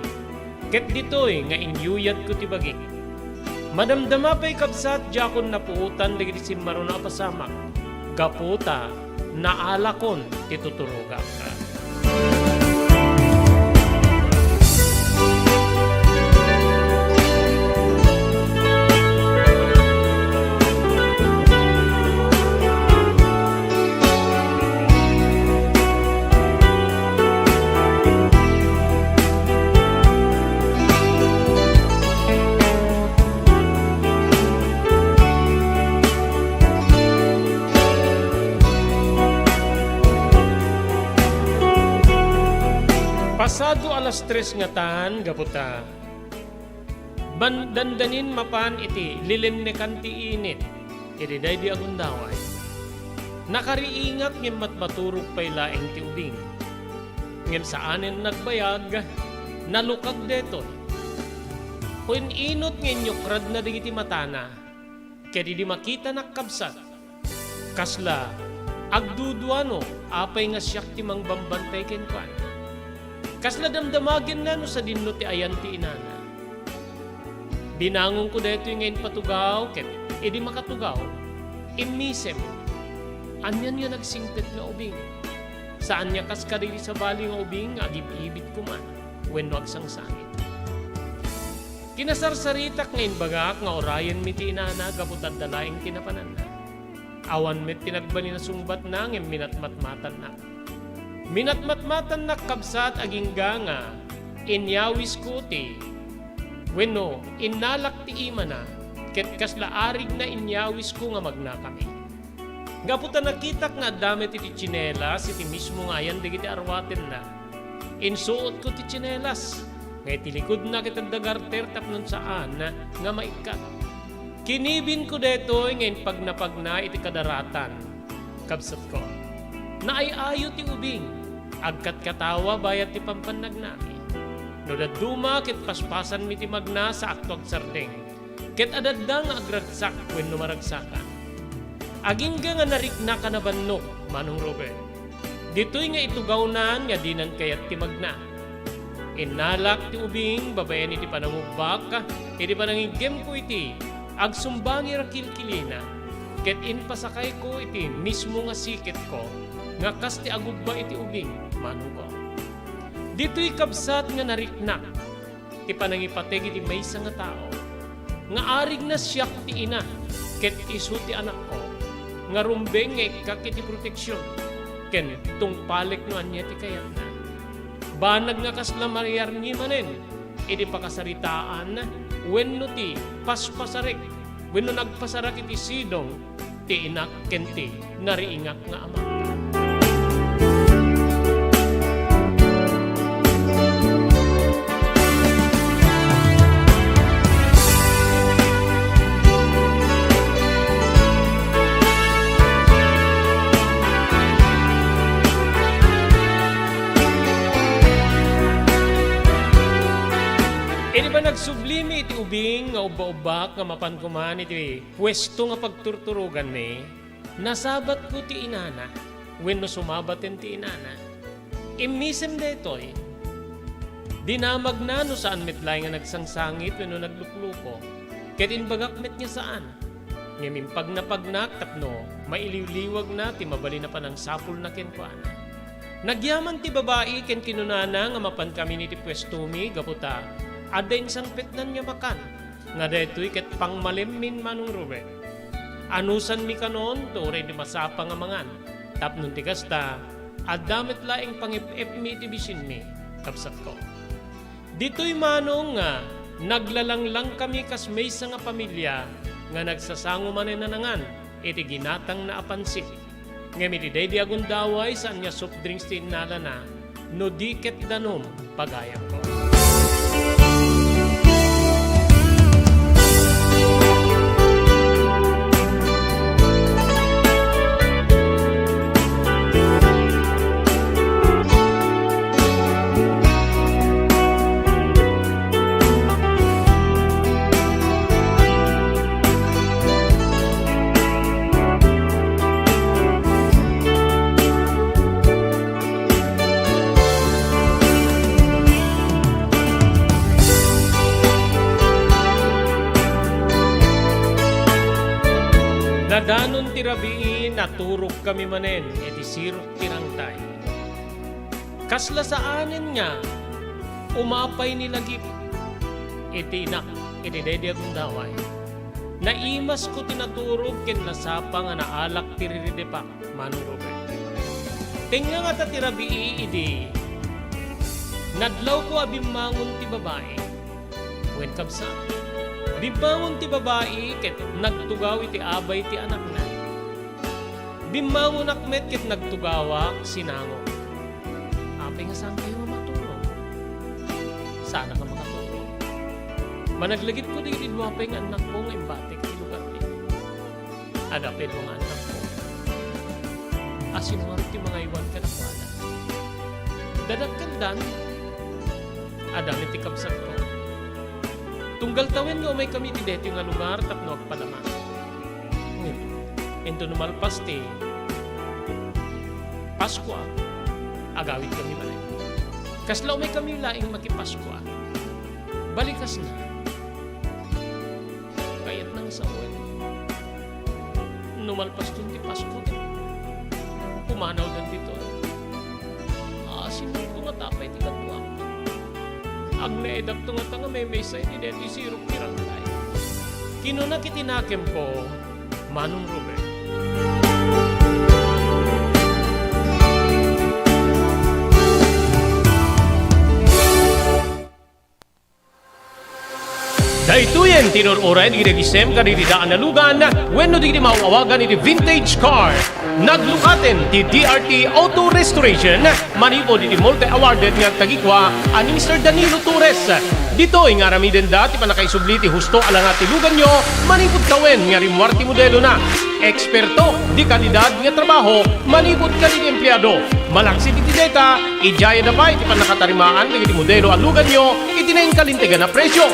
Ket ditoy nga inyuyadko ti bagik. Madamdama pay kabsat, diakon napuotan dagiti simmaruno a pasamak, gapu ta naalakon ti tuturogak. Pasado alas tres ngatan, gapu ta man-, dandanin mapan iti lilennekan ti init iti daydi a gundaway. Nakariingak ngem matmaturog pay laeng ti ubing. Ngem saanen nagbayag, nalukag daytoy. Wen inut nga inyukradna dagiti matana, ket idi makitanak, kabsat, kasla agduduano apay nga siak ti mangbambantay kenkuana. Kasla damdamagenna no sadinno ti ayan ti inana. Binangonko daytoy nga impatugaw, ket idi makatugaw, immisem. Anian nga nagsingpet nga ubing? Saan nga kas kadagiti sabali nga ubing nga agib-ibit koma wenno agsangsangit. Kinasarsaritak nga imbagak nga urayenmi ti inana gapu ta adda laeng ti napananna. Awan met ti nagbalin a sungbatna ngem minatmatmatannak. Minatmatmatannak, kabsat, agingga nga inyawisko ti, wenno, innalak ti imana, ket kasla arigna inyawisko nga magnakami. Gapu ta nakitak nga adda met iti tsinelas iti mismo nga ayan dagiti arwatenna. Insuotko ti tsinelas nga iti likudna ket adda garter tapno saan nga maikkat. Kinibinko daytoy nga impagnapagna iti kadaratan. Kabsatko, naay-ayo ti ubing, agkatkatawa bayat ti pampannagnami. No dadduma ket paspasanmi ti magna, saakto agsardeng. Ket adda nga agragsak wenno maragsakan. Agingga nga nariknak a nabannok, Manong Robert. Ditoy nga itugawnan nga dinan kayat ti magna. Innalak ti ubing babaen iti panangubbak, iti panangiggimko iti agsumbangi a kilkilina, ket impasakayko iti mismo nga siketko nga kas ti agubba iti ubing, manongko. Ditoy kabsat nga nariknak ti panangipateg iti maysa nga tao, nga arigna siak ti ina, ket isu ti anakko, nga rumbeng nga ikkak iti proteksion, ken tungpalek no ania ti kayatna. Banag nga kasla mayarngi manen iti pakasaritaan wenno ti paspasarek wenno nagpasarak iti sidong ti inak ken ti nariingak nga ama. Bing nga ubba-ubbak nga mapan koman iti puesto nga pagturturoganmi, nasabatko ti inana, wenno sumabaten ti inana. Immisem daytoy, dinamagna no saan met laeng nga nagsangsangit wenno naglukluko, ket imbagak met nga saan. Ngem impagna-pagnak tapno mailiwliwagna ti mabalin a panangsapulna kenkuana. Nagyaman ti babai ken kinunana nga mapankamin iti puestomi gapu ta adda insangpetnan nga makan, nga daytoy ket pangmalemmin, Manong Robert. Anusanmi kanon ti uray ti masapa nga mangan, tapno ti kasta, adda met laeng pangep-epmi iti bisinmi, kabsatko. Ditoy manong nga naglalanglang kami kas maysa nga pamilia nga nagsasango manen a nangan iti ginatangna a pansit. Ngem iti daydi a gundaway, saan nga soft drinks ti innalana, no di ket danum, pagayamko. Nadanon ti rabii, naturogkami manen iti sirok ti rangtay. Kasla saanen nga umapay ni lagip iti inak iti daydi a gundaway. Naimasko ti naturog ken nasapa nga naalak ti riridepak, Manong Robert. Tengnga ngata ti rabii idi nadlawko a bimmangon ti babai. Wen kabsat, bimmangon ti babai ket nagtugaw iti abay ti anakna. Bimmangonak met ket nagtugawak, sinangok. Apay nga saankayo a maturog? Saannak a makaturog. Managlagipko dagiti dua pay nga annakko nga imbatik ti lugarmi. Adda pay dua nga annakko a simmurot ti mangaywan kadakuada. Dadakkeldan. Adda met ti kabsatko. Tunggal tawen nga umaykami iti daytoy nga lugar tapno agpadama. Ngem, inton malpas ti Paskua, agawidkami manen. Kasla umaykami laeng makipaskua. Balikasna, kayatna nga sawen. No malpaston ti Pasko, pumanawdan ditoy. Ah, simmurotko ngata pay ti kaduak. Agnaedakto ngata nga maymaysa iti daytoy sirok ti rangtay. Kinuna iti nakemko, Manong Ruben. Daytoyen ti inur-uray dagiti agisem kadagiti daan a lugan wenno dagiti maaw-awagan iti vintage car. Naglukaten ti D R T Auto Restoration manipud iti multi-awarded nga agtagikua a ni Mister Danilo Torres. Ditoy nga aramidenda ti pannakaisubli ti husto a langa ti luganyo manipud tawen nga rimmuar ti modelona. Eksperto di kalidad nga trabaho manipud kadagiti empleado. Malaksid iti dayta, idiayada pay ti pannakatarimaan dagiti modelo a luganyo iti nainkalintegan a presio.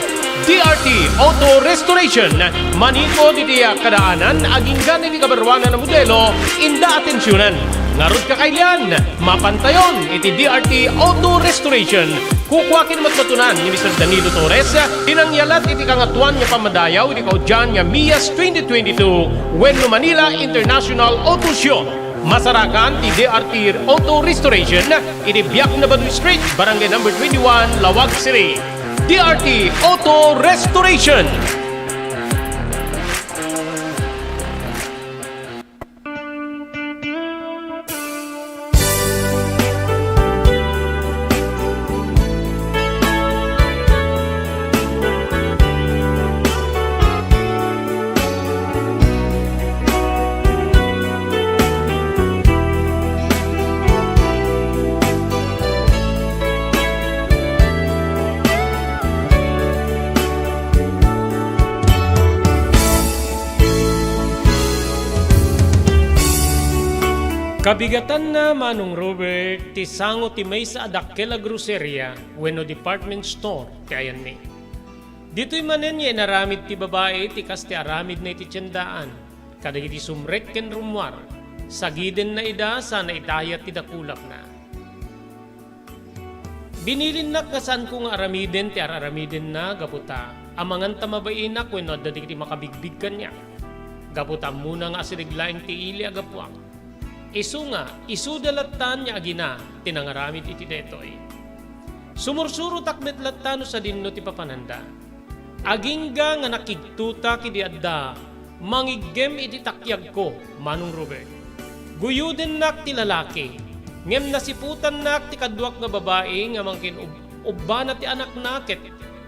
D R T Auto Restoration, manipud iti kadaanan agingga iti kabaruanan a modelo, inda atensionan. Ngarud, kakailian, mapantayon iti D R T Auto Restoration. Kukua ken matmatunan ni Mister Danilo Torres ti nangyalat iti Kangatoan nga Pammadayaw iti kaudian nga MIAS twenty twenty-two wenno Manila International Auto Show. Masarakan ti D R T Auto Restoration iti Biak na Baduy Street, Barangay Number twenty-one, Laoag City. D R T Auto Restoration. Kabigatanna, Manong Robert, ti sango ti maysa a dakkel a groceria wenno department store ti ayanmi. Ditoy manen nga inaramid ti babai ti kas ti aramidna iti tiendaan kadagiti sumrek ken rummuar. Sagidenna ida sana idayat ti dakulapna. Binilinnak nga saanko nga aramiden ti ar-aramidenna gapu ta amangan ta mabainak wenno adda dagiti makabigbig kaniak. Gapu ta ammona nga asirig laeng ti ili a gapuak. Isu nga, isuda lattan nga agina ti nangaramid iti daytoy. Sumursurotak met latta no sadinno ti papananda. Agingga nga nakigtotak idi adda mangiggem iti takiagko, Manong Robert. Guyodennak ti lalaki, ngem nasiputannak ti kaduak nga babai nga mangkin-ub-, ubbana ti anakna ket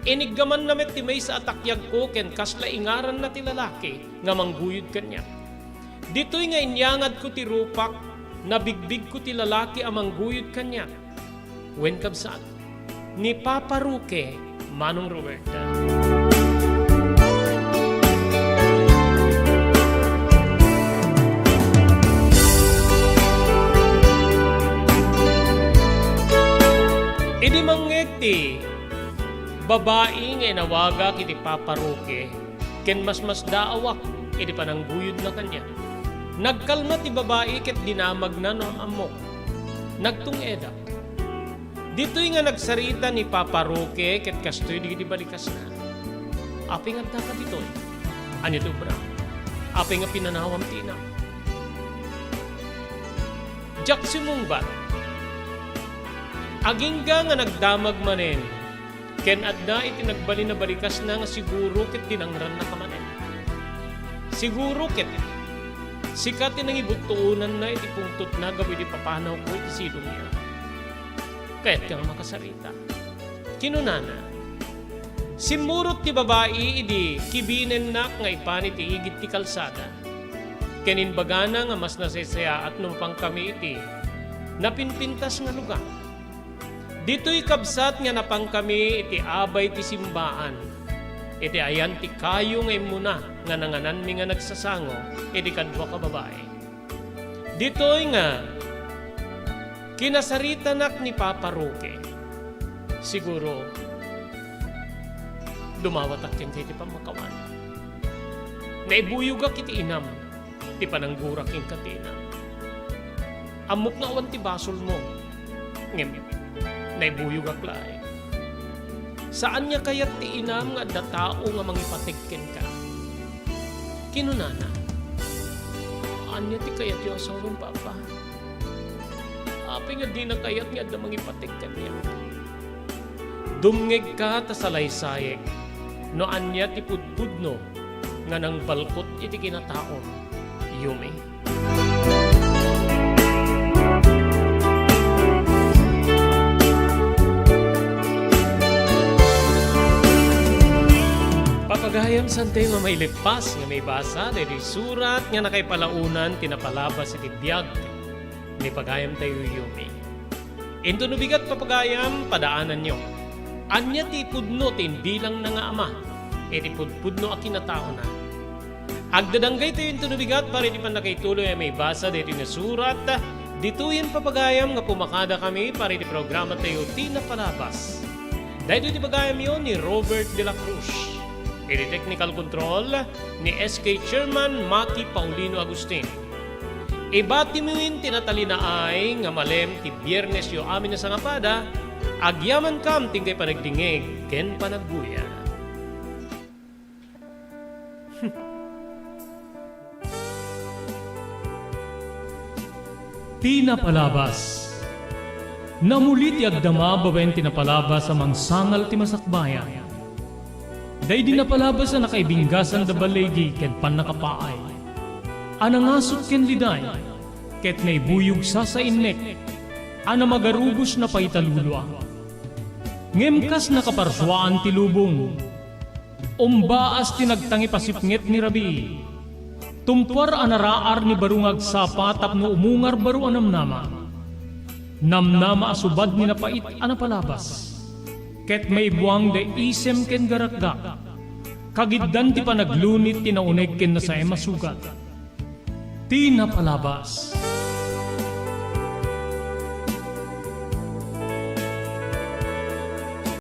iniggamanna met ti maysa a takiagko ken kasla ingaranna ti lalaki nga mangguyod kaniak. Ditoy nga inyangadko ti rupak, nabigbigko ti lalaki a mangguyod kaniak. Wen kabsat, ni Papa Roque, Manong Robert. Idi mangngeg ti babai nga inawagak iti Papa Roque, ken masmasdaawak iti panangguyodna kaniak. Nagkalma ti babai ket dinamagna no am-ammok. Nagtung-edak. Ditoy nga nagsarita ni Papa Roque ket kastoy dagiti balikasna. Apay nga addaka ditoy? Ania ti obram? Apay nga pinanawam ti inam? Diak simungbat. Agingga nga nagdamag manen, ken adda iti nagbalin a balikasna nga siguro ket dinangrannaka manen. Siguro ket sika ti nangibuttuonanna iti pungtotna gapu iti papanawko iti sidongna. Kayatka nga makasarita. Kinunana, simmurot ti babai idi kibinennak nga ipan iti igid ti kalsada. Ken imbagana nga mas nasaysayaat no mapankami iti napinpintas nga lugar. Ditoy kabsat nga napankami iti abay ti simbaan, iti ayan ti kayo nga immuna nga nangananmi nga nagsasango iti kadua ka babai. Ditoy nga kinasaritanak ni Papa Roque. Siguro, dumawatak kenka iti pammakawan. Naibuyogak iti inam ti pananggurak kenka ti inam. Ammok nga awan ti basolmo, ngem naibuyogak laeng. Saan nga kayat ti inam nga adda tao nga mangipateg kenka. Kinunana, "Ania ti kayatyo a sawen, Papa? Apay nga dina kayat nga adda mangipateg kaniak? Dumngegka ta salaysayek no ania ti pudpudno nga nangbalkot iti kinataom, Yumi." Papagayam, saantayo nga maileppas nga maibasa daytoy surat nga nakaipalaonan ti napalabas iti biag ni pagayamtayo, Yumi. Intono bigat, papagayam, padaananyo. Ania ti ipudno ti imbilangna nga ama iti pudpudno a kinataona? Agdadanggaytayo intono bigat para iti pannakaituloy a maibasa daytoy nga surat. Ditoyen, papagayam, nga pumakadakami para iti programatayo Ti Napalabas. Daytoy ti pagayamyo ni Robert de la Cruz. Iti technical control ni S K Chairman Maki Paulino Agustin. Ibatimo ti natalinaay nga malem ti Biernesyo amin a sangapada, agyamankam ti inkay panagdingngeg ken panagguya. Ti Napalabas. Namuli ti agdama babaen ti napalabas a mangsangal ti masakbayan. Daydi napalabas a nakaibinggasan da baligi ken pannakapaay, a nangasut ken liday, ket naibuyog sasainnek, a namagarubos napaita lulua. Ngem kas nakaparsuaan ti lubong, umbaas ti nagtangipasipnget ni rabii. Tumpuar a naraar ni baro nga agsapa tapno umungar baro a namnama. Namnama a subad ni napait a napalabas. Ket maibuang da isem ken garakgak. Kagiddan ti panaglunit ti nauneg ken nasaem a sugat. Ti Napalabas.